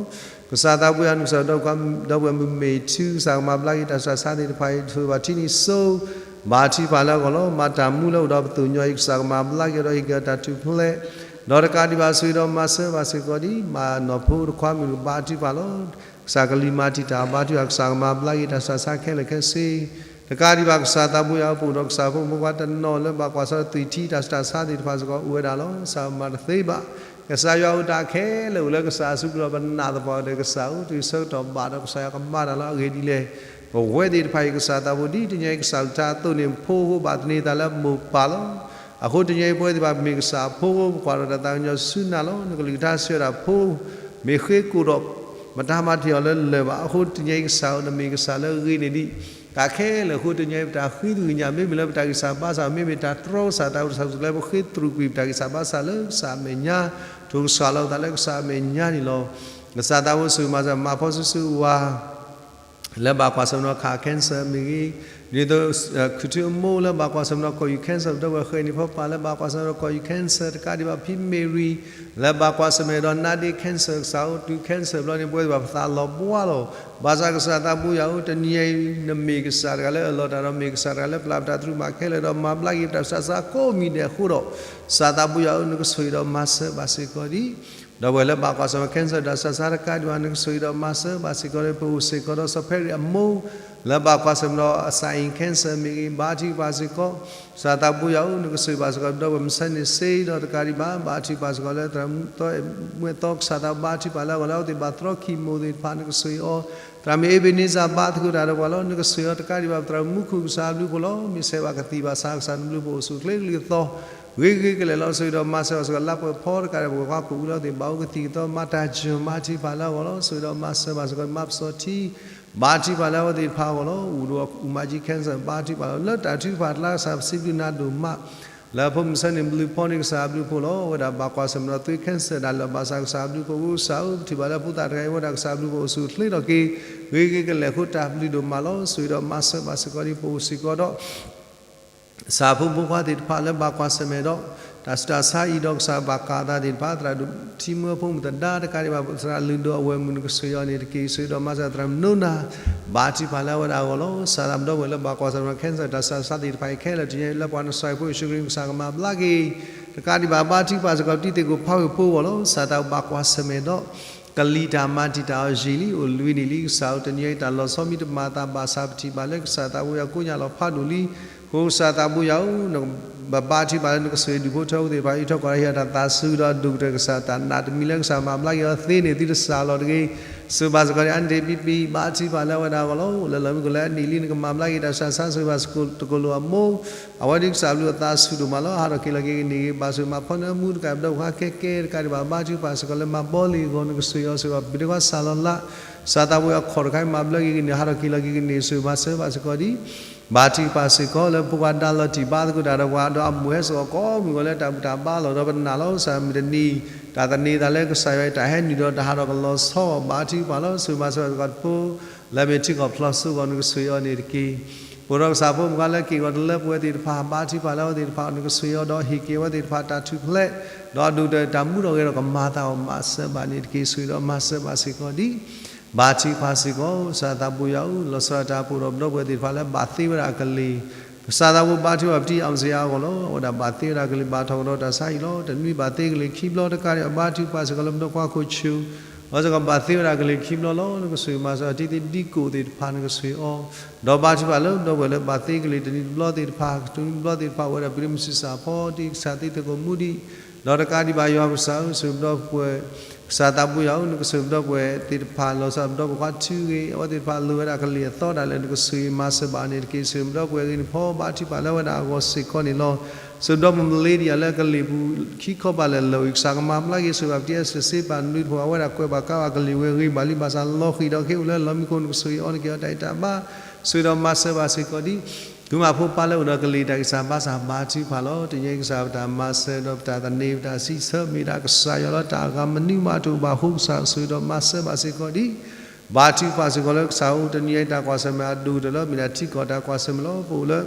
ကစၢ်သးဘိယၤ နကစၢ်ဒီပုၢ်ဝဲၢ်မုၣ်မ့ၢ်ထူ ကစၢ်ကမၤဘျါက့ၤတၢ်ဆူးတၢ်ဆါသ့ၣ်တဖၣ်အံၤ ဆိၣ်ဂ့ၤဘၣ်ထံနံၤစိ ဘါထုကဖၣ်လၢအဂီၢ်လီၤ. မၤတၢ်မူလၢအိၣ်ဒီးပသိၣ်ညီအံၤ ကစၢ်ကမၤဘျါက့ၤဒီးဟ့ၣ်က့ၤအီၤတၢ်ထူၣ်ဖျဲး ဒီးတကးဒံးဘၣ် ဆိၣ်ဂ့ၤဒီးမၤစၢၤဘၣ်စ့ၢ်ကီးဒံး မၤနီၢ်ဖိတခွါမုၣ် ဘါထုကဖၣ်လီၤ. ကစၢ်ကလံၤမၤတံာ်တာ် ဘါထုကဖၣ် ကစၢ်ကမၤဘျါက့ၤတၢ်ဆူးတၢ်ဆါခဲလၢာ်ခဲဆ့ တကးဒံးဘၣ် ကစၢ်သးဘိယၤဧၢ ပအိၣ်ဒီးကစၢ်ဖိမုၣ်ဖိခွါတနီၤလၢဘၣ်ကွၢ်ဆၢၣ်မဲာ်ဒီးသွံၣ်ထံ တၢ်ဆူးတၢ်ဆါသ့ၣ်တဖၣ်စ့ၢ်ကီးအိၣ်ဝဲဒၣ်လီၤ. ကစၢ်မၤတသ့ဘၣ်. ကစၢ်ယွၤအိၣ်တၢ်ခဲလၢာ်အိၣ်လၢကစၢ်အစုပူၤဒီး ပနာ်သပှၢ်ဒီးကစၢ်အိၣ် တုၤဆၢကတီၢ်ဘၣ်ဒီး ကစၢ်ယွၤကမၤတၢ်လီၤ. အဂ့ၢ်ဒ်လဲၣ် ပဝဲသ့ၣ်တဖၣ်အံၤ ကစၢ်သးဘိ ဒ်တနံၤအံၤ ကစၢ်ကလုၢ်ကထါအသိးန့ၣ် ဖိအဃိဘၣ်သန့ၤသးလၢမိၢ်ပၢ်လီၤ. အဃိတနံၤအံၤ ပဝဲသ့ၣ်တဖၣ်မ့ၢ်ကစၢ်အဖိအဃိ ပကွၢ်ဒီးတၢ်သးကညီၤဆူနၤလီၤ. နကလုၢ်ကထါဆှၢတၢ်ဖိ မ့ၢ်ဃ့ကိၣ်ဒီး မတၤမၤတ့ၢ်အီၤလၢလၢၢ်ဘၣ်. အဃိတနံၤအံၤ ကစၢ်ဧၢ နမ့ၢ်ကစၢ်လၢအဂ့ၤန့ၣ်ဒံး တၢ်ခဲလၢာ်အဃိ တနံၤအံၤ ပတၢ်ဃံသဂံၢ်ညါ မ့မ့ၢ်လၢပတၢ်ဂံၢ်စၢ်ဘါစၢ် မ့မ့ၢ်တၢ်တြီကစၢ်သးဝံၣ်တၢ်ဆါ လၢပဃ့တြူာ်ကွံာ်ပတၢ်ဂံၢ်စၢ်ဘါစၢ်လၢကစၢ်အမဲာ်ညါ ထိၣ်ကစၢ်လီၤပသးလၢကစၢ်အမဲာ်ညါန့ၣ်လီၤ. ကစၢ်သးဘိ ဆိၣ်ဂ့ၤမၤစၢၤ မၤဖီဆူၣ်ဆူၣ်ဝါ လၢဘၣ်ကွၢ်ဆၢၣ်မဲာ်ဒီးခး cancer မ့ၢ်ဂ့ၤ, ဒ်သိး ခုၣ်ထူအမိၢ်လၢဘၣ်ကွၢ်ဆၢၣ်မဲာ်ဒီးကီၢ်ယူၢ် cancer ဒီပုၢ်ဝဲၢ်ဃဲၣ်နံၣ်ဖိပၢ်လၢဘၣ်ကွၢ်ဆၢၣ်မဲာ်ဒီးကီၢ်ယူၢ် cancer တကးဒံးဘၣ် ဖံမ့ၢ်ရံ လၢဘၣ်ကွၢ်ဆၢၣ်မဲာ်ဒီးနါဒ့ cancer ကစၢ်အိၣ်တုၤ cancer ဘျီန့ၣ် ပဝဲသ့ၣ်တဖၣ်ပသးလီၤဘှါလီၤ. ဘၣ်ဆၣ်ကစၢ်သးဘိယၤဧၢ တနံၤအံၤ နမ့ၢ်ကစၢ်တဂၤလၢအလီၤတၢ်ဒီး မ့ၢ်ကစၢ်တဂၤလၢပျၢ်ပတၢ်သရူးမးခဲလၢာ်ဒီး မၤဘျါက့ၤပတၢ်ဆူးတၢ်ဆါကိးမံၤဒဲးအဃိဒီး ကစၢ်သးဘိယၤဧၢ နကဆိၣ်ဂ့ၤဒီးမၤစၢၤဘၣ်စ့ၢ်ကီးဒံး ဒီပုၢ်ဝဲၢ်လၢဘၣ်ကွၢ်ဆၢၣ်မဲာ် cancer တၢ်ဆူးတၢ်ဆါတကးဒံးဘၣ် နကဆိၣ်ဂ့ၤဒီးမၤစၢၤဘၣ်စ့ၢ်ကီးဒီး ပအိၣ်စ့ၢ်ကီးဒီးစီၤဖဲရံၣ်အမိၢ် လၢဘၣ်ကွၢ်ဆၢၣ်မဲာ်ဒီးအစၢ်အံၤ cancer မ့ၢ်ဂ့ၤ ဘါထုကဖၣ်စ့ၢ်ကီး ကစၢ်သးဘိယၤဧၢ နကဆိၣ်ဂ့ၤဘၣ်စ့ၢ်ကီး ဒီပုၢ်ဝဲၢ်မုၢ်ဆါန့ၣ်စ့ဒီးတကးဒံးဘၣ် ဘါထုကဖၣ်စ့ၢ်ကီးလၢသရၣ်မုၣ်သီ မုၢ်သီ ကစၢ်သးဘိ ဘါထုကဖၣ်လၢအဂီၢ်လၢအဝဲသ့ၣ်ဘၣ်တြီ chemo သ့ၣ်တဖၣ် နကဆိၣ်ဂ့ၤအီၤ သရၣ်မုၣ် Ebenezer ဘါသကိးတၢ်ဒီးပှၤလီၤ နကဆိၣ်ဂ့ၤအီၤတကးဒံးဘၣ် သရၣ်မုၣ်မူခိၣ် ကစၢ်အဘျုးအဖှိၣ်လီၤ မ့ၢ်ဆဲးဘၣ်ကသံၣ်ဘၣ်ဆါ ကစၢ်နဘျုးအဖှိၣ်အိၣ်ဆူၣ်အိၣ်ချ့ကလုၢ်အသီ ဂ့ၤဂ့ၤကလဲာ်လီၤ ဆိၣ်ဂ့ၤဒီးမၤစၢၤဘၣ်စ့ၢ်ကီး လါပှဲၤဖီတကးဒံးဘၣ် ပှၤကွၢ်ခိၣ်ဝံၤလီၤသ့ၣ် ဘၣ်အိၣ်ကသံၣ်ကသီ မၤတၢ်ယၢၢ် ဘါထုကဖၣ်လၢအဂီၢ်လီၤ ဆိၣ်ဂ့ၤဒီးမၤစၢၤဘၣ်စ့ၢ်ကီး မၤပစီၤထံ ဘါထုကဖၣ်လၢအဝဲသ့ၣ်တဖၣ်အဂီၢ်လီၤ အိၣ်ဒီးအူမၤကၠံ cancer ဘါထုကဖၣ်လီၤ လၢတၢ်ထုကဖၣ်တလါ ကစၢ်ပစံးဘျုးနၤဒိၣ်မး လၢဖိမုၢ်ဆါန့ၣ် ဘျုးဖီန့ၢ် ကစၢ်အဘျုးအဖှိၣ်လီၤ အဝဲဒၣ်ဘၣ်ကွၢ်ဆၢၣ်မဲာ်ဒီးသွံၣ် cancer ဒၣ်လၢဘၣ်ဆၣ် ကစၢ်အဘျုးအဖှိၣ် ပအိၣ်စ့ၢ်ကီး ပထံၣ်ဘၣ်လၢဖိသၣ်တဂၤအံၤ အဝဲဒၣ်ကစၢ်အဘျုးအဖှိၣ်အိၣ်ဆူၣ်အိၣ်ချ့ထီၣ်က့ၤ ဂ့ၤဂ့ၤကလဲာ်အဃိ တၢ်ဘျုးဒိၣ်မးလီၤ ဆိၣ်ဂ့ၤဒီးမၤစၢၤဘၣ်စ့ၢ်ကီးဒ် ပအိၣ်စ့ၢ်ကီးဒီး ကစၢ်ဖိမုၣ်ဖိခွါသ့ၣ်တဖၣ်လၢဘၣ်ကွၢ်ဆၢၣ်မဲာ်ဒီး တၢ်ဆူးတၢ်ဆါအံၤဒီး ကစၢ်ဘၣ်ကးအသးသ့ၣ်တဖၣ် သရၣ်ဒိၣ်ထံမုၢ်ဖိမုၣ်သဒါတကးဒံးဘၣ် သရၣ်လုၢ်ဒိၣ်အဝဲၢ်မုၣ် နကဆိၣ်ဂ့ၤအီၤန့ၣ်တက့ၢ် ဆိၣ်ဂ့ၤဒီးမၤစၢၤသရၣ်မုၣ်နိနၤ ဘါထုကဖၣ်လၢအဝဲဒၣ်အဂီၢ်လီၤ ကစၢ်သးဘိ ဒီပုၢ်ဝဲၢ်လၢဘၣ်ကွၢ်ဆၢၣ်မဲာ်ဒီး cancer တၢ်ဆူးတၢ်ဆါသ့ၣ်တဖၣ်အံၤခဲလၢာ် တနံၤအံၤ လၢပှၤနၡၤဟံၣ်ဖိယ့ၣ်ၡူးခရံာ် ကစၢ်ကမၤဘျါက့ၤ တကးဒံးဘၣ် ဘါထုကဖၣ်စ့ၢ်ကီး တံၤသကိးဖးဝ့ၢ်ဖိအဂီၢ်လီၤ ကစၢ်သးဘိ ဘၣ်ကွၢ်ဆၢၣ်မဲာ်ဒီး ကလံၤတၢ်မၤတံာ်တာ်အီၤယံာ်လံ အိၣ်လွံၢ်နံၣ်လံ ကစၢ်ဧၢ တနံၤအံၤ တၢ်လီၤဆီမ့ၢ်တမၤအသး ဘၣ်ဆၣ်ပထံၣ်ဘၣ်လၢကစၢ်သးဘိယၤကိးညါလီၤဖးဒိၣ်လံ အဃိကစၢ်သးဘိယၤဧၢ နဘါထုကဖၣ်လၢနကဆိၣ်ဂ့ၤဒူၣ်ဖိထၢဖိသ့ၣ်တဖၣ် အံးထွဲကွၢ်ထွဲဟ့ၣ်အီၤတၢ်သးစူၤဒီးအဒိၣ်ကတၢၢ် ကစၢ်တၢ်နာ်တမံၤလၢကစၢ်မၤဘျါက့ၤအီၤသ့န့ၣ် သုတစှၤလီၤတဂ့ၤ ဆိၣ်ဂ့ၤဘၣ်စ့ၢ်ကီး အါတက့ၢ် ပံပံ ဘါထုကဖၣ်လၢအဝဲဒၣ်အဂီၢ်လီၤ အိၣ်လၢလီၢ်မံခိၣ်လၢအနံၣ်လံ နကမၤဘျါက့ၤတၢ်ဆူးတၢ်ဆါ ဆိၣ်ဂ့ၤဘၣ်စ့ၢ်ကီး တကလိာ်အမိၢ် အဝဲဒၣ်ကစၢ်အဘျုးအသးဆူၣ်ဒိၣ်မးလီၤ ဟးထီၣ်က့ၤလီၤက့ၤကန့ၢ်ဂ့ၤ ဘၣ်ဆိၣ်မၤဖီနၢမူတကး ပဒီပုၢ်ဝဲၢ်ခဲကဲတကးဒံးဘၣ် ဘါထုကဖၣ်စ့ၢ်ကီးလၢမၤဘီလ့ၢ်အဂီၢ် နကဆိၣ်ဂ့ၤအီၤ ဆိၣ်ဂ့ၤဘၣ်ပဒ့ခွါစၢ်လီၤလး ကစၢ်သးဘိယၤ ခီၣ်တခါအံၤမၤဘျါက့ၤကန့ၢ် ဟးထီၣ်က့ၤလီၤက့ၤကန့ၢ် ဆိၣ်ဂ့ၤမၤစၢၤဘၣ်စ့ၢ်ကီးဒ် ဘါထုကဖၣ်စ့ၢ်ကီးလၢဖိခွါဒါလီၤတံၢ်ဘါသကိးတၢ်ဒီးပှၤ ဒီးအမိၢ်ဟဲစ့ၢ်ကီးကိးမုၢ်ဂီၤလၢတၢ်ဘူၣ်တၢ်ဘါလီၢ် ဒီးပနာ်လီၤကစၢ်မုၢ်တနံၤ တၢ်သန့ၤသးလၢကစၢ်ယွၤအံၤ တၢ်ဟဲနုာ်ဒီးတၢ်ဟးထီၣ်ကလီၤဆီအီၤ ဘါထုကဖၣ်လီၤ. ဆိၣ်ဂ့ၤမၤစၢၤဘၣ်စ့ၢ်ကီးတဖိ လၢအမ့ၢ်ထံကီၢ်ဖျီၣ်စိကီၢ် နကဆိၣ်ဂ့ၤအီၤန့ၣ်တက့ၢ်. ပအိၣ်ဒီးကစၢ်ဖိမုၣ်ခွါလၢက့ၢ်ဂီၤတလၢပှဲၤသ့ၣ်တဖၣ် ဘါထုကဖၣ်လၢအဝဲသ့ၣ်တဖၣ် နကဆိၣ်ဂ့ၤအီၤ ဒီးဟ့ၣ်က့ၤအဝဲသ့ၣ်တဖၣ်တၢ်ထူၣ်ဖျဲး ဒီးအဒိၣ်ဒီးတၢ်မူထီၣ်ဂဲၤထီၣ်ကမၤသးအီၤ မၤစၢၤဘၣ်န့ၣ်တက့ၢ်. ဆိၣ်ဂ့ၤဒီးမၤစၢၤဘၣ်စ့ၢ်ကီးဒ် ဘါထုကဖၣ်စ့ၢ်ကီး ကစၢ်သးဘိယွၤဧၢ, လီၤဆီဒၣ်တၢ်ပအိၣ်ဒီးပဒီပုၢ်ဝဲၢ်သ့ၣ်တဖၣ်လၢဘၣ်သ့ဝဲဒၣ်ကလံၤ, ကစၢ်သးဘိဘါထုကဖၣ်ပတံၤအီၤစ့ၢ်အဂီၢ်လီၤ. အဝဲဒၣ်ဘၣ်သ့ဝဲဒၣ်ကလံၤ ဘၣ်ထီၣ်ကဒီးတၢ်ဆါဟံၣ်လီၤ. တနွံဘၣ်သ့ကလံၤခံဘျီတကးဒံး ဘါထုကဖၣ်စ့ၢ်ကီးလၢပဒီပုၢ်ဝဲၢ်ခွါခိၣ်ဆူၣ် အဝဲစ့ၢ်ကီးဘၣ်သ့ဝဲဒၣ်ကလံၤခံဘျီလီၤ. နကဆိၣ်ဂ့ၤမၤစၢၤအီၤ တံၤသကိးသ့ၣ်တဖၣ် နကဆိၣ်ဂ့ၤအီၤ, ဒီးဘါထုကဖၣ်လၢပဒီပုၢ်ဝဲၢ်လၢဘၣ်သ့ကလံၤတနွံတဘျီသ့ၣ်တဖၣ် တနွံတဘျီသ့ၣ်တဖၣ် အိၣ်ဝဲဒၣ်ပူၤဒ့မုၢ်ဆံးစၢ်ဖီ တံၤကစၢ်သ့သကိးမူဒံး ဒီးတကးဒံးဘၣ်ယွၤကစၢ်ဧၢ ဆိၣ်ဂ့ၤပဒီပုၢ်ဝဲၢ် ကစၢ်သးဘိယွၤဧၢ နကဆိၣ်ဂ့ၤပဒီပုၢ်ဝဲၢ်သ့ၣ်တဖၣ် လီၤဆီဒၣ်ပဒီပုၢ်ဝဲၢ်ခွါထုကဖၣ် အဝဲသ့ၣ်တဖၣ်လိၣ်ဝဲဒၣ်ကလံၤအသီဒၣ်လဲာ် နကဆိၣ်ဂ့ၤမၤစၢၤဘၣ်န့ၣ်တက့ၢ်. ဆိၣ်ဂ့ၤပဒီပုၢ်ဝဲၢ်ဂ့ၤန့ၣ်ဖီ ဘါထုကဖၣ်လၢအဝဲဒၣ်အဂီၢ်စ့ၢ်ကီးန့ၣ်လီၤ. ဆိၣ်ဂ့ၤပဒီပုၢ်ဝဲၢ်မလ့ဒံယၤလၢကလံၤပူၤခံခီပၤလဲၣ်လၢာ်အံၤ ကစၢ်ကမၤဘျါက့ၤ ဆိၣ်ဂ့ၤပတံၤအစ့ၢ်စ့ၢ် ဘၣ်နွံတဖၣ် အဝဲဒၣ်ကွဲးဘၣ်ကါဘၣ်ကလံၤဝဲဂ့ၤ ဘၣ်လံဘၣ်စးလီၤဃံၤဒီးကဟ့ၣ်အိၣ်လၢလီၢ်မံခိၣ် နကဆိၣ်ဂ့ၤအီၤ နကဟ့ၣ်အီၤတၢ်အံးတၢ်ဘါ ဆိၣ်ဂ့ၤဒီးမၤစၢၤဘၣ်စ့ၢ်ကီးဒ် ကုမၤဖိပၢ်လၢအိၣ်ဒီးကလံၤတၢ်ဂံၢ်စၢ်ဘါစၢ် ဘါထုကဖၣ်လီၤ. တနံၤအံၤကစၢ်ပတၢ်မၤစၢၤဒီးပတၢ်သန့ၤပတၢ်စံးဆၢ မ့ၢ်ဒၣ်ကစၢ်ယွၤလၢတၢ်အဂၤမနုၤမးတအိၣ်ဘၣ်အဃိ ကစၢ်ဆိၣ်ဂ့ၤဒီးမၤစၢၤဘၣ်စ့ၢ်ကီးဒ် ဘါထုကဖၣ်စ့ၢ်ကီးလၢကစၢ်အိၣ် တနံၤအံၤတၢ်ကွၢ်ဆၢၣ်မဲာ်အဒိၣ်တလၢ မ့ၢ်ဒၣ်ထံကီၢ်တၢ်ကွၢ်ဆၢၣ်မဲာ်လီၤ.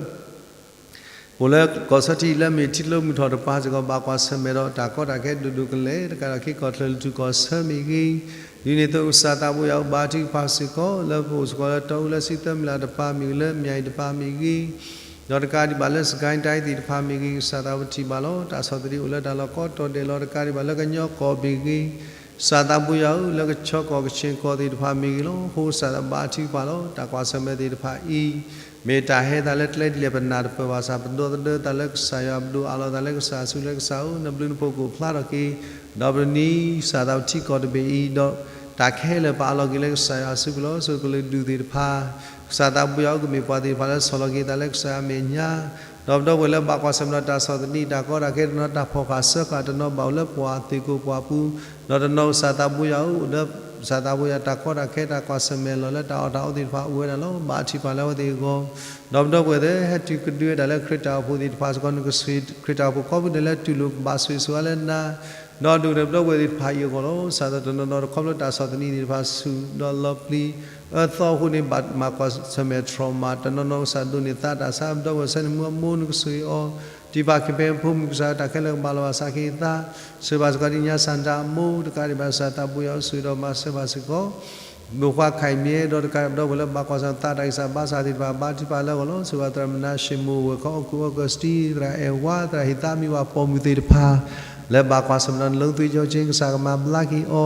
ပအိၣ်လၢ ပအိၣ်လၢကီၢ်ဆၢထံလၢမ့ၢ်ထံကျိမုၢ်ထီၣ်တပၤစ့ၢ်ကီး ဘၣ်ကွၢ်ဆၢၣ်မဲာ်ဒီးတၢ်ကီတၢ်ခဲဒိၣ်ဒိၣ်ကလဲာ် တကးဒီးခ့ကီၢ်ချၢလၢထူၣ်ကီၢ်ဆၢမ့ၢ်ဂ့ၤ, ဒ်န့ၣ်အသိးကစၢ်သးဘိယွၤအိၣ် ဘါထုကဖၣ်စ့ၢ်ကီး လၢပအိၣ်စ့ၢ်ကီးလၢတီအူလၢစံသၢမုၢ်လၢ်တပၤမ့ၢ်ဂ့ၤ လၢမၠဲၤအံၤတပၤမ့ၢ်ဂ့ၤ ဒီးတကးဒံးဘၣ်လၢစကဲတၢ်သ့ၣ်တဖၣ်မ့ၢ်ဂ့ၤ ကစၢ်သးဘိထံၣ်ဘၣ်လီၤ. တၢ်ဆီၣ်သနံးအိၣ်လၢတၢ်လီၢ်ကိးတီၤဒဲးလီၤ. တကးဒံးဘၣ်လၢကညီကီၢ်မ့ၢ်ဂ့ၤ ကစၢ်သးဘိယွၤဧၢ လၢကဆီကီၢ်ကဆ့ၣ်ကီၢ်သ့ၣ်တဖၣ်မ့ၢ်ဂ့ၤလီၤ. အဃိကစၢ်သးဘိဘါထုကဖၣ်လီၤ. တၢ်ကွၢ်ဆၢၣ်မဲာ်သ့ၣ်တဖၣ်အံၤ မ့ၢ်တၢ်ဟဲသးလၢကျဲဒ်လဲၣ် ပနၢ်တပၢၢ်ဘၣ်ဆၣ် ပဒိးသဒၢသးလၢကစၢ်ယွၤ ပဒိးအးလီၤသးလၢကစၢ် ဆိၣ်လၢကစၢ်ဧၢ နဘျုးနဖှိၣ်ကအိၣ်ဖျါထီၣ်က့ၤ ဒီးပနံၤ ကစၢ်သးဘိထံကီၢ်တဘ့ၣ်အံၤ ဒီးတၢ်ခဲလၢာ်ပာ်အးလီၤက့ၤလၢကစၢ်ယွၤအစုပူၤလီၤ. ဆိၣ်ကလုာ်ဒူၣ်သ့ၣ်တဖၣ် ကစၢ်သးဘိယွၤအိၣ် ကမ့ၢ်ပှၤသ့ၣ်တဖၣ်လၢဆီၣ်လီၤက့ၤသးလၢကစၢ်ယွၤအမဲာ်ညါ ဒီးပဒီပုၢ်ဝဲၢ်လၢဘၣ်ကွၢ်ဆၢၣ်မဲာ်ဒီးတၢ်ဆီၣ်သနံး တၢ်ကီတၢ်ခဲ တနီၤတၢ်ဖီၣ်ဃာ်စၢဃာ် တနီၤဘၣ်အိၣ်လၢပှၤသ့ၣ်ကိးပှၤပူၤ ဒီးတနီၤကစၢ်သးဘိယွၤအိၣ် အိၣ်လၢကစၢ်သးဘိယွၤတၢ်ကီတၢ်ခဲ တၢ်ကွၢ်ဆၢၣ်မဲာ်လီၤလၢတၢ်အီၣ်တၢ်အီသ့ၣ်တဖၣ်အိၣ်ဝဲဒၣ်လီၤ. ဘါထုကဖၣ်လၢအဝဲသ့ၣ်အဂီၢ် ဒီးပဒီပုၢ်ဝဲၢ်သ့ၣ် ဟဲတုၤကဒုဝဲဒၣ်လၢခရံာ်တၢ်အိၣ်ဖှိၣ်သ့ၣ်တဖၣ်စ့ၢ်ကီး နကဆိၣ်ဂ့ၤခရံာ်တၢ်အိၣ်ဖှိၣ်ကိးပူၤဒဲးလၢတူၢ်လိာ်ကဘၣ်ဆိၣ်ဂ့ၤဆိၣ်ဝါလၢနၤ ဒီးဒိၣ်ဒီးပဒီပုၢ်ဝဲၢ်သ့ၣ်တဖၣ်အံၤအဂီၢ်လီၤ. ကစၢ်သးတနီၤနီၤတခီဖျိတၢ်ဆီၣ်သနံးသ့ၣ်တဖၣ်ဆူၣ်ဒီးလီၤပျံၤအၢသီအဃိန့ၣ် ဘၣ်မၤကွၢ်ဆၢၣ်မဲာ်ထီၣ်မး တနီၤနီၤကစၢ်ဒိးန့ၢ်သါတၢ်ဆါ ပဒီပုၢ်ဝဲၢ်ဆၢန့ၣ်မူအမိၢ် နကဆိၣ်ဂ့ၤအီၤ တံၤပၢ်ခ့ဖဲဖိမုၣ် ကစၢ်တၢ်ခဲလၢာ်ကဘၣ်လီၤဘၣ်စးက့ၤအသး ဆိၣ်ဂ့ၤဘၣ်စ့ၢ်ကီးဒ်ညါစၣ်တၢ်အမိၢ် တကးဒံးဘၣ်ကစၢ်သးဘိယွၤအိၣ် ဆိၣ်ဂ့ၤဒီးမၤစၢၤဘၣ်စ့ၢ်ကီး ဘိၣ်ခွါခဲအံၤမ့ၢ် ဒီးတကးဒီးပဒီပုၢ်ဝဲၢ်လၢဘၣ်ကွၢ်ဆၢၣ်မဲာ်သးတၢ်ဂံၢ်စၢ်ဘါစၢ်သ့ၣ်တဖၣ် ဘါထုကဖၣ်လၢအဂီၢ်လီၤ. ဆိၣ်ဂ့ၤဘၣ်သရၣ်မုၣ်နါၡ့ၣ်မိၣ် ဝဲၢ်ခီအီကူး အီကူးစတံ သရၣ်အဲၣ်ဝါ သရၣ်ဟ့ၣ်သါမံၤဝၤပိာ်မုၣ်သ့ၣ်တဖၣ် လၢဘၣ်ကွၢ်ဆၢၣ်မဲာ်ဒီးနလိသ့ကၠီကၠ့ ကစၢ်ကမၤဘျါက့ၤအီၤ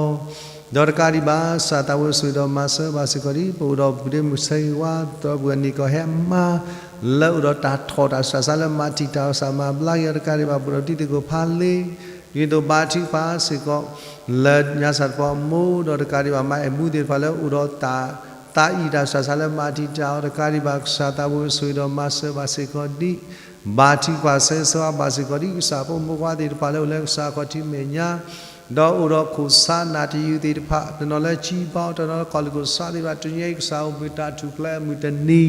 ဒီးတကးဒံးဘၣ် ကစၢ်သးဘိဆိၣ်ဂ့ၤဒီးမၤစၢၤဘၣ်စ့ၢ်ကီးဒ် ပအိၣ်ဒီးပူၤဒ့မုၢ်ဆၢဂ့ၤဝါ ဒီပုၢ်ဝဲၢ်နံၣ်ကီၢ်ဟဲမါ လၢအိၣ်ဒီးတၢ်ထီၣ်တၢ်ဆူးတၢ်ဆါလၢမၤတံာ်တာ် ကစၢ်မၤဘျါက့ၤအီၤ တကးဒံးဘၣ် ပအိၣ်ဒီးတံၤသကိးဖးလ့ ဒ်သိးဘါထုကဖၣ်စ့ၢ်ကီး လၢညါစၢ်တပှၤအမိၢ် ဒီးတကးဒံးဘၣ် မါအဲၣ်မူသ့ၣ်တဖၣ်လၢအိၣ်ဒီးတၢ်သးအံၣ်တၢ်ဆူးတၢ်ဆါလၢမၤတံာ်တာ်အီၤ တကးဒံးဘၣ် ကစၢ်သးဘိဆိၣ်ဂ့ၤဒီးမၤစၢၤဘၣ်စ့ၢ်ကီးဒ် ဘါထုကဖၣ်ဆၢဂ့ၤဆၢဝါဘၣ်စ့ၢ်ကီးဒ် ကစၢ်ဖိမုၣ်ဖိခွါသ့ၣ်တဖၣ်လၢအိၣ်လၢကစၢ်အခီၣ်ထံးမဲာ်ညါ ဒီးအိၣ်ဒီးခိၣ်ဆါနၢ်တယုၢ်သ့ၣ်တဖၣ် တနီၤလၢကၠံဘါ တနီၤလၢကီၢ်လ့ၢ်ခိၣ်ဆါသ့ၣ်တဖၣ် တနံၤအံၤကစၢ်အိၣ်မုာ်တၢ်ထူၣ်ဖျဲးအမုၢ်တနံၤ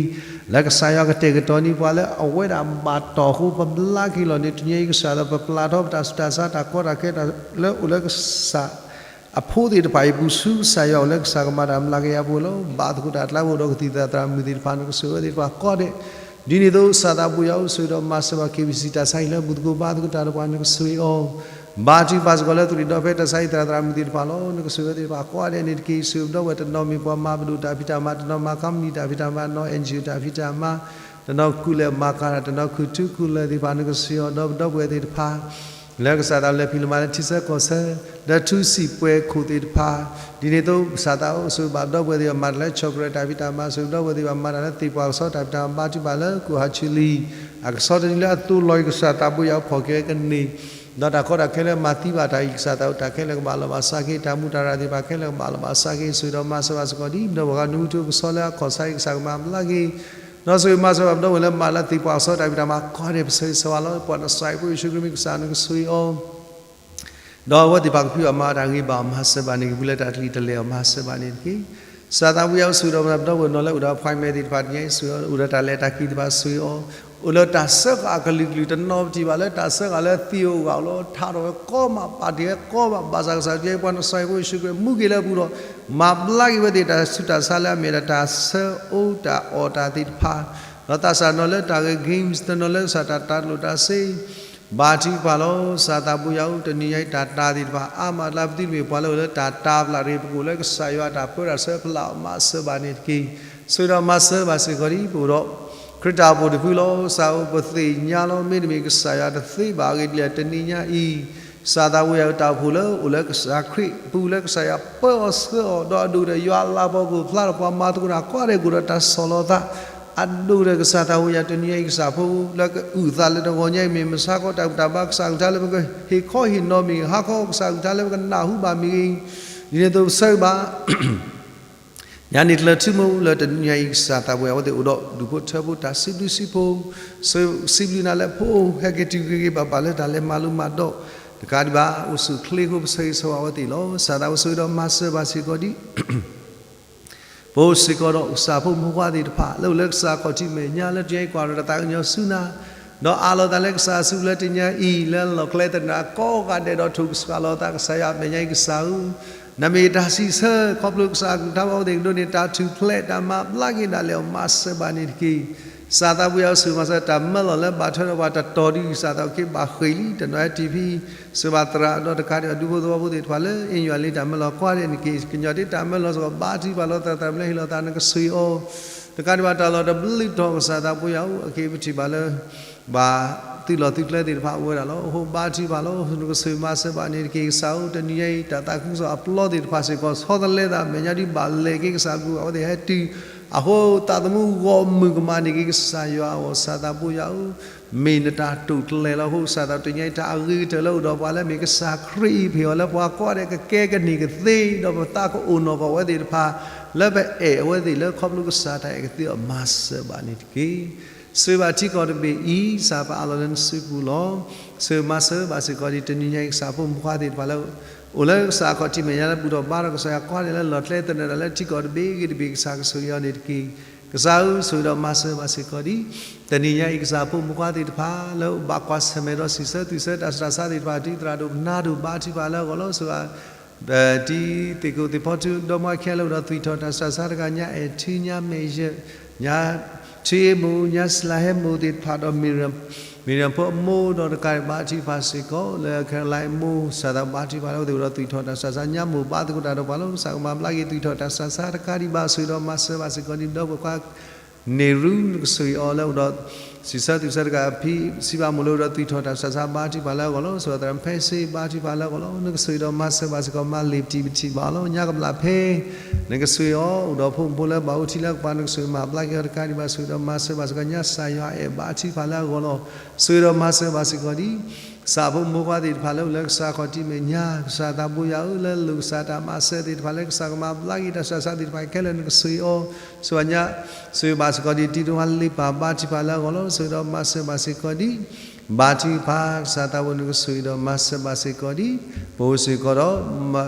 လၢကစၢ်ယွၤကတဲာ်ကတီၤန့ၢ်ပှၤလၢအဝဲဒၣ်ဘၣ်တီၢ်အဃိ ပဘျါက့ၤလီၤန့ၣ် တနံၤအံၤကစၢ်ဒီး ပပျၢ်ထီၣ်ပတၢ်ဆူးတၢ်ဆါတၢ်ကီတၢ်ခဲတၢ်လၢအိၣ်လၢကစၢ် အဖိသ့ၣ်တဖၣ်အံၤပူၤဆူကစၢ်ယွၤအိၣ်လၢကစၢ်ကမၤတၢ်မျးကယၤပူၤလီၤ. ဘါသကိးတၢ်အကျါပအိၣ်ဒီးကသံၣ်သရၣ်သရၣ်မုၣ်သ့ၣ်တဖၣ် နကဆိၣ်ဂ့ၤအဝဲသ့ၣ်တဖၣ်ကိးဂၤဒဲး ဒ်န့ၣ်အသိးကစၢ်သးဘိယွၤအိၣ်ဆိၣ်ဂ့ၤဒီးမၤစၢၤဘၣ် KBC တၢ်ဆါဟံၣ်လၢမုၢ်သကိးဘါသကိးတၢ်ဒီးပှၤ နကဆိၣ်ဂ့ၤအီၤ ဘါထုကဖၣ်စ့ၢ်ကီးလၢသုးရ့ၣ်ဒီဖဲတၢ်ဆါဟံၣ်သရၣ်သရၣ်မုၣ်သ့ၣ်တဖၣ်လီၤ. နကဆိၣ်ဂ့ၤအဝဲသ့ၣ်တဖၣ်ကိးဂၤဒဲးန့ၣ်တက့ၢ်. ဆိၣ်ဂ့ၤပဒီပုၢ်ဝဲၢ်တနီၤမ့ၢ်ပှၤမၤပဒိၣ်တၢ်ဖံးတၢ်မၤ တနီၤမၤ company တၢ်ဖံးတၢ်မၤ တနီၤ NGO တၢ်ဖံးတၢ်မၤ တနီၤကူၣ်လဲၤမၤကၤတၢ် တနီၤခူၣ်ထူခူၣ်လဲၤသ့ၣ်တဖၣ် နကဆိၣ်ဂ့ၤအီၤ ဒီးပဒီပုၢ်ဝဲၢ်သ့ၣ်တဖၣ် လၢကစၢ်သးလဲၤဖံးလဲၤမၤလၢထံဆၢကီၢ်ဆၢ လၢထူစံာ်ပှဲၤခိၣ်သ့ၣ်တဖၣ် ဒ်န့ၣ်အသိးကစၢ်သးအိၣ်ဆိၣ်ဂ့ၤဘၣ်ပဒီပုၢ်ဝဲၢ်သ့ၣ်တဖၣ်မၤတၢ်လၢ chocolate တၢ်ဖံးတၢ်မၤ ဆိၣ်ဂ့ၤပဒီပုၢ်ဝဲၢ်သ့ၣ်တဖၣ်မၤတၢ်လၢသ့ၣ်ပှၢ်ကစီတၢ်ဖံးတၢ်မၤ ဘါထုကဖၣ်လၢကူၣ်ဟးဆူလံ အကစီတနံၤလၢအသိးလီၤအံၤ ကစၢ်သးဘိယွၤအိၣ်ဖီၣ်က့ၤဝဲကန့ၢ် ဒီးတၢ်ကီတၢ်ခဲလၢမၤသံဘၣ်တၢ်အံၤ ကစၢ်သးအိၣ်တၢ်ခဲလၢာ်ကဘၣ်လီၤဘၣ်စးက့ၤ တၢ်မူတၢ်ရၣ်သ့ၣ်တဖၣ်ခဲလၢာ်ကဘၣ်လီၤဘၣ်စးက့ၤ ဆိၣ်ဂ့ၤဒီးမၤစၢၤဘၣ်စ့ၢ်ကီးဒ် ပဒီပုၢ်ဝဲၢ်ဂၤနူထူကစီလၢအခီၣ်ဆါအံၤ ကစၢ်ကမၤဘျါက့ၤ ဒီးဆိၣ်ဂ့ၤမၤစၢၤဘၣ်ပဒီပုၢ်ဝဲၢ်လၢမၤလၢသ့ၣ်ပှၢ်ကစီတၢ်ဖံးတၢ်မၤကိးဂၤဒဲး ပဆၢဂ့ၤဆၢဝါလီၤ ပှၤနစၢ်အံၤဖိယ့ၣ်ၡူးခရံာ်မ့ၢ်ကစၢ် နကဆိၣ်ဂ့ၤအီၤ ဒီးအဝဲသ့ၣ်တဖၣ်ကဖံးဘၣ်မၤတၢ်ဂ့ၤဘၣ်အီၤ မၤစၢၤဘၣ်န့ၣ် ကဖုလၢတၢ်တလံၣ်တလဲအီၤ မၤစၢၤဘၣ်န့ၣ်တက့ၢ်. စၢသးဝံယၤအိၣ်ဆိၣ်ဂ့ၤဒီးပဒီပုၢ်ဝဲၢ်နီၢ်လၢအိၣ်ဒီး appointment သ့ၣ်တဖၣ်တနံၤအံၤ ဆိၣ်ဂ့ၤအီၤ အိၣ်ဒီးတၢ်လဲၤတၢ်က့ၤသ့ၣ်တဖၣ် ဆိၣ်ဂ့ၤအီၤ အိၣ်လၢတၢ်စၢဃာ်အကလုာ်ကလုာ် တနီၤပထံၣ်ဘၣ်လၢတၢ်စၢဃာ်လၢသံၣ်အိၣ်ဂၢၢ်အိၣ်လီၤ ထါထီၣ်ဝဲကီမး ပာ်တ့ၢ်ဝဲကီမး ဘၣ်ဆၣ်ကစၢ်ယွၤပှၤနစၢ်ယွၤဖိယ့ၣ်ၡူးခရံာ် မူက့ၤလၢအပူၤဒီး မၤဘျါက့ၤဝဲသ့ၣ်တၢ်ဆူးတၢ်ဆါလၢအမ့ၢ်ဒၣ်တၢ်ဆၢအိၣ်တၢ်အီၣ်တၢ်သ့ၣ်တဖၣ် ဒီးသးစၢ်နီၢ်လၢတၢ်ဂဲၤ games တနီၤလၢကစၢ်တၢ်တၢ်လိာ်တၢ်စ့ ဘါထုကဖၣ်လီၤ. ကစၢ်သးပူၤယၤဧၢ, တနံၤညါအံၤတၢ်တာ်သ့ၣ်တဖၣ် အါမးအကျါ ပသုတမ့ၢ်ပှၤလၢအိၣ်လၢတၢ်တာ်ဖျးရ့ၣ် ပကအိၣ်လၢကစၢ်ယွၤအတၢ်ပၢတၢ်ဆၢဖျးအီၤ မၤစၢၤဘၣ်န့ၣ်တက့ၢ်. ဆိၣ်ဂ့ၤဒီးမၤစၢၤဘၣ်စ့ၢ်ကီးဒံး ပအိၣ်ဒီး ခရံာ်တၢ်အိၣ်ဖှိၣ်တဖုလီၤ. ကစၢ်ဧၢ ပသ့ၣ်ညါလီၤ မ့တမ့ၢ်ကစၢ်ယွၤတသ့ဘၣ်အဂ့ၢ်ဒ်လဲၣ် တနံၤညါအံၤ ကစၢ်သးပူၤယၤဧၢ တၢ်အိၣ်ဖှိၣ်လၢအိၣ်လၢကစၢ်ခရံာ်အပူၤလၢကစၢ်ယွၤပၢအီၤဆှၢအီၤ ဒီးအဒိၣ်ဒီးယွၤအလၤကပီၤကအိၣ်ဖျါဒီးပှၤမၤသကိးတၢ်ကိးဂၤဒဲးကအိၣ်ဒီးတၢ်ဆီၣ်လီၤသး အဒိၣ်ဒီးကစၢ်သးပူၤယၤ တနံၤညါအံၤကစၢ်ဖိလၢကအုၣ်သးလၢတဂီၤညါအံၤမ့ၢ် မုၢ်ဆါခီတၢ်ဘူၣ်တၢ်ဘါ ကစၢ်ကလုၢ်ကထါလၢပကဟ့ၣ်ခီဟ့ၣ်နီၤမ့ၢ်ဂ့ၤ ဟါခီကစၢ်ကလုၢ်ကထါလၢပကနၢ်ဟူဘၣ်မ့ၢ်ဂ့ၤ ဒ်န့ၣ်အသိးပဆၢဂ့ၤဘၣ် ညါန့ၣ်ကျၢၤထံမိၢ်လၢတနံၤညါအံၤ ကစၢ်သးပူၤယၤအဝဲသ့ၣ်အိၣ်ဒီးဒူၣ်ဖိထၢဖိတၢ်စံးဘျုးစံးဖှိၣ် စံးဘျုးနၤလၢဖိ ဟဲက့ၤတုၤဂ့ၤဂ့ၤဘၣ်ဘၣ်လၢတၢ်လဲၤမၤလိမၤဒိး တကးဒံးဘၣ် အိၣ်ဆူၣ်အိၣ်ချ့အဃိ ပဆၢဂ့ၤဆၢဝါအဝဲသ့ၣ်လီၤ. ကစၢ်သးပူၤဆိၣ်ဂ့ၤဒီးမၤစၢၤဘၣ်စ့ၢ်ကီးဒံး ပအိၣ်စ့ၢ်ကီးဒီးကစၢ်ဖိမုၣ်ဖိခွါသ့ၣ်တဖၣ် လၢအိၣ်လၢကစၢ်ခီၣ်ထံးမဲာ်ညါ လၢတနံၤညါအံၤကွၢ်ဒီးတၢ်သးကညီၤဆူနၤ ဒီးအးလီၤသးလၢကစၢ်အစုပူၤလၢတနံၤညါအံၤ လၢလီၢ်ကျဲသနၢၣ်ကိးဂၤဒဲးဒီး ထိၣ်ကစှၤလီၤသးကစၢ်ယွၤမဲာ်ညါအံၤကစၢ်ဧၢ, နမ့ၢ်တၢ်စံးဆၢ ခီဖျိကစၢ်အကလုၢ်ကထါဘၣ်အဝဲသ့ၣ်ကဒိးန့ၢ်တၢ်ထူၣ်ဖျဲး တၢ်မၤဘျါက့ၤဒၣ်လဲာ်အီၤ မၤစၢၤဘၣ်န့ၣ်တက့ၢ်. ကစၢ်သးပူၤယၤအိၣ်ဆိၣ်ဂ့ၤမၤစၢၤ တၢ်မၢလီၤလၢဘၣ်ထွဲဒီးပှၤတတီၤဒုး ကစၢ်သးအိၣ်က့ၤဘၣ်ဃ့ၢ်လံ တနီၤဟဲတံၢ်ဖဲ ဆိၣ်ဂ့ၤဘၣ်သရၣ်ဒီးတကးဒံးဘၣ် ဒူဖိသဝီဖိသ့ၣ်တဖၣ်လၢ အ့ၣ်ယွၤလံတၢ်မၢလီၤကိးဂၤဒဲးန့ၣ်တက့ၢ်. ကညီၤဒ်တၢ်မၢလီၤစ့ၢ်ကီး ဘါထုကဖၣ်လီၤသရၣ်သရၣ်မုၣ်လၢဟ့ၣ်လီၤသး နကဆိၣ်ဂ့ၤအီၤ တကးဒံးဘၣ်တၢ်လီၢ်တဘျုးတီၤ ကစၢ်သးပူၤယၤဧၢ အက့ၤပထံၣ်ဘၣ်လၢ ဘၣ်သုးလီၢ်သုးကျဲသ့ၣ်တဖၣ်အိၣ်ဝဲဒၣ်လီၤ. အဃိဘါထုကဖၣ်လီၤ နကဆိၣ်ဂ့ၤမၤစၢၤဘၣ်န့ၣ်တက့ၢ်. ကစၢ်ဧၢ တနံၤညါအံၤ တၢ်သးခုကစီၣ်အပျီသ့ၣ်တဖၣ်စ့ၢ်ကီး ဆီတလဲသးမဲာ်ညါဒ် ဘၣ်လဲၤက့ၤကစၢ်အပူၤ အဝဲသ့ၣ်ဟဲတုၤ အဃိသးသမူဂီၢ်မုၢ်ကမၤန့ၢ်က့ၤ ကစၢ်ယွၤအဂီၢ် ကစၢ်သးပူၤယၤဧၢ မ့ၢ်နတၢ်တိာ်ကျဲၤလီၤ. အဃိကစၢ်သး တနံၤညါအံၤ တၢ်အဂ့ၤကတၢၢ်လၢအိၣ်ဒီးပှၤလၢအမ့ၢ်ကစၢ်ခရံာ်အံၤ ပဟ့ၣ်အီၤလၢပှၤကိးဂၤဒဲး ကကဲကန့ၢ်ကသ့ ဒီးပသးကအိၣ်နီၢ်ကီၢ်အဝဲသ့ၣ်တဖၣ် လၢပအဲၣ်အဝဲသ့ၣ်လၢခီဖျိကစၢ်တၢ်အဲၣ်ကသ့အီၤ မၤစၢၤဘၣ်န့ၣ်တက့ၢ်. ဆိၣ်ဂ့ၤဘၣ်ထံကီၢ်တဘ့ၣ်အံၤ ကစၢ်ပအးလီၤလၢနစုပူၤလီၤ. ဆိၣ်ဂ့ၤမၤစၢၤဘၣ်စ့ၢ်ကီးဒ် တနံၤညါအံၤ ကစၢ်ဖိမုၣ်ဖိခွါသ့ၣ်တဖၣ်လၢ အိၣ်လၢကစၢ်အခီၣ်ထံးမဲာ်ညါလၢဘူၣ်ထီၣ်ဘါထီၣ် ကစၢ်ယွၤကိးဂၤဒဲးလၢထံကီၢ်တဘ့ၣ်ဂ့ၤတဘ့ၣ် ကစၢ်ကဆိၣ်ဂ့ၤအီၤန့ၣ်တက့ၢ်. ကစၢ်ဧၢ ဆိၣ်ဂ့ၤဒီးမၤစၢၤဘၣ်စ့ၢ်ကီးဒ် တနံၤညါအံၤ ကစၢ်ဖိမုၣ်ဖိခွါသ့ၣ်တဖၣ်လၢဘၣ်ကွၢ်ဆၢၣ်မဲာ်ဒီးစံးဆၢသွံၣ်ဆၢတၢ်ဆူးတၢ်ဆါသ့ၣ်တဖၣ် ဒ်သရၣ်ဒိၣ်ကနၢ်ဒိၣ်ဘါထုကဖၣ်လၢအဂီၢ်လီၤ. ဆိၣ်ဂ့ၤ ဒ်သ့ၣ်ကိးသ့ၣ်ဖီထူ ဒီမါဝၤခံဂၤလၢအိၣ်ဒီးသွံၣ်ထီၣ်တၢ်ဆူးတၢ်ဆါတဂၤ ညါအဲၣ်ထူ ညါမဲာ်ယၢၢ် ညါထူအ့မိၢ် ညါစလၤဟဲမိၢ်သ့ၣ်တဖၣ်ဒီး မ့ၢ်ရၣ်ဖိအမိၢ်ဒီးတကးဒံးဘၣ်ထုကဖၣ်စ့ၢ်ကီး လၢခဲလၢာ်မိၢ် ကစၢ်သးဘါထုကဖၣ်လၢအဝဲသ့ၣ်အိၣ်ဒီးသွံၣ်ထီၣ်တၢ်ဆူးတၢ်ဆါ ညါမိၢ်ဘါသကိးတၢ်ဒီးပှၤလီၤ. ကစၢ်ကမၤဘျါက့ၤသွံၣ်ထီၣ်တၢ်ဆူးတၢ်ဆါတကးဒံးဘၣ် ဆိၣ်ဂ့ၤဒီးမၤစၢၤဘၣ်စ့ၢ်ကီးဒ် ဒီပုၢ်ဝဲၢ်ခွါ န့ၢ်ရူ နကဆိၣ်ဂ့ၤအီၤလၢအိၣ်ဒီး စံးဆၢသွံၣ်ဆၢတဂၤအဖံ စံးဘၣ်မိၢ်လၢအိၣ်ဒီးသွံၣ်ထီၣ်တၢ်ဆူးတၢ်ဆါဘါထုကဖၣ်လၢအဂီၢ်လီၤ. ဆိၣ်ဂ့ၤသရၣ်ဖဲစ့ ဘါထုကဖၣ်လၢအဂီၢ်လီၤ. နကဆိၣ်ဂ့ၤဒီးမၤစၢၤဘၣ်စ့ၢ်ကီး မၤလ့ၤပတံၤပထံၣ်ဘၣ်အီၤလီၤ. ညါကမျၢ်ဖဲ နကဆိၣ်ဂ့ၤအီၤ အိၣ်ဒီးဖိမုၣ်ဖိလၢဘၣ်အိၣ်ထံလၢကပၤ နကဆိၣ်ဂ့ၤမၤဘျါက့ၤအီၤတကးဒံးဘၣ် ဆိၣ်ဂ့ၤဒီးမၤစၢၤဘၣ်စ့ၢ်ကီး ညါကစၢ်ယွၤအဲၣ်ဘါထုကဖၣ်လၢအဂီၢ်လီၤ. ဆိၣ်ဂ့ၤဒီးမၤစၢၤဘၣ်စ့ၢ်ကီးဒ် ကစၢ်ဖိမုၣ်ဖိခွါသ့ၣ်တဖၣ်လၢအိၣ်လၢကစၢ်ခီၣ်ထံးမဲာ်ညါ ကစၢ်သးဘိယွၤဧၢ လၢလိာ်ကစၢ်တၢ်မၤစၢၤသ့ၣ်တဖၣ်လၢ ကစၢ်ကမၤဘျါက့ၤတၢ်ဆူးတၢ်ဆါသ့ၣ်တဖၣ်ခဲလၢာ် နကဆိၣ်ဂ့ၤအီၤ ဆိၣ်ဂ့ၤညါ ဆိၣ်ဂ့ၤဘၣ်စ့ၢ်ကီးဒ် တံၤသဝီလ့ပၢ် ဘါထုကဖၣ်လၢအဂီၢ်လီၤ. ဆိၣ်ဂ့ၤဒီးမၤစၢၤဘၣ်စ့ၢ်ကီးဒ် ဘါထုကဖၣ် ကစၢ်သးဘိ နကဆိၣ်ဂ့ၤဒီးမၤစၢၤဘၣ်စ့ၢ်ကီးဒ် ပအိၣ်စ့ၢ်ကီးဒီး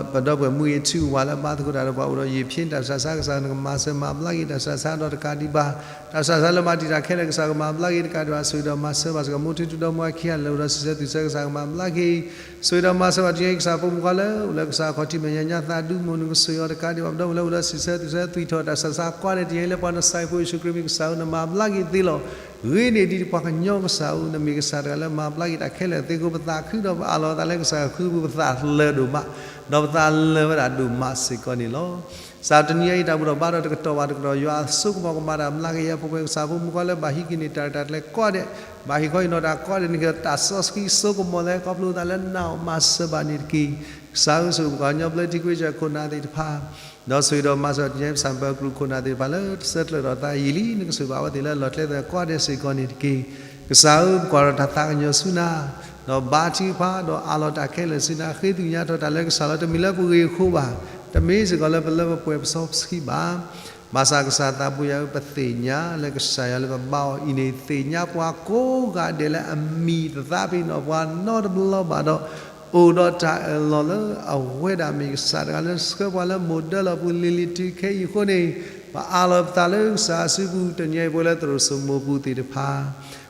ပဒီပုၢ်ဝဲၢ်မူဂ့ၤထူဝါလၢအဘါသကိးတၢ်ဒီးပှၤအိၣ်ဒီးယံာ်ဖျ့ တၢ်ဆူးတၢ်ဆါ ကစၢ်နကမၤစၢၤမၤဘျါက့ၤတၢ်ဆူးတၢ်ဆါဒီးတကးဒံးဘၣ် တၢ်ဆူးတၢ်ဆါလၢမၤတံာ်တာ်ခဲလၢာ် ကစၢ်ကမၤဘျါက့ၤတကးဒံးဘၣ် ဆိၣ်ဂ့ၤဒီးမၤစၢၤဘၣ်စ့ၢ်ကီး မိၢ်ထူထူဒီးမိၢ်ဝၤခံဂၤလၢအိၣ်ဒီးစံးဆၢသွံၣ်ဆၢ ကစၢ်ကမၤဘျါက့ၤ ဆိၣ်ဂ့ၤဒီးမၤစၢၤဘၣ်တနံၤအံၤ ကစၢ်ဖိမုၣ်ဖိခွါလၢ အိၣ်လၢကစၢ်ခီၣ်ထံးမဲာ်ညါ ညါသးဒူမိၢ် နကဆိၣ်ဂ့ၤအီၤတကးဒံးဘၣ် ပဒီပုၢ်ဝဲၢ်လၢအိၣ်ဒီးစံးဆၢသွံၣ်ဆၢ သွံၣ်ထီၣ်တၢ်ဆူးတၢ်ဆါကိးဂၤဒဲး တနံၤအံၤလၢပှၤနစၢ်ဖိယ့ၣ်ၡူးခရံာ်မံၤ ကစၢ်ဧၢ နမၤဘျါက့ၤသ့လီၤ. ဂ့ၤန့ၢ်ဒံးပှၤကညီကစၢ်ဧၢ နမ့ၢ်ကစၢ်တဂၤလၢမၤဘျါက့ၤတၢ်ခဲလၢာ်သ့အဃိ ပသးခုဒီးပအးလီၤသးလၢကစၢ်ခီၣ်ထံးပူၤ ပသးလၢာ်ဒိၣ်မး ဒီးပသးလၢာ်ဝဲဒၣ်ဒိၣ်မးစ့ၢ်ကီးန့ၣ်လီၤ. ကစၢ်တနံၤအံၤ တၢ်ဘူၣ်ထီၣ်ဘါထီၣ်တကတီၢ်ဘၣ်တကတီၢ် ယွၤအစိကမီၤကမၤတၢ်မျးကယၤ ပဝဲကစၢ်ဖိမုၣ်ဖိခွါလၢ ဘၣ်ဟံးက့ၤန့ၢ်တၢ်ရဲၣ်တၢ်ကျဲၤကိးဂၤဒဲး ဘၣ်ဟ့ၣ်ခီဟ့ၣ်နီၤတၢ်ကိးဂၤဒဲးန့ၣ် ကတၢ်စီဆှံစိကမီၤလၢ ခီဖျိသးလၢနအိၣ် မၤစၢၤဘၣ်န့ၣ်တက့ၢ်. ကစၢ်ဧၢ ဆိၣ်ဂ့ၤပှၤကညီဘျၢထံခဝ့ၡၢၣ်ခိၣ်နၢ်သ့ၣ်တဖၣ် ဒီးဆိၣ်ဂ့ၤဒီးမၤစၢၤတနံၤအံၤ ပဆၣ်ပၢၤကရူၢ်ခိၣ်နၢ်သ့ၣ်တဖၣ်လၢ တဆၢကျၢၤဒီးသးယံာ်လံ နကဆိၣ်ဂ့ၤဘၣ်အဝဲသ့ၣ်လၢလီၢ်ကျဲသကိးဂၤဒဲးစ့ၢ်ကီးန့ၣ်တက့ၢ်. ကစၢ်ဧၢ ပကွၢ်ဒီးတၢ်သးကညီၤဆူနၤ ဒီးဘါထုကဖၣ် ဒီးအးလီၤတၢ်ခဲလၢာ်ဆူနၤ ဃ့သ့ၣ်ညါထီၣ်တၢ်လၢကစၢ်လီၤ တမ့ၢ်လၢပဂ့ၢ်အဃိဘၣ် တမ့ၢ်စ့ၢ်ကီးလၢပလၢပပှဲၤပစီပဆှံဘၣ် ဘၣ်ဆၣ်ကစၢ်သးဘိယွၤဧၢ ပသ့ၣ်ညါလၢကစၢ်ယွၤလၢပဘါအီၤအံၤန့ၣ် သ့ၣ်ညါပှၤကိးဂၤဒဲးလၢအမံၤတသးပ့ၤနီၣ်ပှၤနီတဘျီဘၣ်ဒီး အိၣ်ဒီးတၢ်အၢၣ်လီၤလၢအဝဲဒၣ်မ့ၢ်ကစၢ်တဂၤလၢဆှၢပှၤလၢမိၢ်ဒၢလီၢ်ပူၤလံၤလံၤတုၤခဲအံၤအဃိန့ၣ်, ပအးလီၤပသးလၢကစၢ်အစုပူၤ တနံၤအံၤပဝဲလၢသရိာ်စိမိၤပူၤသ့ၣ်တဖၣ်,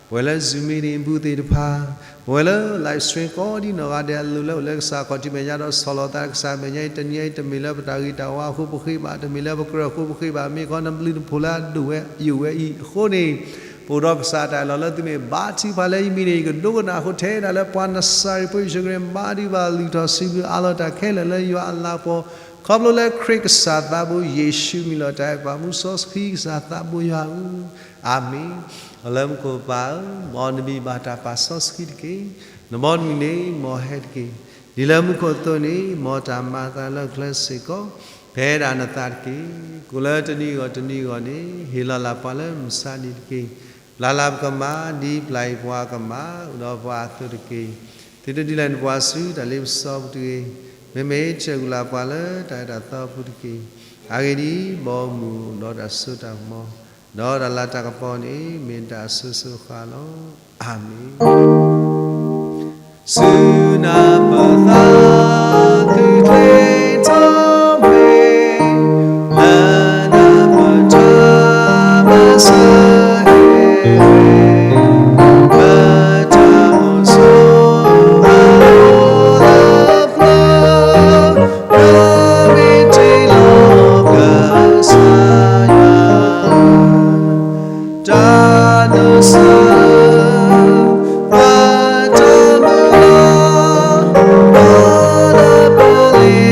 ပဝဲလၢ Zoom meeting ပူၤသ့ၣ်တဖၣ်, ပဝဲလၢ live stream ကိးဒံနီၢ်ဂၤဒဲးအလိၤလၢအိၣ်လၢကစၢ်ခီၣ်ထံးမဲာ်ညါဒီးဆီၣ်လီၤသးကစၢ်မဲာ်ညါအံၤ တနံၤအံၤ တမ့ၢ်လၢပတၢ်ဂ့ၤတၢ်ဝါအဃိပဃ့ဘၣ်, တမ့ၢ်လၢပကြၢးအဃိပဃ့ဘၣ်, မ့ၢ်ခီနဘျုးနဖှိၣ်လၢအဒိၣ်ဝဲယိာ်ဝဲအံၤအဃိန့ၣ်, ပအိၣ်ဒီးကစၢ်တၢ်အၢၣ်လီၤလၢသုမ့ၢ်ဘါထုကဖၣ်လၢယမံၤန့ၣ် ယကဒိကနၣ်ဃုာ်ထဲဒၣ်လၢပှၤနစၤရ့းဖိယ့ၣ်ၡူးခရံာ်မၤဒံးဘၣ် လုၢ်ထီၣ်စံးဘျုးအးလီၤတၢ်ခဲလၢာ်လၢယွၤအလၤကပီၤ, ခီဖျိလၢခရံာ်ကစၢ်သးဘိယ့ၣ်ၡူးမံၤလီၤတၢ်အဲၣ်ပာ်မူစီဆှံကစၢ်သးဘိယွၤဧၢ, အၤမ့ၣ်. အိၣ်လၢမူခိၣ်ပၢ်ဧၢ, မ်နမံၤဘၣ်တၢ်ပာ်စီဆှံတက့ၢ်. နဘီနမုၢ်န့ၣ်မ်ဟဲတက့ၢ်. ဒ်လၢမူခိၣ်အသိးန့ၣ် မ်တၢ်မၤအသးလၢကျဲစ့ၢ်ကီး, ဖဲဒၣ်နသးတက့ၢ်. ကိးလၢတနံၤဂီၢ်တနံၤဂီၢ်န့ၣ် ဟ့ၣ်လီၤလၢ်ပှၤလၢမုၢ်ဆါနံၤတက့ၢ်. ပျၢ်လၢ်ပကမၢ် ဒ်ပျၢ်အံၤပှၤကမၢ် အိၣ်ဒီးပှၤအသိးတက့ၢ်. သုတဒုးလဲၤနပှၤဆူတၢ်လ့ပစီပူၤတဂ့ၤ. မ့မ့ၢ်ဆဲးဂုာ်လၢ်ပှၤလၢတၢ်အဲၣ်တၢ်သီပူၤတက့ၢ်. အဂ့ၢ်ဒ်အံၤ, ဘီမုၢ်ဒီးတၢ်စိတၢ်ကမီၤ, ဒီးတၢ်လၤတၢ်ကပီၤန့ၣ် မ့ၢ်တၢ်အစိၤစိၤဃၣ်ဃၣ်လီၤ. အၤမ့ၣ်. ဆူနၤပသးသုးကျဲထီၣ်မ့ၢ် လၢနၤပတၢ်မၤစၢၤဟ့ၣ်ဝဲ ပတၢ်အိၣ်ဆိးအအိၣ်လၢပျၢၤ ပမ့ၢ်တ့လီၤကစၢ်ယွၤ တၢ်ဒိးစၢၤ ပတၢ်မုၢ်လၢ် ပတၢ်ပလ့ၤဘၣ်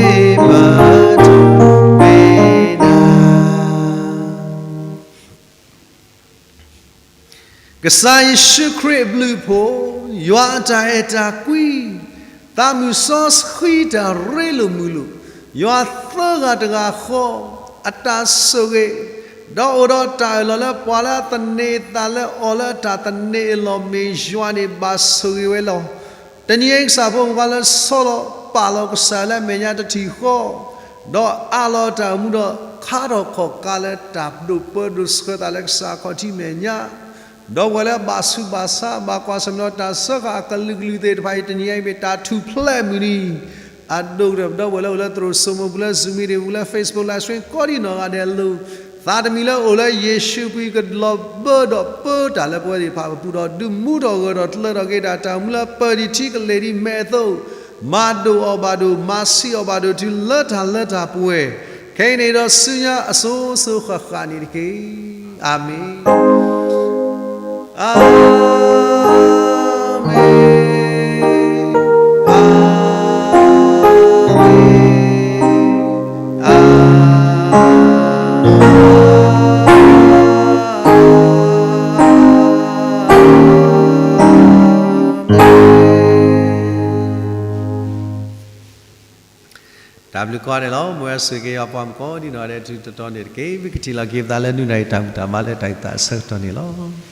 ဒိးမ့ၢ်နၤ ကစၢ်ယ့ၣ်ၡူးခရံာ်အဘျုးအဖှိၣ်, ယွၤအတၢ်အဲၣ်တၢ်ကွံ, သးမုၢ်စီဆှံတၢ်ရ့လိာ်မုာ်လိာ်, ယွၤသၢဂၤတဂၤဃီ အတၢ်ဆိၣ်ဂ့ၤ, ဒီးအိၣ်ဒီးတၢ်အၢၣ်လီၤလၢပှၤလၢအသန့ၤအသးလၢအီၤလၢအတၢ်သန့ၤအလီၢ်မ့ၢ်ယွၤန့ၣ် ဘၣ်ဆိၣ်ဂ့ၤဝဲလီၤ. တနံၤအံၤကစၢ်ဖိမုၣ်ခွါလၢဆီလီၤပာ်လီၤကစၢ်လၢအမဲာ်ညါတထံၣ်ဃီ, ဒီးအးလီၤတၢ်အိၣ်မူဒီးခါထီၣ်ခီၣ်ကါလၢတၢ်ဒိးပၢဒိးဆှၢသးလၢကစၢ်အခီၣ်ထံးမဲာ်ညါ, ဒီးပဝဲလၢအဘၣ်ဆူးဘၣ်ဆါ ဘၣ်ကွၢ်ဆၢၣ်မဲာ်ဒီးတၢ်စၢဃာ်အကလုာ်ကလုာ်သ့ၣ်တဖၣ်အံၤ တနံၤအံၤမ့ၢ်တၢ်ထူၣ်ဖျဲးမုၢ်နံၤ အဒိၣ်ကတၢၢ် ဒီးပဝဲလၢအိၣ်လၢသရိာ်စိမိၤပူၤလၢ Zoom meeting ပူၤလၢ Facebook live stream ကိးဒံနီၢ်ဂၤဒဲးအလိၤ, သးတမံၤလၢအိၣ်လၢယ့ၣ်ၡူးအပူၤ ကလီၤဘၢဒီးပၢတၢ်လၢပဝဲသ့ၣ်တဖၣ်အပူၤဒီး ဒုးမူထီၣ်ဂၢၢ်ထီၣ်ကျၢၤထီၣ်က့ၤတၢ် တၢ်အိၣ်မူလၢပၢၢ်ဒံးထံကလဲၤဒံးမဲာ်အသိး, မၤဒိၣ်အီၤဘၣ်ဒိၣ် မၤဆံးအီၤဘၣ်ဒိၣ် တုၤလၢတၢ်လၢတၢ်ပှဲၤ ခဲအံၤန့ၣ်ဒီးဆူညါအစိၤစိၤဃၣ်ဃၣ်န့ၣ်တက့ၢ်. အၤမ့ၣ်, အၤမ့ၣ်, အၤမ့ၣ်, အၤမ့ၣ်. တၢ်ဘျုးကိးဂၤဒဲးလီၤ. မ်ဝဲဆိၣ်ဂ့ၤက့ၤယွၤပှၤမုၣ်ကိးဒံနီၢ်ဂၤဒဲး တုၤတတီၤန့ၣ်တက့ၢ်. မ့ၢ်ကထံၣ်လိာ်က့ၤပသးလၢနုၢ်နၤအံၤတၢ်မုၢ်တၢ်မၤလၢတၢ်အုၣ်သးအဆၢကတီၢ်န့ၣ်လီၤ.